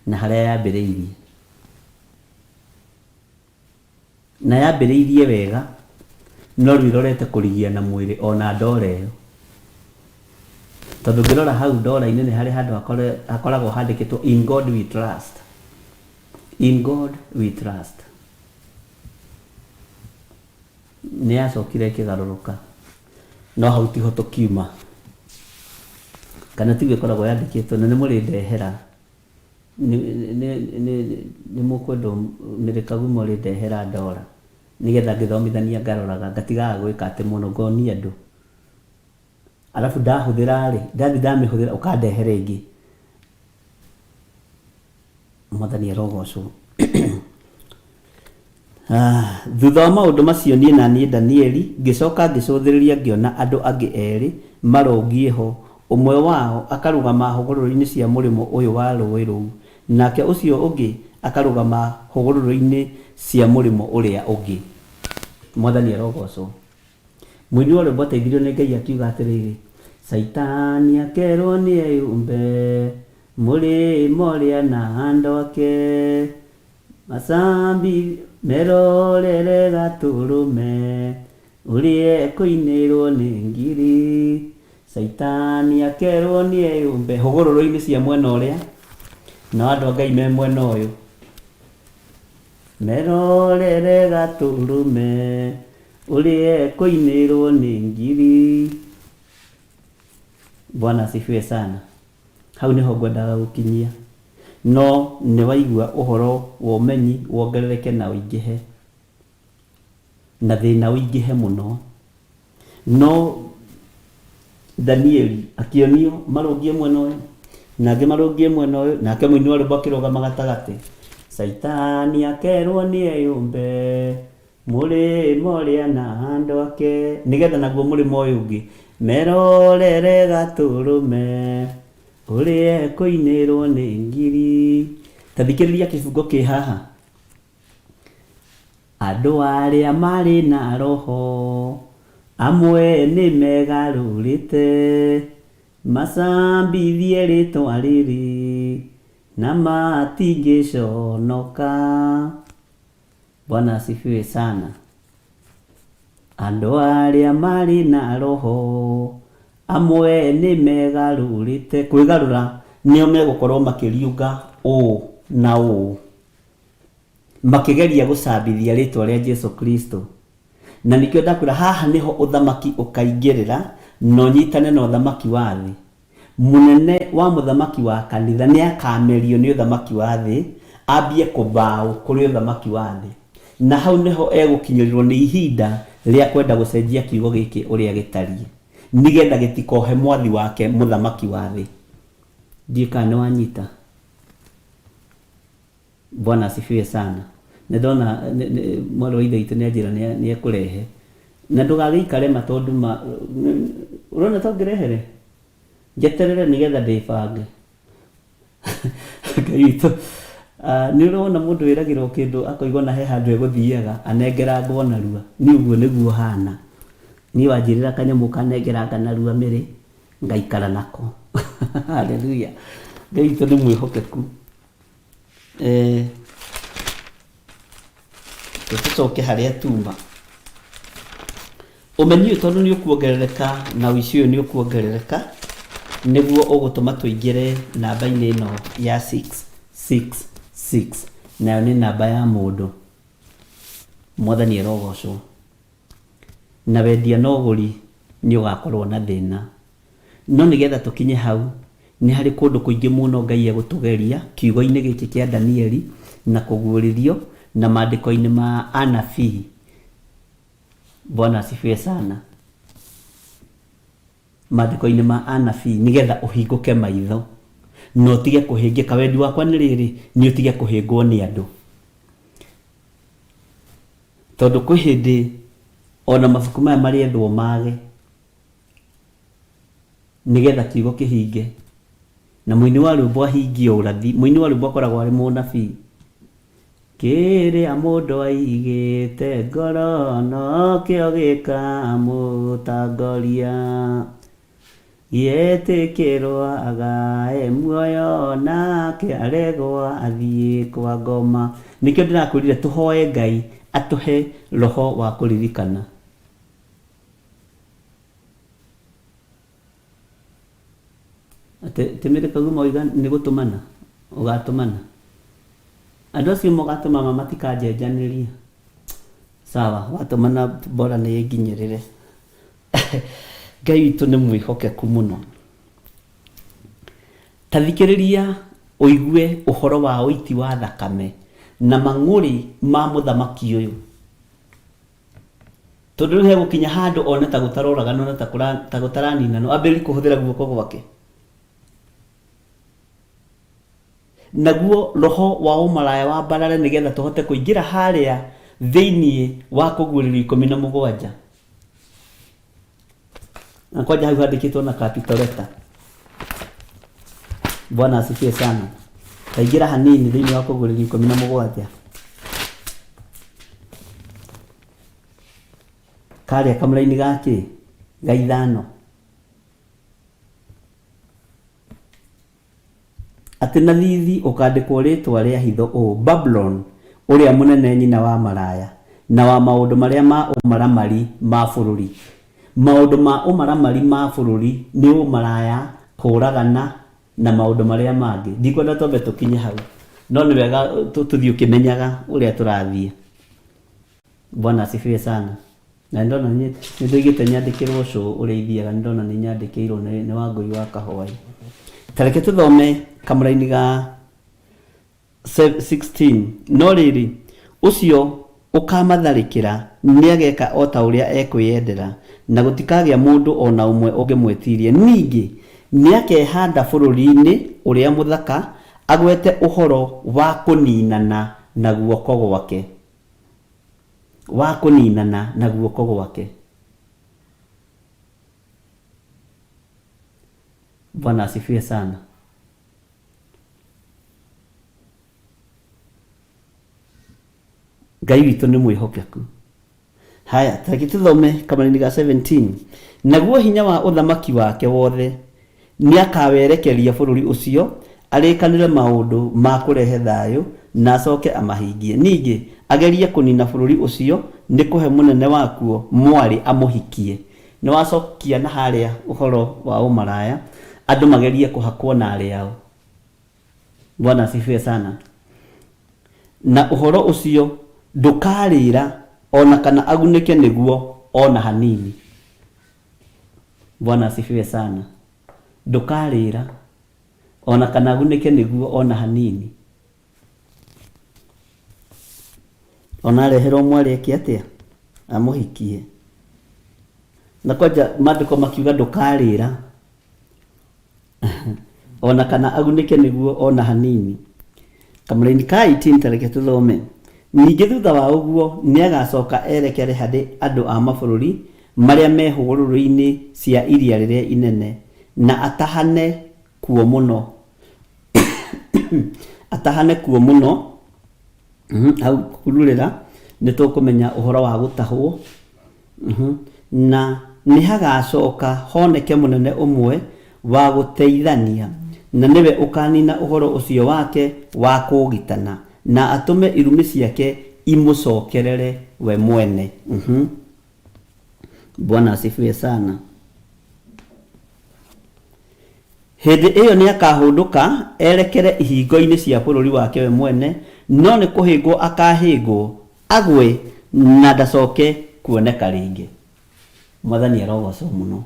na harĩa yambĩrĩirie. Na yambĩrĩirie wega, no rĩu ĩrorete kũrigia na mwĩrĩ o na ndora ĩyo. Tondũ ũngĩrora hau ndora-inĩ nĩ harĩ handũ hakoragwo handĩkĩtwo in God we trust. In God we trust. Nĩ yacokire ĩkĩgarũrũka, no hau tiho tũkiuma. Kana tiguo ĩkoragwo yandĩkĩtwo, na nĩ mũrĩndehera. Nĩ mũkwenda mĩrĩkagumo ũrĩndehera ndora nĩgetha ngĩthomithania ngaroraga ngatigaga gwĩka atĩ mũno ngonia andũ. Arabu ndahũthĩra rĩ, ndathiĩ ndamĩhũthĩra ũkandehera ĩngĩ. Mwathani arogocwo. Thutha wa maũndũ macio niĩ na niĩ Danieli ngĩcoka ngĩcũthĩrĩria ngĩona andũ angĩ erĩ marũngiĩ ho, ũmwe wao akarũgama hũgũrũrũ-inĩ cia mũrĩmo ũyũ wa rũũĩ rũu, nake ũcio ũngĩ akarũgama hũgũrũrũ-inĩ cia mũrĩmo ũrĩa ũngĩ. Mwathani arogocwo. Mũini wa rwĩmbo ateithirio nĩ Ngai akiuga atĩrĩrĩ, Caitani akerwo nĩ eyumbe mũrĩmo ũrĩa na andũ ake. Macambi merorere gatũrũme, ũrĩa ekũinĩrwo nĩ ngiri, Caitani akerwo nĩeyũmbe. Hũgũrũrũ-inĩ cia mwena ũrĩa, nao andũ a Ngai me mwena ũyũ. Merorere gatũrũme, ũrĩa ekũinĩrwo nĩ ngiri. Bwana asifiwe sana. Hau nĩho ngwendaga gũkinyia. No nĩ waigua ũhoro wa ũmenyi wongerereke na ũingĩhe, na thĩna ũingĩhe mũno. No Danieli akĩonio marũngiĩ mwena ũyũ, na angĩ marũngiĩ mwena ũyũ, nake mũini wa rwĩmbo akĩrũgama gatagatĩ. Caitani akerwo nĩ eyũmbe, Mũrĩmo ũrĩa na andũ ake. Nĩgetha naguo mũrĩmo ũyũ ũngĩ merorere gatũrũme ũrĩa ekũinĩrwo nĩ ngiri. Ta thikĩrĩria kĩbungo kĩ haha. Andũ arĩa marĩ na roho amwe nĩ megarũrĩte macambithie rĩtwa rĩrĩ na matingĩconoka. Bwana asifiwe sana. Andũ arĩa marĩ na roho amwe nĩ megarũrĩte. Kwĩgarũra nĩo megũkorwo makĩriũnga ũũ na ũũ, makĩgeria gũcambithia rĩtwa rĩa Jesu Kristo. Na nĩkĩo ndakwĩra haha nĩho ũthamaki ũkaingĩrĩra na ũnyitane na ũthamaki wa thĩ. Mũnene wa mũthamaki wa kanitha nĩ akamerio nĩ ũthamaki wa thĩ, ambie kũbaũ kũrĩ ũthamaki wa thĩ. Na hau nĩho egũkinyĩrĩrwo nĩ ihinda rĩa kwenda gũcenjia kiugo gĩkĩ ũrĩa gĩtariĩ, nĩgetha gĩtikohe mwathi wake mũthamaki wa thĩ. Ndiũĩ kana nĩ wanyita. Bwana asifiwe sana. Nĩ ndona mwarĩ wa ithe witũ nĩ anjĩra nĩ ekũrehe. Na ndũgagĩikare ma tondũ ma ũrona ta ũngĩrehere? Njeterere nĩgetha ndĩbange. Ngai witũ. Nĩ ũrĩ wona mũndũ wĩragĩrwo kĩndũ akoiga ona he handũ egũthiaga anengerangwo narua. Niĩ ũguo nĩguo hana. Niĩ wanjĩrĩra kanyamũ ũkanengeranga narua mĩrĩ, ngaikara nako. Hallelujah. Ngai witũ nĩ mwĩhokeku. Eh, tũcoke harĩa tuma. Ũmenyi ũyũ tondũ nĩ ũkuongerereka na ũici ũyũ nĩ ũkuongerereka, nĩguo ũgũtũma tũingĩre namba-inĩ ĩno ya 666, nayo nĩ namba ya mũndũ. Mwathani arogocwo. Na wendia na ũgũri nĩ ũgakorwo na thĩna. No nĩgetha tũkinye hau, nĩ harĩ kũndũ kũingĩ mũno Ngai egũtũgeria kiugo-inĩ gĩkĩ kĩa Danieli na kũguũrĩrio na maandĩko-inĩ ma anabii. Bwana asifiwe sana. Maandĩko-inĩ ma anabii nĩgetha ũhingũke maitho na ũtige kũhĩngĩka. Wendi wakwa nĩ rĩrĩ, nĩ ũtige kũhĩngwo nĩ andũ. Tondũ kwĩ hĩndĩ ona mabuku maya marĩethwo mage nĩgetha kiugo kĩhinge. Na mũini wa rwĩmbo ahingie ũrathi. Mũini wa rwĩmbo akoragwo arĩ mũnabii. Kĩrĩa mũndũ aigĩte ngoro nokĩo gĩkamũtongoria. Yetĩkĩrwo agae muoyo nake aregwo athiĩ kwa ngoma. Nĩkĩo ndĩrakwĩrire tũhoe Ngai atũhe roho wa kũririkana. Atĩ ti Mary Kaguma oiga nĩ gũtũmana ũgatũmana. Andũ acio mũgatũma ma matikanjenjanĩria. Sawa, watũmana bora nĩ ĩnginyĩrĩre. Ngai witũ nĩ mwĩhokeku mũno. Ta thikĩrĩria ũigue ũhoro wa ũiti wa thakame na mang'ũrĩ ma mũthamaki ũyũ. Tondũ rĩu hegũkinya handũ one ta gũtaroraganwo na ta gũtaraninanwo, ambĩrĩrie kũhũthĩra guoko gwake. Naguo roho wa ũmaraya wambarare nĩgetha tũhote kũingĩra harĩa thĩinĩ wa kũguũrĩrio 17. Na kwanja hau handĩkĩtwo na capital letter. Bwana asifiwe sana. Taingĩra hanini thĩinĩ wa kũguũrĩrio 17. Karĩa kamũraini ga kĩ? Ga ithano. Atĩ na thithi ũkandĩkwo rĩĩtwa rĩa hitho ũũ, Babuloni ũrĩa mũnene, nyina wa maraya, na wa maũndũ marĩa ma ũmaramari ma bũrũri. Maũndũ ma ũmaramari ma bũrũri nĩ ũmaraya, kũũragana, na maũndũ marĩa mangĩ. Ndikwenda twambe tũkinye hau, no nĩ wega tũthiĩ ũkĩmenyaga ũrĩa tũrathiĩ. Bwana asifiwe sana. Na nĩndona nĩ ndoigĩte nyandĩkĩrwo cũ ũrĩa ithiaga nĩndona nĩ nyandĩkĩirwo nĩ nĩ Wangũi wa Kahũai. Ta reke tũthome kamũraini ga 16. No rĩrĩ, ũcio ũkamatharĩkĩra nĩageka o ta ũrĩa ekwĩyendera, na gũtikagĩa mũndũ o na ũmwe ũngĩmwĩtiiria. Ningĩ nĩakehanda bũrũri-inĩ ũrĩa mũthaka, agwete ũhoro wa kũniinana na guoko gwake. wa kũninana na guoko gwake. Bwana asifiwe sana. Ngai witũ nĩ mwĩhokeku. Haya, tareke tũthome kamũraini ga 17. Naguo hinya wa ũthamaki wake wothe nĩakawerekeria bũrũri ũcio, arĩkanĩre maũndũ ma kũrehe thayũ, na acoke amahingie. Ningĩ agerie kũnina bũrũri ũcio nĩ kũhe mũnene wakuo mwarĩ amũhikie. Nĩwacokia na harĩa ũhoro wa ũmaraya, andũ magerie kũhakwo na arĩ ao. Bwana asifiwe sana. Na ũhoro ũcio ndũkarĩra o na kana agunĩke nĩguo o na hanini. Bwana asifiwe sana. Ndũkarĩra o na kana agunĩke nĩguo o na hanini. Ona areherwo mwarĩ eke atĩa? Amũhikie. Na kwanja maandĩko makiuga ndũkarĩra o na kana agunĩke nĩguo o na hanini. Kamũraini ka 18 ta reke tũthome. Ningĩ thutha wa ũguo nĩagacoka erekere harĩ andũ a mabũrũri marĩa me hũgũrũrũ-inĩ cia iria rĩrĩa inene, na atahane kuo mũno. Atahane kuo mũno. Hau kururĩra nĩ tũkũmenya ũhoro wa gũtahwo. Na nĩhagacoka honeke mũnene ũmwe wa gũteithania, na nĩwe ũkanina ũhoro ũcio wake wa kũũgitana, na atũme irumi ciake imũcokerere we mwene. Bwana asifiwe sana. Hĩndĩ ĩyo nĩakahũndũka erekere ihingo-inĩ cia bũrũri wake we mwene, no nĩ kũhĩngwo akaahĩngwo, agwe, na ndacoke kuoneka rĩngĩ. Mwathani arogocwo mũno.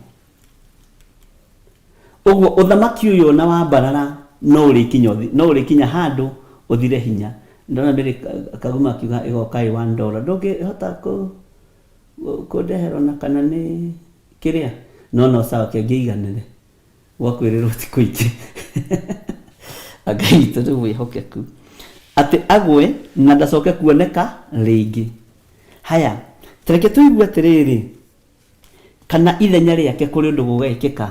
Ũguo ũthamaki ũyũ ona wambarara no ũrĩkinya no ũrĩkinya handũ ũthire hinya. Ndona Mary Kaguma akiuga ĩgoka ĩ one dollar. Ndũngĩhota kũndehera ona kana nĩ kĩrĩa? No no sawa kĩngĩ iganĩre. Gwa kwĩrĩrwo ti kũingĩ. Ngai witũ nĩ mwĩhokeku. Atĩ agwe na ndacoke kuoneka rĩngĩ. Haya, ta reke tũigue atĩrĩrĩ, kana ithenya rĩake kũrĩ ũndũ gũgekĩka.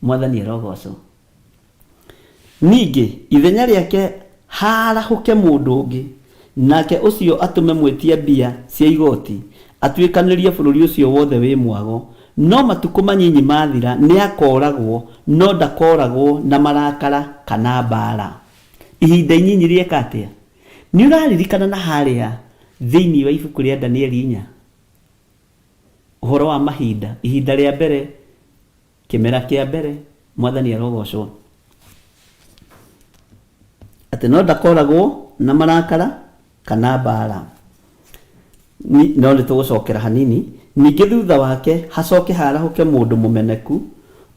Mwathani arogocwo. Ningĩ, ithenya rĩake haarahũke mũndũ ũngĩ, nake ũcio atũme mwĩtia mbia cia igoti atuĩkanĩrie bũrũri ũcio wothe wĩ mwago, no matukũ manyinyi maathira nĩakooragwo, no ndakooragwo na marakara kana mbaara. Ihinda inyinyi rĩeka atĩa? Nĩũraririkana na harĩa thĩinĩ wa ibuku rĩa Danieli inya, ũhoro wa mahinda, ihinda rĩa mbere Kĩmera kĩa mbere, Mwathani arogocwo. Atĩ no ndakoragwo na marakara kana mbaara. No nĩ tũgũcokera hanini. Ningĩ thutha wake hacoke harahũke mũndũ mũmeneku,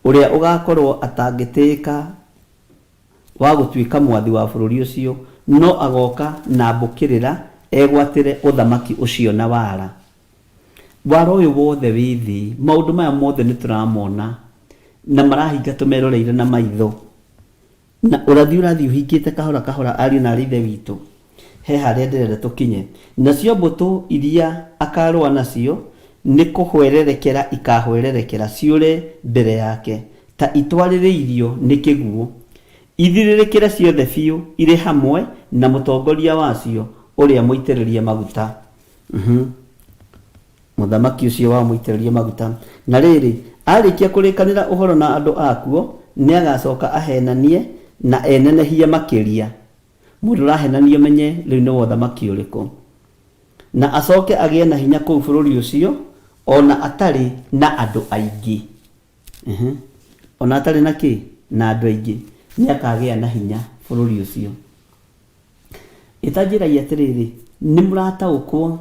ũrĩa ũgakorwo atangĩtĩĩka wa gũtuĩka mwathi wa bũrũri ũcio, no agoka na mbũkĩrĩra egwatĩre ũthamaki ũcio na wara. Wara ũyũ wothe wĩ thĩ, maũndũ maya mothe nĩ tũramona na marahinga tũmeroreire na maitho. Na ũrathi ũrathiĩ ũhingĩte kahora kahora ariũ na aarĩ a Ithe witũ. He harĩa ndĩrenda tũkinye. Nacio mbũtũ iria akarũa nacio nĩ kũhwererekera ikahwererekera ciũre mbere yake ta itwarĩrĩirio nĩ kĩguũ, ithirĩrĩkĩre ciothe biũ irĩ hamwe na mũtongoria wacio ũrĩa mũitĩrĩrie maguta. Mũthamaki ũcio wao mũitĩrĩrie maguta. Na rĩrĩ, aarĩkia kũrĩkanĩra ũhoro na andũ akuo, nĩagacoka ahenanie na enenehie makĩria. Mũndũ ũrahenania ũmenye rĩu nĩ wa ũthamaki ũrĩkũ. Na acoke agĩe na hinya kũu bũrũri ũcio, o na atarĩ na andũ aingĩ. O na atarĩ na kĩ? Na andũ aingĩ. Nĩakagĩa na hinya bũrũri ũcio. Ĩ ta njĩrai atĩrĩrĩ, nĩ mũrataũkwo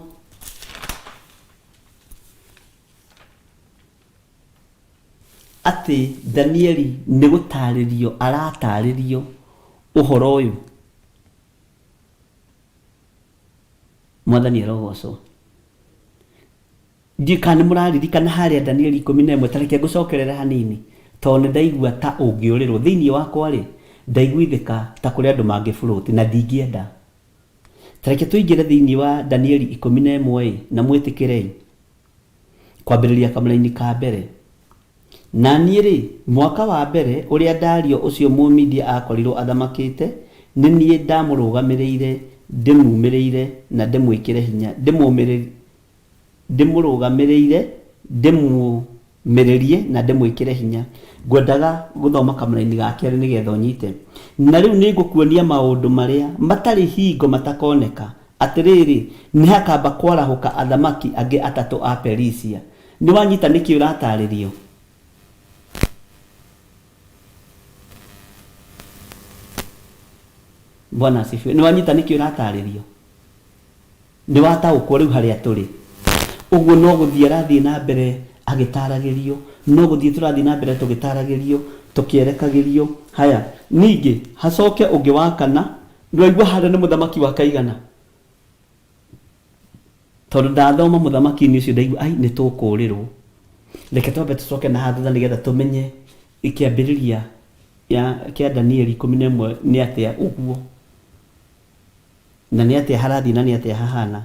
atĩ Danieli nĩ gũtarĩrio aratarĩrio ũhoro ũyũ? Mwathani arogocwo. Ndiũĩ kana nĩ mũraririkana harĩa Danieli 11, ta reke ngũcokerere hanini, tondũ nĩ ndaigua ta ũngĩũrĩrwo. Thĩinĩ wakwa-rĩ, Ndaiguithĩka ta kũrĩ andũ mangĩ float na ndingĩenda. Ta reke tũingĩre thĩinĩ wa Danieli 11 ĩ, na mwĩtĩkĩre-ĩ, kwambĩrĩria kamũraini ka mbere. Na niĩ-rĩ, mwaka wa mbere ũrĩa Dario ũcio Mũmedia aakorirũo athamakĩte, nĩ niĩ ndamũrũgamĩrĩire ndĩmuumĩrĩre na ndĩmwĩkĩre hinya, ndĩmũrũgamĩrĩire ndĩmũũmĩrĩrie na ndĩmwĩkĩre hinya. Ngwendaga gũthoma kamũraini ga kerĩ nĩgetha ũnyite. Na rĩu nĩngũkuonia maũndũ marĩa matarĩ hingo matakoneka, atĩrĩrĩ, nĩhakamba kwarahũka athamaki angĩ atatũ a Perisia. Nĩwanyita nĩkĩ ũratarĩrio? Bwana asifiwe. Nĩwanyita nĩkĩ ũratarĩrio? Nĩwataũkwo rĩu harĩa tũrĩ? Ũguo no gũthiĩ arathiĩ na mbere agĩtaragĩrio, no gũthiĩ tũrathiĩ na mbere tũgĩtaragĩrio, tũkĩerekagĩrio. Haya, ningĩ hacoke ũngĩ wa kana, nĩwaigua harĩa nĩ mũthamaki wa kaigana? Tondũ ndathoma mũthamaki-inĩ ũcio ndaigua ai nĩ tũkũrĩrwo. Reke twambe tũcoke na haha thutha nĩgetha tũmenye kĩambĩrĩria kĩa Danieli 11 nĩ atĩa ũguo, na nĩ atĩa harathiĩ na nĩ atĩa hahana.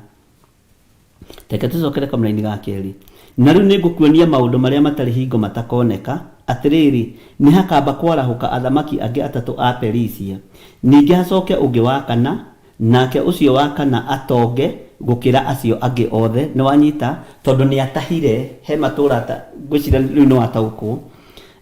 Reke tũcokere kamũraini ga kerĩ. Na rĩu nĩngũkuonia maũndũ marĩa matarĩ hingo matakoneka, atĩrĩrĩ, nĩhakamba kwarahũka athamaki angĩ atatũ a Perisia, ningĩ hacoke ũngĩ wa kana, Nake ũcio wa kana atonge gũkĩra acio angĩ othe. Nĩwanyita? Tondũ nĩatahire, he matũũra ta, ngwĩciria rĩu nĩwataũkwo,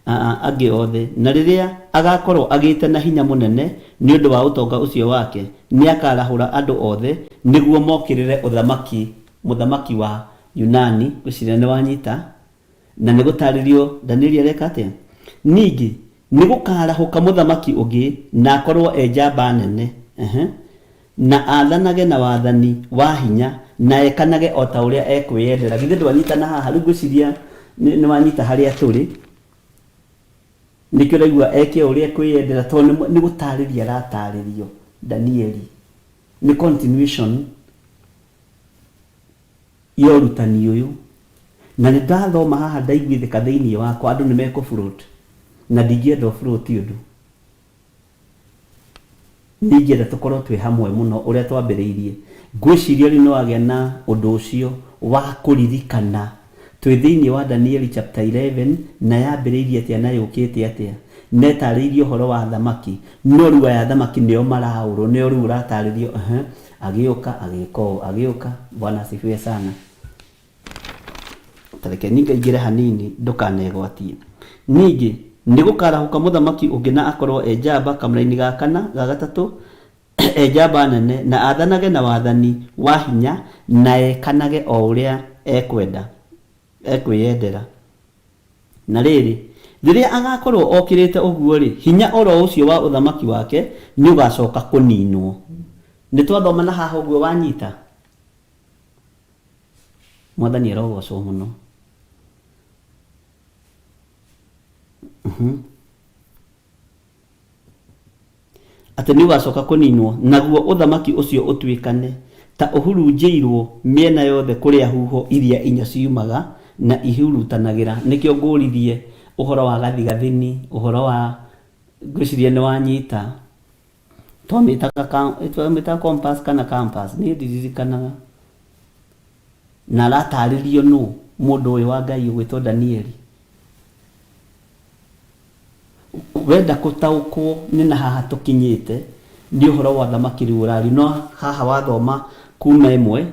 angĩ othe. Na rĩrĩa agakorwo agĩte na hinya mũnene nĩ ũndũ wa ũtonga ũcio wake, nĩakarahũra andũ othe nĩguo mokĩrĩre ũthamaki, mũthamaki wa Yunani. Ngwĩciria nĩwanyita? Na nĩ gũtaarĩrio Danieli areka atĩa? Ningĩ, nĩ gũkaarahũka mũthamaki ũngĩ na akorũo e njamba nene, ehe, na aathanage na wathani wa hinya, na ekanage o ta ũrĩa ekwĩendera. Githĩ ndwanyita na haha? Rĩu ngwĩciria nĩ wanyita harĩa tũrĩ. Nĩkĩo ũraigua eke o ũrĩa ekwĩyendera, tondũ nĩ gũtaarĩria arataarĩrio Danieli. Nĩ continuation. Ya ũrutani ũyũ. Na nĩ ndathoma haha ndaiguithĩka thĩinĩ wakwa andũ nĩ mekũ float na ndingĩenda ũ float ũndũ. Nĩ ingĩenda tũkorwo twĩ hamwe mũno ũrĩa twambĩrĩirie. Ngwĩciria rĩu nĩ wagĩa na ũndũ ũcio wa kũririkana twĩ thĩinĩ wa Danieli chapter 11 na yambĩrĩirie atĩa na yũkĩte atĩa. Na ĩtarĩirie ũhoro wa athamaki no rĩu aya athamaki nĩo maraũrwo nĩo rĩu ũratarĩrio ehe. Agĩũka, agĩka ũũ, agĩũka. Bwana asifiwe sana. Ta reke niĩ ngaingĩre hanini ndũkanegwatie. Ningĩ, nĩ gũkarahũka mũthamaki ũngĩ na akorwo e njamba, kamũraini ga kana, ga gatatũ, e njamba nene, na aathanage na wathani wa hinya, na ekanage o ũrĩa ekwenda, ekwĩyendera. Na rĩrĩ, rĩrĩa agaakorũo okĩrĩte ũguo-rĩ, hinya o ro ũcio wa ũthamaki wake nĩũgacoka kũninwo. Nĩtwathoma na haha ũguo wanyita? Mwathani arogocwo mũno. Atĩ nĩũgacoka kũninwo, naguo ũthamaki ũcio ũtuĩkane ta ũhurunjĩirũo mĩena yothe kũrĩa huho iria inya ciumaga na ihurutanagĩra. Nĩkĩo ngũũririe ũhoro wa gathigathini, ũhoro wa, ngwĩciria nĩwanyita, twamĩtaga compass kana campus, niĩ ndiririkanaga. Na aratarĩrio nũ mũndũ ũyũ wa Ngai ũgwĩtwo Danieli. Wenda gũtaũkwo nĩ na haha tũkinyĩte nĩ ũhoro wa ũthamaki rĩu ũrario. No haha wathoma kuma ĩmwe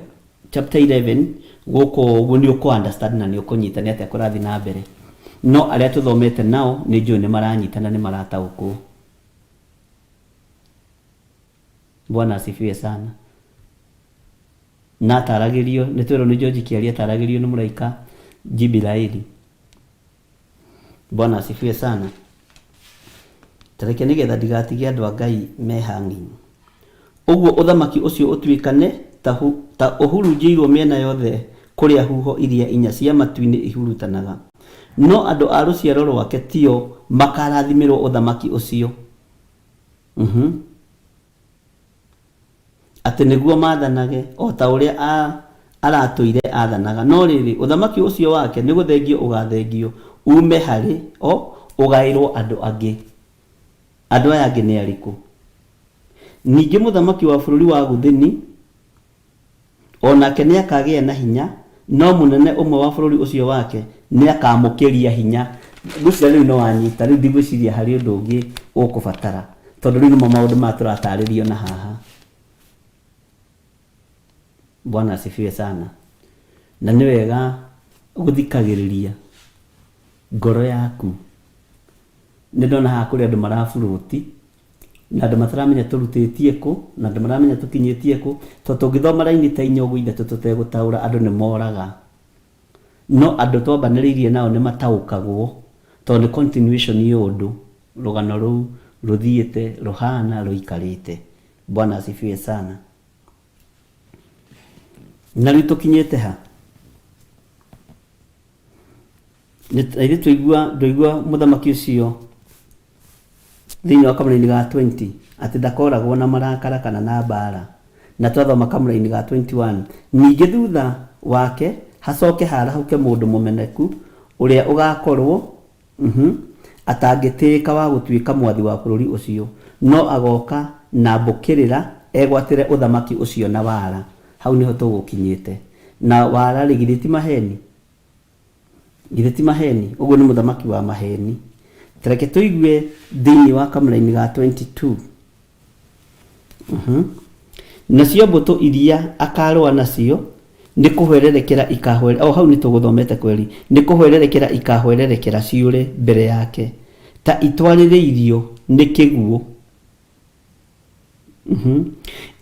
chapter 11 gũkũ ũguo nĩ ũkũ understand na nĩ ũkũnyita nĩ atĩa kũrathiĩ na mbere. No arĩa tũthomete nao nĩ njũĩ nĩ maranyita na nĩ marataũkwo. Bwana asifiwe sana. Na ataragĩrio, nĩ twerwo nĩ George Kĩaria ataragĩrio nĩ mũraika Jibilaili. Bwana asifiwe sana. Tareke nĩgetha ndigatige andũ a Ngai me hanging. Ũguo ũthamaki ũcio ũtuĩkane ta, hu, ta ũhurunjĩirwo mĩena yothe kũrĩa huho iria inya cia matu-inĩ ihurutanaga. No andũ a rũciaro rwake tio makarathimĩrwo ũthamaki ũcio. Mhm. Atĩ nĩguo maathanage o ta ũrĩa aratũire aathanaga. No rĩrĩ, ũthamaki ũcio wake nĩ gũthengio ũgathengio uume harĩ o, ũgaĩrũo andũ angĩ. Andũ aya angĩ nĩ arĩkũ? Ningĩ mũthamaki wa bũrũri wa Gũthini o nake nĩakagĩa na hinya, no mũnene ũmwe wa bũrũri ũcio wake nĩakamũkĩria hinya. Ngwĩciria rĩu nĩwanyita, rĩu ndigwĩciria harĩ ũndũ ũngĩ ũkũbatara, tondũ rĩu nĩmo maũndũ maya tũratarĩrio na haha. Bwana asifiwe sana. Na nĩ wega gũthikagĩrĩria ngoro yaku. Nĩ ndona haha kũrĩ andũ maraburũti, na andũ mataramenya tũrutĩtie kũ, na andũ maramenya tũkinyĩtie kũ, tondũ tũngĩthoma raini ta inya ũguo ithatũ tũtegũtaũra andũ nĩ moraga. No andũ twambanĩrĩirie nao nĩ mataũkagwo, tondũ nĩ continuation ya ũndũ rũgano rũu rũthiĩte, rũhana, rũikarĩte. Bwana asifiwe sana. Na rĩu tũkinyĩte ha? Na ithuĩ twaigua ndwaigua mũthamaki ũcio thĩinĩ wa kamũraini ga 20 atĩ ndakoragwo na marakara kana na mbaara. Na twathoma kamũraini ga 21 ningĩ thutha wake hacoke harahũke mũndũ mũmeneku ũrĩa ũgakorwo Atangĩtĩĩka wa gũtuĩka mwathi wa bũrũri ũcio, no agooka na mbũkĩrĩra egwatĩre ũthamaki ũcio na wara. Hau nĩho tũgũkinyĩte. Na wara-rĩ, githĩ ti maheeni? Githĩ ti maheeni? Ũguo nĩ mũthamaki wa maheeni. Ta reke tũigue thĩinĩ wa kamũraini ga 22. Nacio mbũtũ iria akarũa nacio nĩ kũhwererekera ikahwere, o hau nĩ tũgũthomete kweri, nĩ kũhwererekera ikahwererekera ciũre mbere yake ta itwarĩrĩirio nĩ kĩguũ.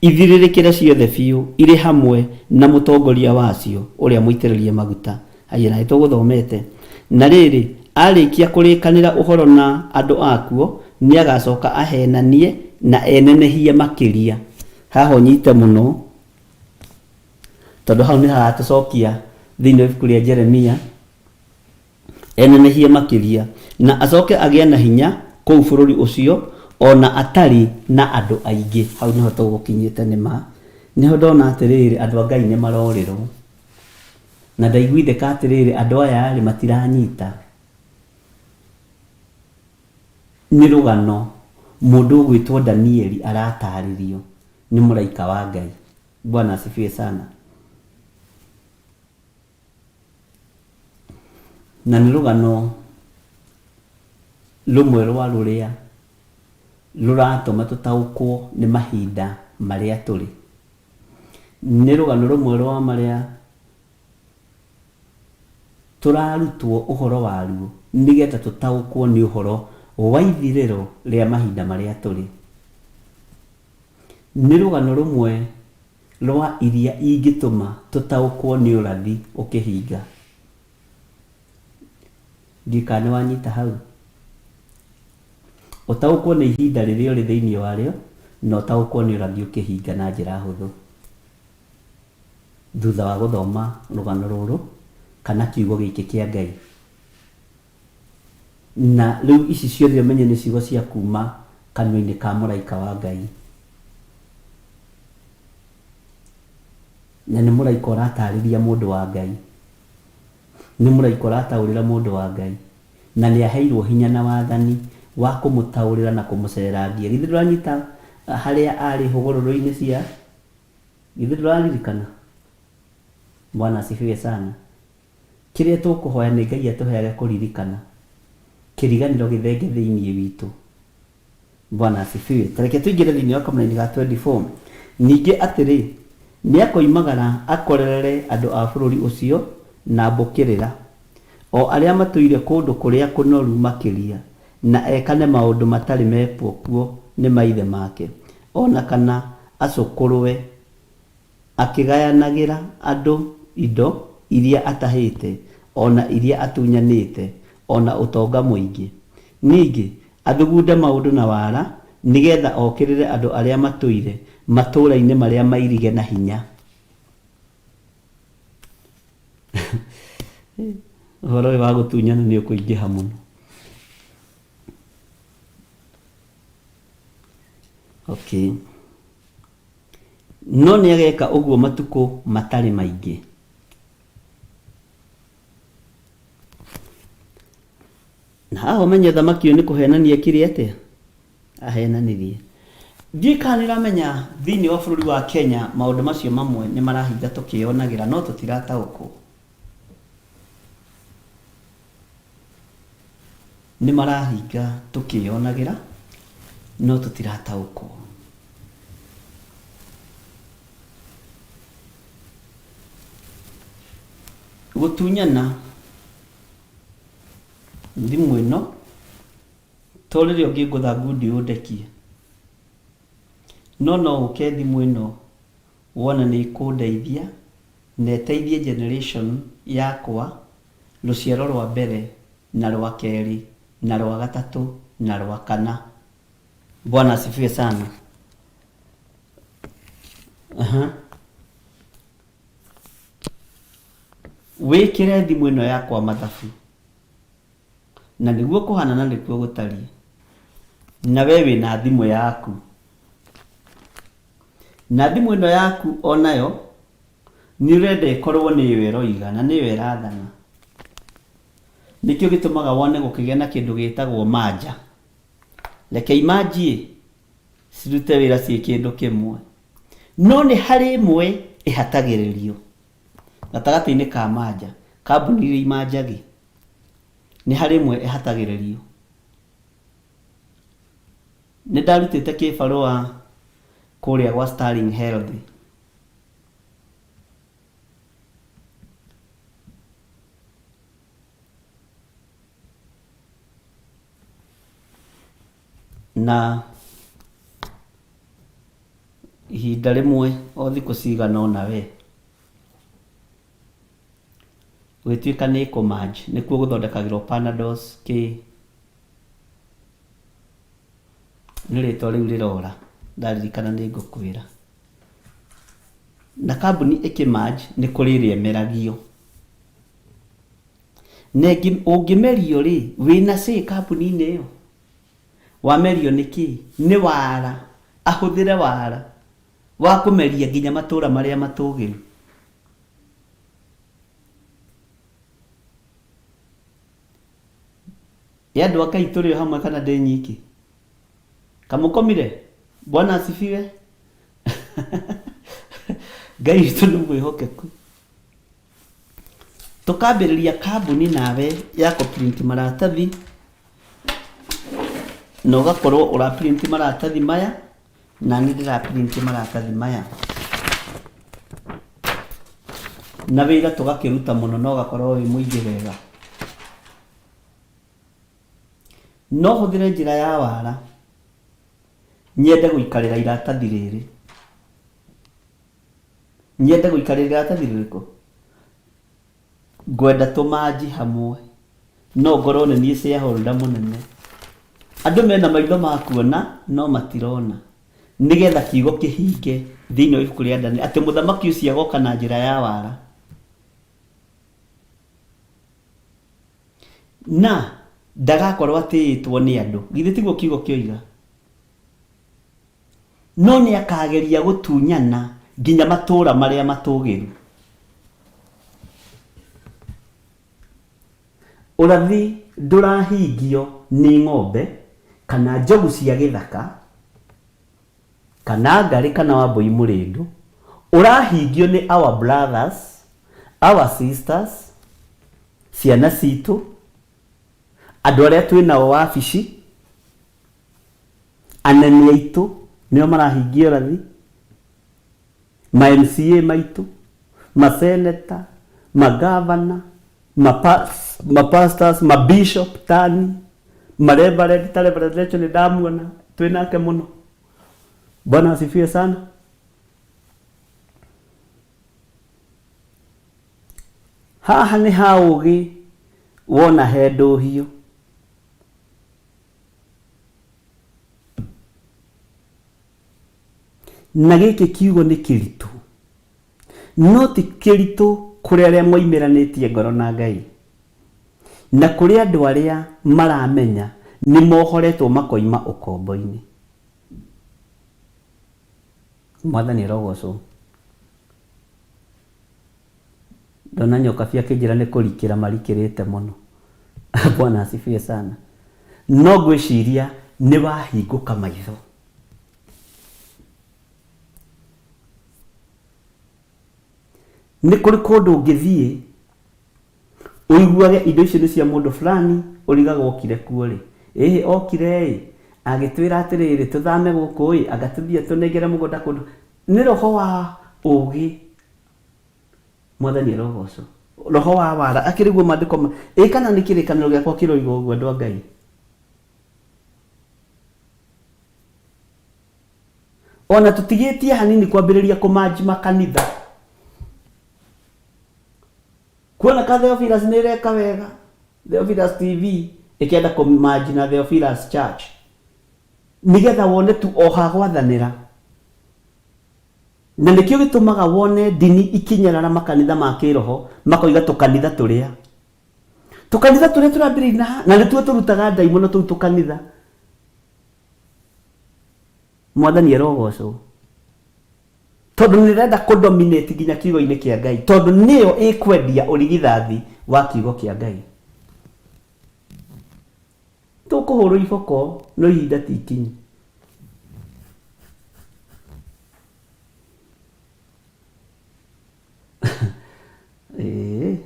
Ithirĩrĩkĩre ciothe biũ irĩ hamwe na mũtongoria wacio ũrĩa mũitĩrĩrie maguta. Haiya, na nĩtũgũthomete. Na rĩrĩ, aarĩkia kũrĩkanĩra ũhoro na andũ akuo, nĩagacoka aheenanie na enenehie makĩria. Haha ũnyite mũno, tondũ hau nĩharatũcokia thĩinĩ wa ibuku rĩa Jeremia. Enenehie makĩria, na acoke agĩe na hinya kũu bũrũri ũcio, o na atarĩ na andũ aingĩ. Hau nĩho tũgũkinyĩte nĩ ma. Nĩho ndona atĩrĩrĩ, andũ a Ngai nĩmarorĩrwo. Na ndaiguithĩka atĩrĩrĩ, andũ aya-rĩ matiranyita. Nĩ rũgano mũndũ ũgwĩtwo Danieli aratarĩrio nĩ mũraika wa Ngai. Bwana asifiwe sana. Na nĩ rũgano rũmwe rwa rũrĩa rũratũma tũtaũkwo nĩ mahinda marĩa tũrĩ. Nĩ rũgano rũmwe rwa marĩa tũrarutwo ũhoro waruo nĩgetha tũtaũkwo nĩ ũhoro wa ithirĩro rĩa mahinda marĩa tũrĩ. Nĩ rũgano rũmwe rwa iria ingĩtũma tũtaũkwo nĩ ũrathi ũkĩhinga. Ndiũĩ kana nĩ wanyita hau. Ũtaũkwo nĩ ihinda rĩrĩa ũrĩ thĩinĩ warĩo, na ũtaũkwo nĩ ũrathi ũkĩhinga na njĩra hũthũ. Thutha wa gũthoma rũgano rũrũ kana kiugo gĩkĩ kĩa Ngai. Na rĩu ici ciothe ũmenye nĩ ciugo cia kuuma kanua-inĩ ka mũraika wa Ngai. Na nĩ mũraika ũratarĩria mũndũ wa Ngai. Nĩ mũraika ũrataũrĩra mũndũ wa Ngai. Na nĩ aheirwo hinya na wathani wa kũmũtaũrĩra na kũmũcerangia. Githĩ ndũranyita harĩa arĩ hũgũrũrũ-inĩ cia, githĩ ndũraririkana? Bwana asifiwe sana. Kĩrĩa tũkũhoya nĩ Ngai atũheage kũririkana. Kĩriganĩro gĩthenge thĩinĩ witũ. Bwana asifiwe. Ta reke tũingĩre thĩinĩ wa kamũraini ga 24. Ningĩ atĩrĩ, nĩakoimagara akorerere andũ a bũrũri ũcio na mbũkĩrĩra, o arĩa matũire kũndũ kũrĩa kũnoru makĩria, na ekane maũndũ matarĩ mekwo kuo nĩ maithe make, o na kana acũkũrũwe akĩgayanagĩra andũ indo iria atahĩte, o na iria atunyanĩte, o na ũtonga mũingĩ. Ningĩ, athugunde maũndũ na wara, nĩ getha okĩrĩre andũ arĩa matũire matũũra-inĩ marĩa mairige na hinya. Ũhoro ũyũ wa gũtunyana nĩ ũkũingĩha mũno. Okay. No nĩageeka ũguo matukũ matarĩ maingĩ. Na haha ũmenye ũthamaki ũyũ nĩ kũhenania ekire atĩa? Ahenanirie. Ndiũĩ kana nĩ ũramenya thĩinĩ wa bũrũri wa Kenya maũndũ macio mamwe nĩ marahinga tũkĩyonagĩra no tũtirataũkwo. Nĩ marahinga tũkĩyonagĩra no tũtirataũkwo. Gũtunyana thimũ ĩno to rĩrĩa ũngĩngũtha ngundi ũndekie. No no ũke thimũ ĩno wone nĩ ĩkũndeithia na ĩteithie generation yakwa, rũciaro rwa mbere na rwa kerĩ na rwa gatatũ na rwa kana. Bwana asifiwe sana. Aha. Wĩkĩre thimũ ĩno yakwa mathabu. Na nĩguo kũhana na nĩkuo gũtariĩ. Na we wĩna thimũ yaku. Na thimũ ĩno yaku o nayo nĩ ũrenda ĩkorwo nĩyo ĩroiga na nĩyo ĩrathana. Nĩkĩo gĩtũmaga wone gũkĩgĩa na kĩndũ gĩtagwo manja. Reke imanji cirute wĩra ciĩ kĩndũ kĩmwe. No nĩ harĩ ĩmwe ĩhatagĩrĩrio gatagatĩ-inĩ ka manja, kambuni iria imanjagi. Nĩ harĩ ĩmwe ĩhatagĩrĩrio. Nĩ ndarutĩte kĩbarũa kũrĩa gwa Sterling Health. Na ihinda rĩmwe o thikũ cigana ũna we, Gũgĩtuĩka nĩ ĩkũ merge, nĩkuo gũthondekagĩrwo Panadols kĩ, nĩ rĩtwa rĩu rĩrora, ndaririkana nĩ ngũkwĩra. Na kambuni ĩkĩ merge nĩ kũrĩ ĩrĩa ĩmeragio. Na ĩngĩ ũngĩmerio rĩ, wĩna say kambuni-inĩ ĩyo? Wamerio nĩ kĩ? Nĩ wara, ahũthĩre wara wa kũmeria nginya matũra marĩa matũgĩru. Ĩ andũ a Ngai tũrĩ o hamwe kana ndĩ nyiki? Kamũkomire? Bwana asifiwe. Ngai witũ nĩ mwĩhokeku. Tũkambĩrĩria kambuni nawe ya kũ print maratathi na ũgakorwo ũra print maratathi maya na niĩ ndĩra print maratathi maya. Na wĩra tũgakĩruta mũno na ũgakorwo wĩ mũingĩ wega. No hũthĩre njĩra ya wara nyende gũikarĩra iratathi rĩrĩ. Nyende gũikarĩra iratathi rĩrĩkũ? Ngwenda tũmanji hamwe. No ngorwo nĩ niĩ shareholder mũnene. Andũ mena maitho ma kuona no matirona. Nĩgetha kiugo kĩhinge thĩinĩ wa ibuku rĩa Danieli atĩ mũthamaki ũcio agoka na njĩra ya wara. Na ndagakorwo atĩĩtwo nĩ andũ. Githĩ tiguo kiugo kĩoiga? No nĩakageria gũtunyana nginya matũũra marĩa matũũgĩru. Ũrathi ndũrahingio nĩ ng'ombe kana njogu cia gĩthaka kana ngarĩ kana wambũi mũrĩndũ, ũrahingio nĩ our brothers, our sisters, ciana citũ, andũ arĩa twĩ nao wabici, Anene aitũ nĩo marahingia ũrathi, ma MCA maitũ, ma senator, ma governor, ma ma pastors, ma bishop tani, ma reverend ta Reverend Rachel nĩ ndamuona twĩ nake mũno. Bwana asifiwe sana. Haha nĩ ha ũgĩ wona he ndũhiũ. Na gĩkĩ kiugo nĩ kĩritũ, no ti kĩritũ kũrĩ arĩa moimĩranĩtie ngoro na Ngai, na kũrĩ andũ arĩa maramenya nĩ mohoretwo makoima ũkombo-inĩ. Mwathani arogocwo. Ndona Nyokabi akĩnjĩra nĩ kũrikĩra marikĩrĩte mũno. Bwana asifiwe sana. No ngwĩciria Nĩ wahingũka maitho. Nĩ kũrĩ kũndũ ũngĩthiĩ ũiguage indo icio nĩ cia mũndũ fulani ũrigagwo okire kuo rĩ. Ĩhĩ okire ĩ, agĩtwĩra atĩrĩrĩ tũthame gũkũ ĩ, anga tũthiĩ atũnengere mũgũnda kũndũ. Nĩ roho wa ũgĩ. Mwathani arogocwo. Roho wa wara akĩrĩ guo maandĩko ma ĩ kana nĩ kĩrĩkanĩro gĩakwa kĩroiga ũguo andũ a Ngai. Ona tũtigĩtie hanini kwambĩrĩria kũmanji makanitha. Kuona ka Theophilus nĩ ĩreka wega. Theophilus TV ĩkenda kũmanji na Theophilus Church. Nĩgetha wone tu o ha gwathanĩra. Na nĩkĩo gĩtũmaga wone ndini ikĩnyarara makanitha ma kĩroho makoiga tũkanitha tũrĩa. Tũkanitha tũrĩa tũrambĩrĩirie na ha? Na nĩtuo tũrutaga ndaimono tũu tũkanitha. Mwathani arogocwo. Tondũ nĩ ĩrenda kũ dominate nginya kiugo-inĩ kĩa Ngai. Tondũ nĩyo ĩkwendia ũrigithathi wa kiugo kĩa Ngai. Tũkũhũrwo iboko no ihinda ti ikinyu. Ĩĩ.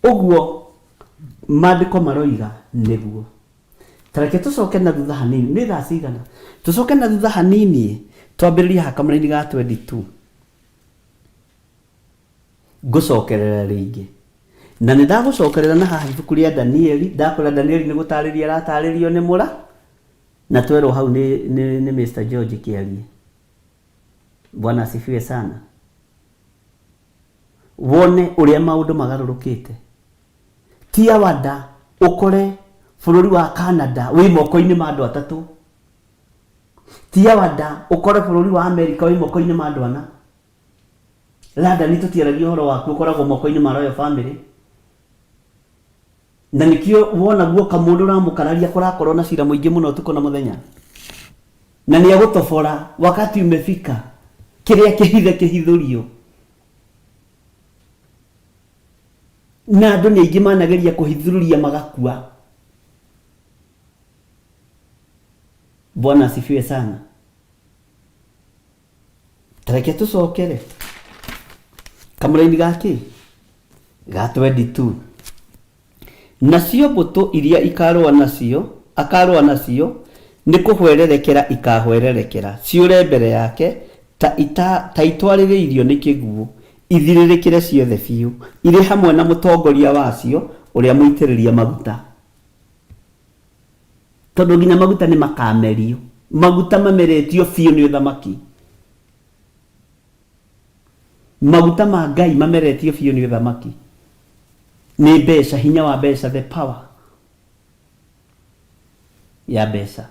Ũguo maandĩko maroiga nĩguo. Ta reke tũcoke na thutha hanini. Nĩ thaa cigana? Tũcoke na thutha hanini twambĩrĩrie haha kamũraini ga 22. Ngũcokerera rĩngĩ. Na nĩ ndagũcokerera na haha ibuku rĩa Danieli, ndakwĩra Danieli nĩ gũtarĩria aratarĩrio nĩ mũra, na twerwo hau nĩ, nĩ, nĩ Mr. George Kĩarie. Bwana asifiwe sana. Wone ũrĩa maũndũ magarũrũkĩte. Ti awada ũkore bũrũri wa Canada wĩ moko-inĩ ma andũ atatũ. Ti awada ũkore bũrũri wa America wĩ moko-inĩ ma andũ ana. London tũtiaragia ũhoro waku ũkoragwo moko-inĩ ma royal family. Na nĩkĩo wona guoka mũndũ ũramũkararia kũrakorwo na cira mũingĩ mũno ũtukũ na mũthenya. Na nĩ egũtobora wakati umefika kĩrĩa kĩhithe kĩhithũrio. Na andũ nĩ aingĩ manageria kũhithũrĩria magakua. Bwana asifiwe sana. Ta reke tũcokere kamũraini ga kĩ ga 22 nacio mbũtũ iria ikarũa nacio akarũa nacio nĩ kũhwererekera ikahwererekera ciũre mbere yake ta, ita, ta itwarĩrĩirio nĩ kĩguũ ithirĩrĩkĩre ciothe biũ irĩ hamwe na mũtongoria wacio ũrĩa mũitĩrĩrie maguta Tondũ nginya maguta nĩ makamerio. Maguta mameretio biũ nĩ ũthamaki. Maguta ma Ngai mameretio biũ nĩ ũthamaki. Nĩ mbeca, hinya wa mbeca, the power ya mbeca.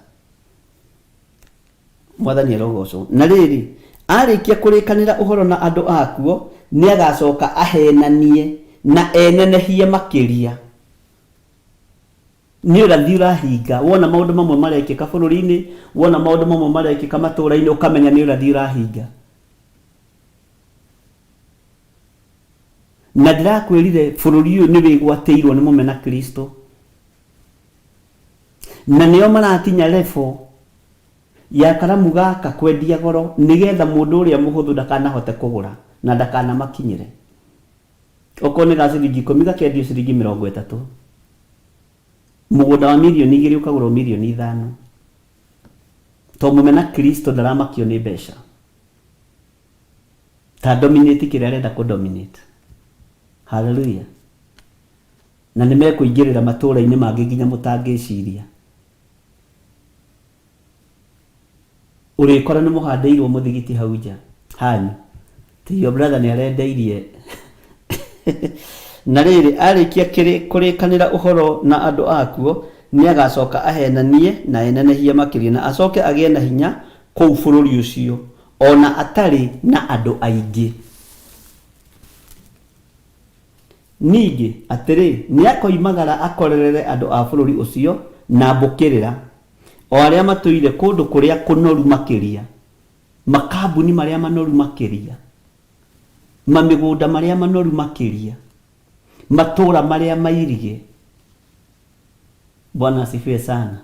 Mwathani arogocwo. Na rĩrĩ, arĩkia kũrĩkanĩra ũhoro na andũ akuo, nĩagacoka ahenanie na enenehie makĩria. Nĩ ũrathi ũrahinga. Wona maũndũ mamwe marekĩka bũrũri-inĩ, wona maũndũ mamwe marekĩka matũũra-inĩ, ũkamenya nĩ ũrathi ũrahinga. Na ndĩrakwĩrire bũrũri ũyũ nĩ wĩgwatĩirwo nĩ mũmena Kristo. Na nĩo marakinya level ya karamu gaka kwendia goro nĩgetha mũndũ ũrĩa mũhũthũ ndakanahote kũgũra na ndakanamakinyĩre. Okorwo nĩ ga ciringi ikũmi gakendio ciringi mĩrongo ĩtatũ. Mũgũnda wa mirioni igĩrĩ ũkagũrwo mirioni ithano. To mũmena Kristo ndaramakio nĩ mbeca. Ta dominate kĩrĩa arenda kũ dominate. Hallelujah. Na nĩ mekũingĩrĩra matũũra-inĩ mangĩ nginya mũtangĩciria. Ũrĩkora nĩ mũhandĩirwo mũthigiti hau nja hanyu. Ti your brother nĩ arendeirie. Na rĩrĩ, arĩkia kũrĩkanĩra ũhoro na andũ akuo, nĩ agacoka ahenanie na enenehie makĩria, na acoke agĩe na hinya kũu bũrũri ũcio, o na atarĩ na andũ aingĩ. Ningĩ, atĩrĩ, nĩakoimagara akorerere andũ a bũrũri ũcio na mbũkĩrĩra, o arĩa matũire kũndũ kũrĩa kũnoru makĩria, makambuni marĩa manoru makĩria, mamĩgũnda marĩa manoru makĩria, matũũra marĩa mairige. Bwana asifiwe sana.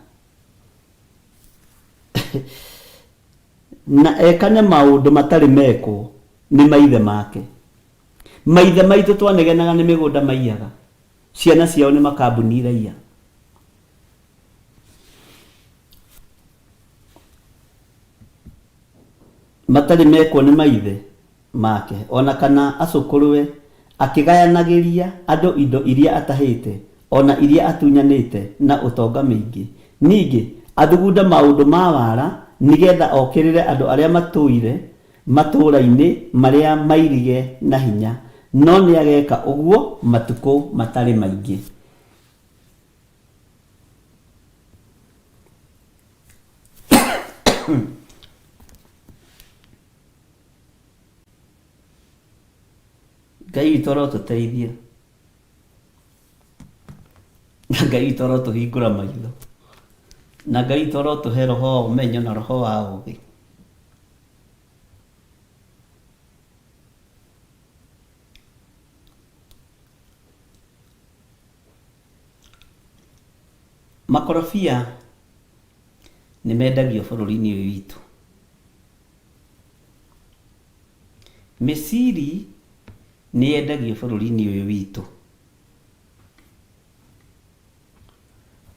Na ekane maũndũ matarĩ mekwo nĩ maithe make. Maithe maitũ twanegenaga nĩ mĩgũnda maiyaga, ciana ciao nĩ makambuni iraiya. Matarĩ mekwo nĩ maithe make, o na kana acũkũrũwe, akĩgayanagĩria andũ indo iria atahĩte, o na iria atunyanĩte na ũtonga mĩingĩ. Ningĩ athugunde maũndũ ma wara, nĩ getha okĩrĩre andũ arĩa matũire matũũra-inĩ marĩa mairige na hinya, no nĩageka ũguo matukũ matarĩ maingĩ. Ngai witũ arotũteithia. Na Ngai witũ arotũhingũra maitho. Na Ngai witũ arotũhe roho wa ũmenyo na roho wa ũgĩ. Makorobia nĩ mendagio bũrũri-inĩ ũyũ witũ. Mĩciri nĩ yendagio bũrũri-inĩ ũyũ witũ.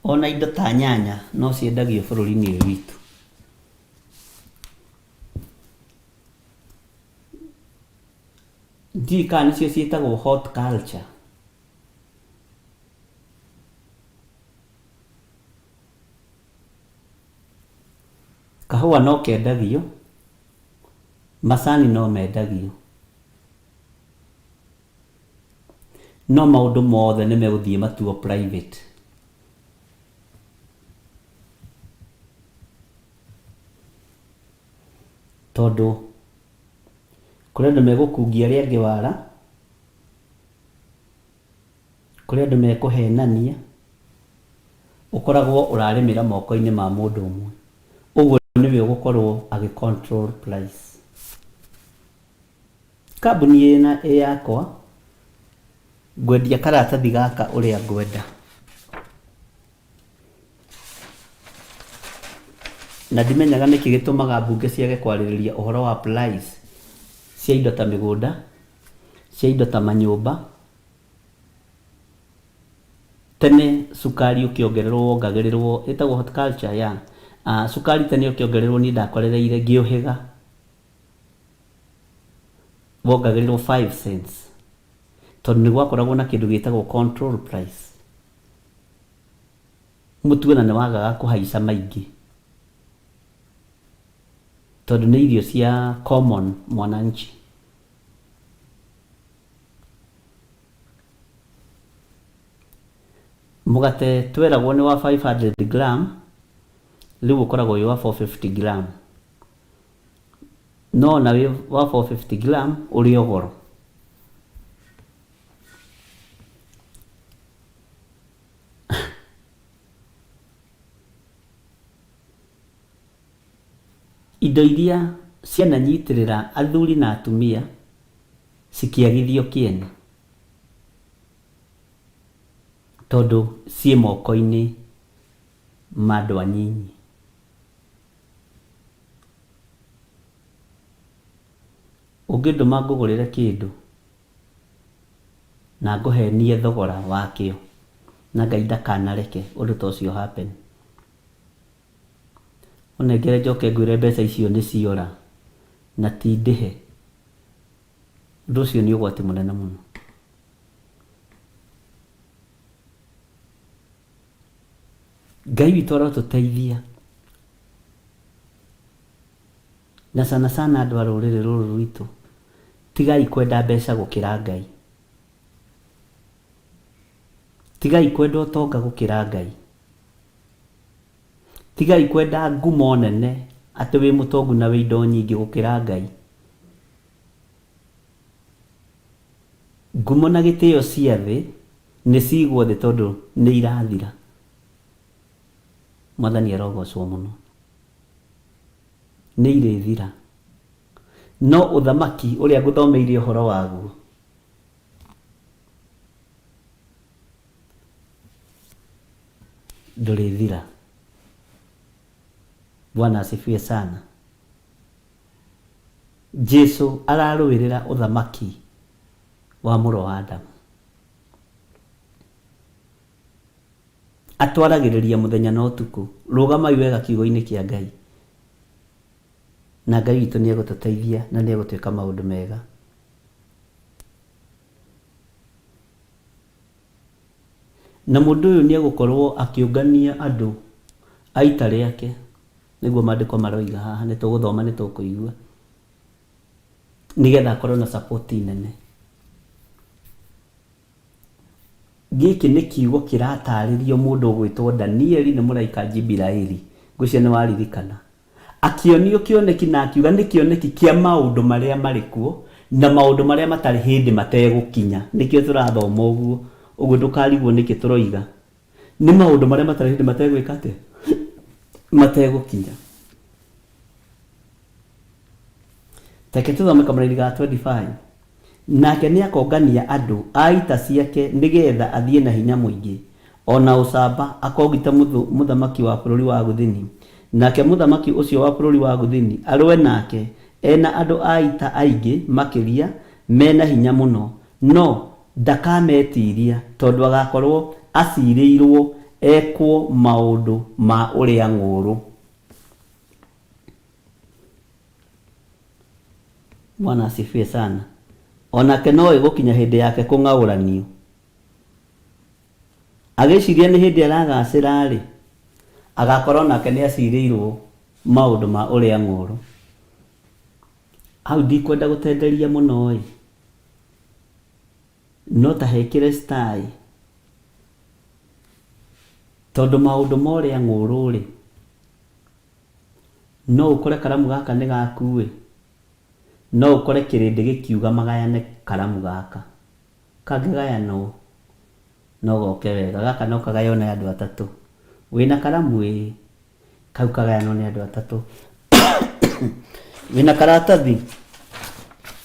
Ona indo ta nyanya no ciendagio bũrũri-inĩ ũyũ witũ. Ndiũĩ kana nĩcio ciĩtagwo horticulture. Kahũa no kendagio, macani no mendagio, no maũndũ mothe nĩ megũthiĩ matuo private. Tondũ kũrĩ andũ megũkungia arĩa angĩ wara, Kũrĩ andũ mekũhenania, ũkoragwo ũrarĩmĩra moko-inĩ ma mũndũ ũmwe. Ũguo nĩwe ũgũkorwo agĩ control price. Kambuni ĩna ĩ yakwa, ngwendia karatathi gaka ũrĩa ngwenda. Na ndimenyaga nĩkĩ gĩtũmaga mbunge ciage kwarĩrĩria ũhoro wa price cia indo ta mĩgũnda, cia indo ta manyũmba. Tene cukari ũkĩongererwo wongagĩrĩrwo, ĩtagwo horticulture ya, cukari tene ũkĩongererwo niĩ ndakorereire ngĩũhĩga, wongagĩrĩrwo five cents, tondũ nĩ gwakoragwo na kĩndũ gĩtagwo control price. Mũtu ona nĩ wagaga kũhaica maingĩ, tondũ nĩ irio cia common mwananchi. Mũgate tweragwo nĩ wa 500 gram, rĩu ũkoragwo wĩ wa 450 gram. No ona wĩ wa 450 gram ũrĩ o goro. Indo iria ciananyitĩrĩra athuri na atumia cikĩagithio kĩene tondũ ciĩ moko-inĩ ma andũ anyinyi. Ũngĩndũma ngũgũrĩre kĩndũ na ngũhenie thogora wakĩo, na Ngai ndakanareke ũndũ ta ũcio ũ happen. Ũnengere njoke ngwĩre mbeca icio nĩ ciora na ti ndĩhe. Ũndũ ũcio nĩ ũgwati mũnene mũno. Ngai witũ arotũteithia. Na sana sana andũ a rũrĩrĩ rũrũ rwitũ, tigai kwenda mbeca gũkĩra Ngai. Tigai kwenda ũtonga gũkĩra Ngai. Tigai kwenda ngumo nene atĩ wĩ mũtongu na wĩ indo nyingĩ gũkĩra Ngai. Ngumo na gĩtĩo cia thĩ nĩ cigwo thĩ tondũ nĩ irathira. Mwathani arogocwo mũno. Nĩ irĩthira. No ũthamaki ũrĩa ngũthomeire ũhoro waguo. Ndũrĩthira. Bwana asifiwe sana. Jesu ararũĩrĩra ũthamaki wa mũrũ wa Adamu. Atwaragĩrĩria mũthenya na ũtukũ. Rũgamai wega kiugo-inĩ kĩa Ngai. Na Ngai witũ nĩ egũtũteithia na nĩ egũtwĩka maũndũ mega. Na mũndũ ũyũ nĩ egũkorwo akĩũngania andũ a ita rĩake, nĩguo maandĩko maroiga haha, nĩ tũgũthoma nĩ tũkũigua, nĩgetha akorwo na support nene. Gĩkĩ nĩ kiugo kĩratarĩrio mũndũ ũgwĩtwo Danieli nĩ mũraika Jibiraeli. Ngwĩciria nĩ waririkana. Akĩonio kĩoneki na akiuga nĩ kĩoneki kĩa maũndũ marĩa marĩ kuo na maũndũ marĩa matarĩ hĩndĩ mategũkinya. Nĩkĩo tũrathoma ũguo. Ũguo ndũkarigwo nĩkĩ tũroiga. Nĩ maũndũ marĩa matarĩ hĩndĩ mategwĩka atĩa? Mategũkinya. Reke tũthome kamũraini ga 25. Nake nĩakongania andũ a ita ciake nĩ getha athiĩ na hinya mũingĩ, o na ũcamba, akogite mũthamaki wa bũrũri wa Gũthini. Nake mũthamaki ũcio wa bũrũri wa Gũthini arũe nake e na andũ a ita aingĩ makĩria me na hinya mũno, no ndakametiiria, tondũ agakorũo acirĩirũo ekwo maũndũ ma ũrĩa-ng'ũũrũ. Bwana asifiwe sana. Onake no ĩgũkinya hĩndĩ yake kũng'aũranio. Agĩciria nĩ hĩndĩ aragacĩra-rĩ, agakorwo nake nĩ acirĩirwo maũndũ ma ũrĩa ng'ũũrũ. Hau ndikwenda gũtenderia mũno-ĩ, no ta hekĩre star ĩ, tondũ maũndũ ma ũrĩa ng'ũũrũ-rĩ, No ũkore karamu gaka nĩ gaku-ĩ, no ũkore kĩrĩndĩ gĩkiuga magayane karamu gaka. Kangĩgayanwo no goke wega. Gaka no kagaywo nĩ andũ atatũ. Wĩna karamu? Ĩĩ. Kau kagayanwo nĩ andũ atatũ. Wĩna karatathi?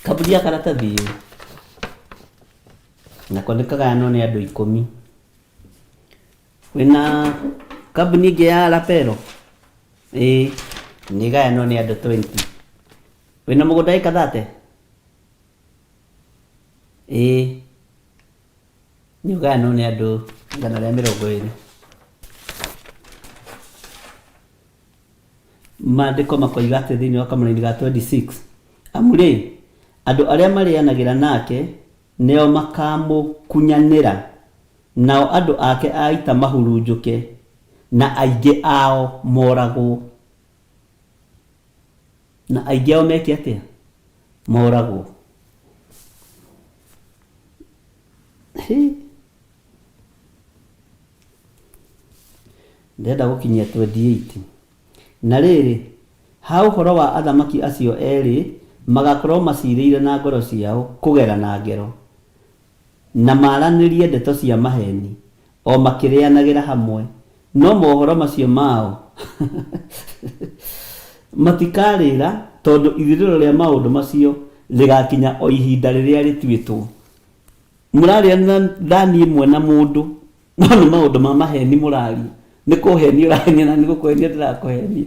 Kambuni ya karatathi? Ĩĩ. Nako nĩ kagayanwo nĩ andũ ikũmi. Wĩna kambuni ĩngĩ ya Rapero? Ĩĩ, nĩ ĩgayanwo nĩ andũ 20. Wĩna mũgũnda ĩka 30? Ĩĩ, nĩ ũgayanwo nĩ andũ 120. Maandĩko makoiga atĩ thĩinĩ wa kamũraini ga 26, amu rĩ, andũ arĩa marĩanagĩra nake nĩo makamũkunyanĩra Nao andũ ake a ita mahurunjũke, na aingĩ ao moragwo. Na aingĩ ao meke atĩa? Moragwo. Hĩ! Ndĩrenda gũkinyia 28. Na rĩrĩ, ha ũhoro wa athamaki acio erĩ, magakorũo macirĩire na ngoro ciao kũgerana ngero, na maaranĩrie ndeto cia maheeni, o makĩrĩanagĩra hamwe, no mohoro macio mao matikarĩra, tondũ ithirĩro rĩa maũndũ macio rĩgakinya o ihinda rĩrĩa rĩtuĩtwo. Mũrarĩanĩra thani ĩmwe na mũndũ, no nĩ maũndũ ma maheeni mũraria. Nĩ kũhenia ũrahenia na nĩ gũkũhenia ndĩrakũhenia.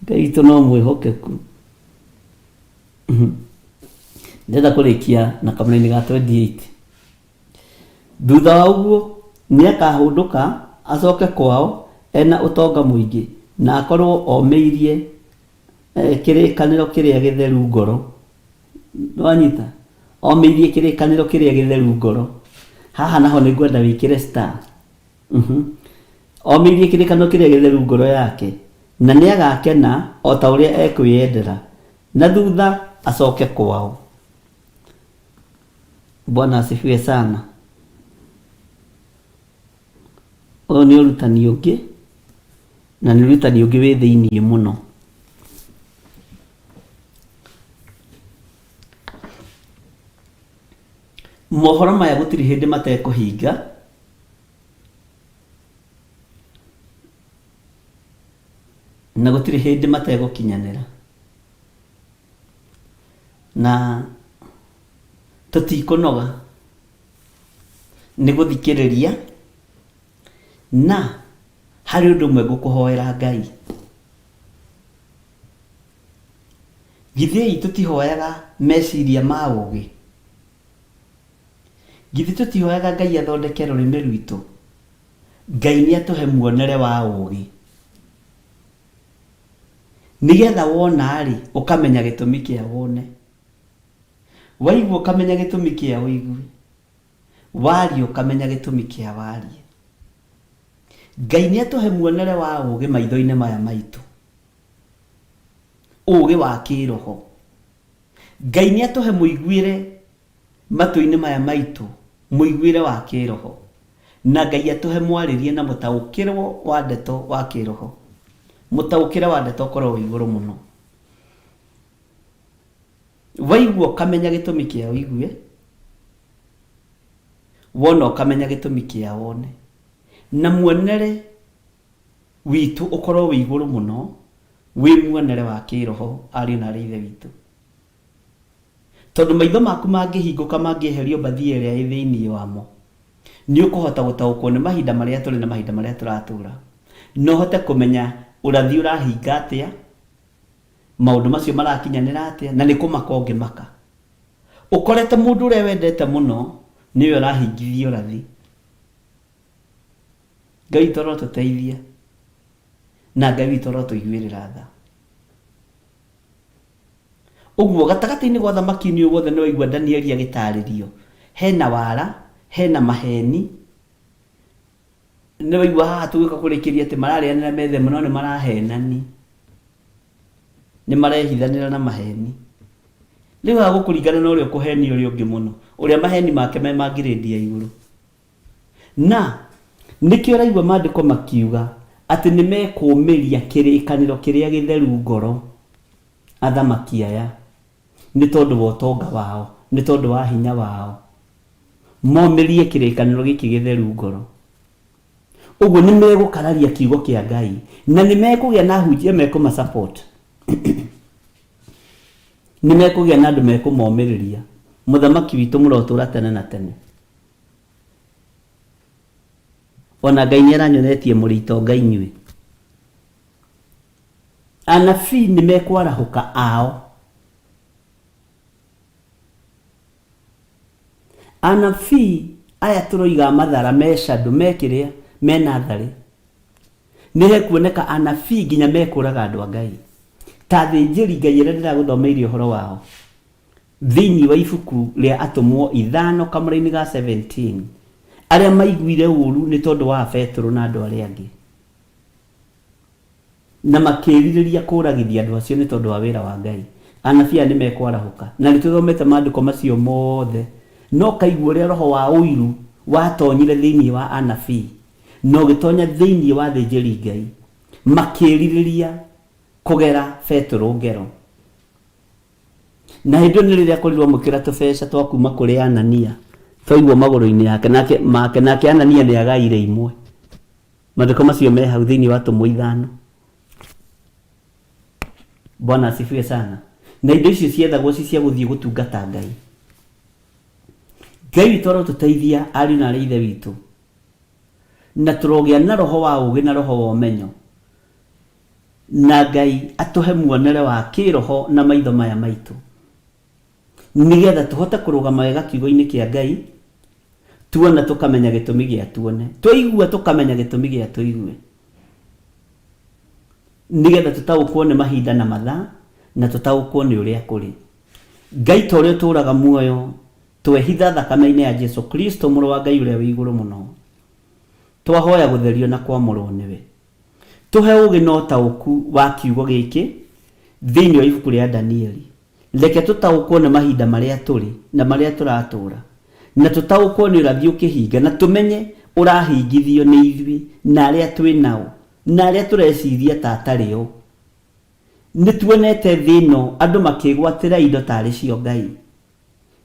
Ngai witũ no mwĩhokeku. Ndĩrenda kũrĩkia na kamũraini ga 28. Thutha wa ũguo nĩakahũndũka acoke kwao ena ũtonga mũingĩ na akorwo omĩirie eh, kĩrĩkanĩro kĩrĩa gĩtheru ngoro. Nĩwanyita? Omĩirie kĩrĩkanĩro kĩrĩa gĩtheru ngoro. Haha naho nĩngwenda wĩkĩre star. Mhm. Omĩirie kĩrĩkanĩro kĩrĩa gĩtheru ngoro yake, na nĩagakena o ta ũrĩa ekwĩyendera, na thutha acoke kwao. Bwana asifiwe sana. Ũyũ nĩ ũrutani ũngĩ, na nĩ ũrutani ũngĩ wĩ thĩiniĩ mũno. Mohoro maya gũtirĩ hĩndĩ matekũhinga, na gũtirĩ hĩndĩ mategũkinyanĩra. Na tũtikũnoga nĩ gũthikĩrĩria. Na harĩ ũndũ ũmwe ngũkũhoera Ngai. Githĩ tũtihoyaga meciria ma ũũgĩ? Githĩ tũtihoyaga Ngai athondeke rũrĩmĩ rwitũ? Ngai nĩ atũhe muonere wa ũũgĩ. Nĩgetha wona-rĩ, ũkamenya gĩtũmi kĩa wone. Waigua ũkamenya gĩtũmi kĩa ũigue. Waria ũkamenya gĩtũmi kĩa warie. Ngai nĩ atũhe muonere wa ũũgĩ maitho-inĩ maya maitũ. Ũũgĩ wa kĩroho. Ngai nĩ atũhe mũiguĩre matũ-inĩ maya maitũ, mũiguĩre wa kĩroho. Na Ngai atũhe mwarĩrie na mũtaũkĩrwo wa ndeto wa kĩroho. Mũtaũkĩre wa ndeto ũkorwo wĩ igũrũ mũno. Waigua ũkamenya gĩtũmi kĩa ũigue, wona ũkamenya gĩtũmi kĩa wone. Na muonere witũ ũkorwo wĩ igũrũ mũno, wĩ muonere wa kĩroho ariũ na arĩ a ithe witũ. Tondũ maitho maku mangĩhingũka mangĩeherio mbathia ĩrĩa ĩ thĩinĩ wamo, nĩ ũkũhota gũtaũkwo nĩ mahinda marĩa tũrĩ na mahinda marĩa tũratũra. Na ũhote kũmenya ũrathi ũrahinga atĩa, maũndũ macio marakinyanĩra atĩa, na nĩ kũmaka ũngĩmaka. Ũkorete mũndũ ũrĩa wendete mũno nĩwe ũrahingithia ũrathi. Ngai witũ arotũteithia na Ngai witũ arotũiguĩrĩra tha. Ũguo gatagatĩ-inĩ gwa ũthamaki-inĩ ũyũ wothe nĩ waigua Danieli agĩtarĩrio, hena wara, hena maheni, nĩ waigua haha tũgĩũka kũrĩkĩria atĩ mararĩanĩra metha ĩmwe no nĩ marahenani. Nĩ marehithanĩra na maheni. Rĩu haha gũkũringana na ũrĩa ũkũhenia ũrĩa ũngĩ mũno, ũrĩa maheni make me ma grade ya igũrũ. Na nĩkĩo ũraigua maandĩko makiuga atĩ nĩ mekũũmĩria kĩrĩkanĩro kĩrĩa gĩtheru ngoro athamaki aya, nĩ tondũ wa ũtonga wao, nĩ tondũ wa hinya wao, momĩrie kĩrĩkanĩro gĩkĩ gĩtheru ngoro. Ũguo nĩ megũkararia kiugo kĩa Ngai na nĩ mekũgĩa na ahunjia mekũma support. Nĩ mekũgĩa na andũ mekũmomĩrĩria. Mũthamaki witũ mũrotũra tene na tene. Ona Ngai nĩ aranyonetie mũrĩ itonga inyuĩ. Anabii nĩ mekwarahũka ao. Anabii aya tũroiga a mathara me shadow me kĩrĩa me natharĩ. Nĩ hekuoneka anabii nginya mekũraga andũ a Ngai. Ta athĩnjĩri Ngai arĩa ndĩragũthomeire ũhoro wao. Thĩinĩ wa ibuku rĩa Atũmwo ithano kamũra-inĩ ga 17, arĩa maiguire ũũru nĩ tondũ wa Petero na andũ arĩa angĩ, na makĩĩrirĩria kũũragithia andũ acio nĩ tondũ wa wĩra wa Ngai. Anabii aya nĩ mekwarahũka. Na nĩ tũthomete maandĩko macio mothe, no ũkaigua ũrĩa roho wa ũiru watonyire thĩinĩ wa anabii, na ũgĩtonya thĩinĩ wa athĩnjĩri Ngai, makĩĩrirĩria kũgera Petero ngero. Na hĩndĩ ĩyo nĩ rĩrĩa akorirwo amũkĩra tũbeca twa kuma kũrĩ Anania twaigwo magũrũ-inĩ yake nake make nake Anania nĩ agaire imwe. Maandĩko macio me hau thĩinĩ wa Atũmwo ithano. Bwana asifiwe sana. Na indo icio ciethagwo ci cia gũthiĩ gũtungata Ngai. Ngai witũ arotũteithia ariũ na arĩ ithe witũ. Na tũrogĩa na roho wa ũũgĩ na roho wa ũmenyo. Na Ngai atũhe muonere wa kĩroho na maitho maya maitũ, nĩgetha tũhote kũrũgama wega kiugo-inĩ kĩa Ngai, tuona tũkamenya gĩtũmi gĩa tuone, twaigua tũkamenya gĩtũmi gĩa tũigue, nĩgetha tũtaũkwo nĩ mahinda na mathaa, na tũtaũkwo nĩ ũrĩa kũrĩ. Ngai ta ũrĩa ũtũũraga muoyo, twehitha thakame-inĩ ya Jesu Kristo mũrũ wa Ngai ũrĩa wĩ igũrũ mũno, twahoya gũtherio na kwamũrwo nĩwe. Tũhe ũũgĩ na ũtaũku wa kiugo gĩkĩ thĩinĩ wa ibuku rĩa Danieli. Reke tũtaũkwo nĩ mahinda marĩa tũrĩ na marĩa tũratũũra, na tũtaũkwo nĩ ũrathi ũkĩhinga na tũmenye ũrahingithio nĩ ithuĩ na arĩa twĩ nao na arĩa tũreciria ta atarĩ o. Nĩ tuonete thĩ ĩno andũ makĩĩgwatĩra indo tarĩ cio Ngai,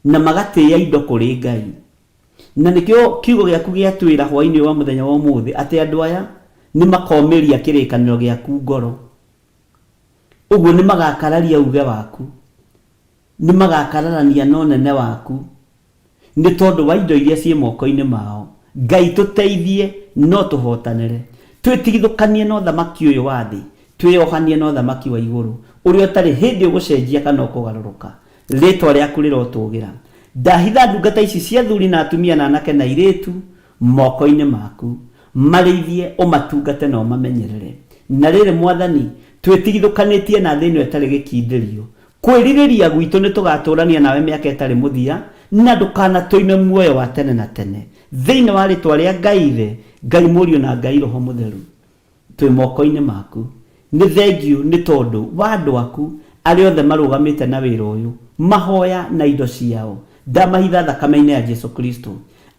na magatĩĩa indo kũrĩ Ngai. Na nĩkĩo kiugo gĩaku gĩatwĩra hwaĩ-inĩ ũyũ wa mũthenya wa ũmũthĩ atĩ andũ aya nĩ makomĩria kĩrĩkanĩro gĩaku ngoro. Ũguo nĩ magakararia uge waku, nĩ magakararania na ũnene waku, nĩ tondũ wa indo iria ciĩ moko-inĩ mao. Ngai tũteithie No tũhotanĩre. Twĩtigithũkanie na ũthamaki ũyũ wa thĩ, twĩyohanie na ũthamaki wa igũrũ, ũrĩa ũtarĩ hĩndĩ ũgũcenjia kana ũkũgarũrũka. Rĩĩtwa rĩaku rĩrotũũgĩra. Ndahitha ndungata ici cia athuri na atumia na anake na airĩtu moko-inĩ maku. Marĩithie, ũmatungate na ũmamenyerere. Na rĩrĩ, Mwathani, twĩtigithũkanĩtie na thĩ ĩno ĩtarĩ gĩkindĩrio. Kwĩrirĩria gwitũ nĩ tũgatũũrania nawe mĩaka ĩtarĩ mũthia, na ndũkanatũime muoyo wa tene na tene. Thĩinĩ wa rĩĩtwa rĩa Ngai Ithe, Ngai Mũriũ na Ngai Roho Mũtheru. Twĩ moko-inĩ maku. Nĩ thengiũ nĩ tondũ wa andũ aku arĩa othe marũgamĩte na wĩra ũyũ, mahoya na indo ciao. Ndamahitha thakame-inĩ ya Jesu Kristo.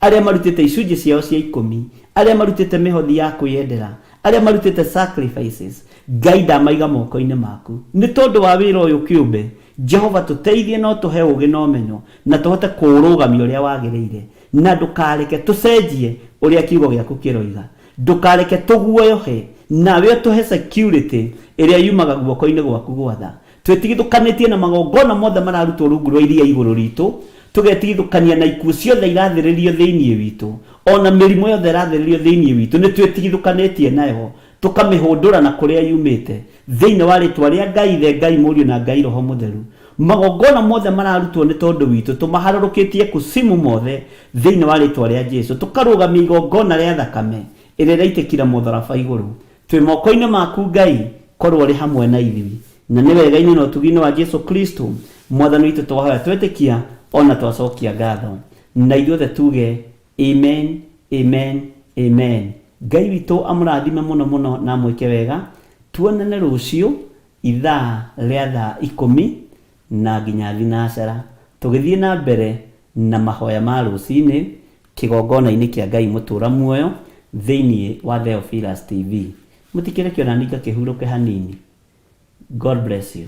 Arĩa marutĩte icunjĩ ciao cia ikũmi, arĩa marutĩte mĩhothi ya kwĩyendera, arĩa marutĩte sacrifices, Ngai ndamaiga moko-inĩ maku. Nĩ tondũ wa wĩra ũyũ kĩũmbe, Jehova tũteithie na ũtũhe ũgĩ na ũmenyo na tũhote kũũrũgamia ũrĩa wagĩrĩire. Na ndũkareke tũcenjie ũrĩa kiugo gĩaku kĩroiga. Ndũkareke tũguoyohe, nawe ũtũhe security ĩrĩa yumaga guoko-inĩ gwaku gwatha. Twĩtigithũkanĩtie na magongona mothe mararutwo rungu rwa iria igũrũ ritũ, tũgetigithũkania na ikuũ ciothe irathĩrĩrio thĩinĩ witũ, o na mĩrimũ yothe ĩrathĩrĩrio thĩinĩ witũ, nĩtwĩtigithũkanĩtie nayo, tũkamĩhũndũra na kũrĩa yumĩte, thĩinĩ wa rĩtwa rĩa Ngai Ithe, Ngai Mũriũ, na Ngai Roho Mũtheru. Magongona mothe mararutwo nĩ tondũ witũ, tũmaharũrũkĩtie kusimu mothe, thĩinĩ wa rĩtwa rĩa Jesu. Tũkarũgamia igongona rĩa thakame ĩrĩa ĩraitĩkire mũtharaba igũrũ. Twĩ moko-inĩ maku Ngai, korwo ũrĩ hamwe na ithuĩ. Na nĩ wega-inĩ na ũtugi-inĩ wa Jesu Kristo, Mwathani witũ twahoya twetĩkia, o na twacokia ngatho. Na ithuothe tuge, Amen, amen, amen. Ngai witũ amũrathime mũno mũno na amwĩke wega. Tuonane rũciũ ithaa rĩa thaa ikũmi na nginya thinacara tũgĩthiĩ na mbere na mahoya ma rũcinĩ kĩgongona-inĩ kĩa Ngai mũtũra muoyo thĩinĩ wa Theophilus TV. Mũtikĩreke ona niĩ ngakĩhurũke hanini. God bless you.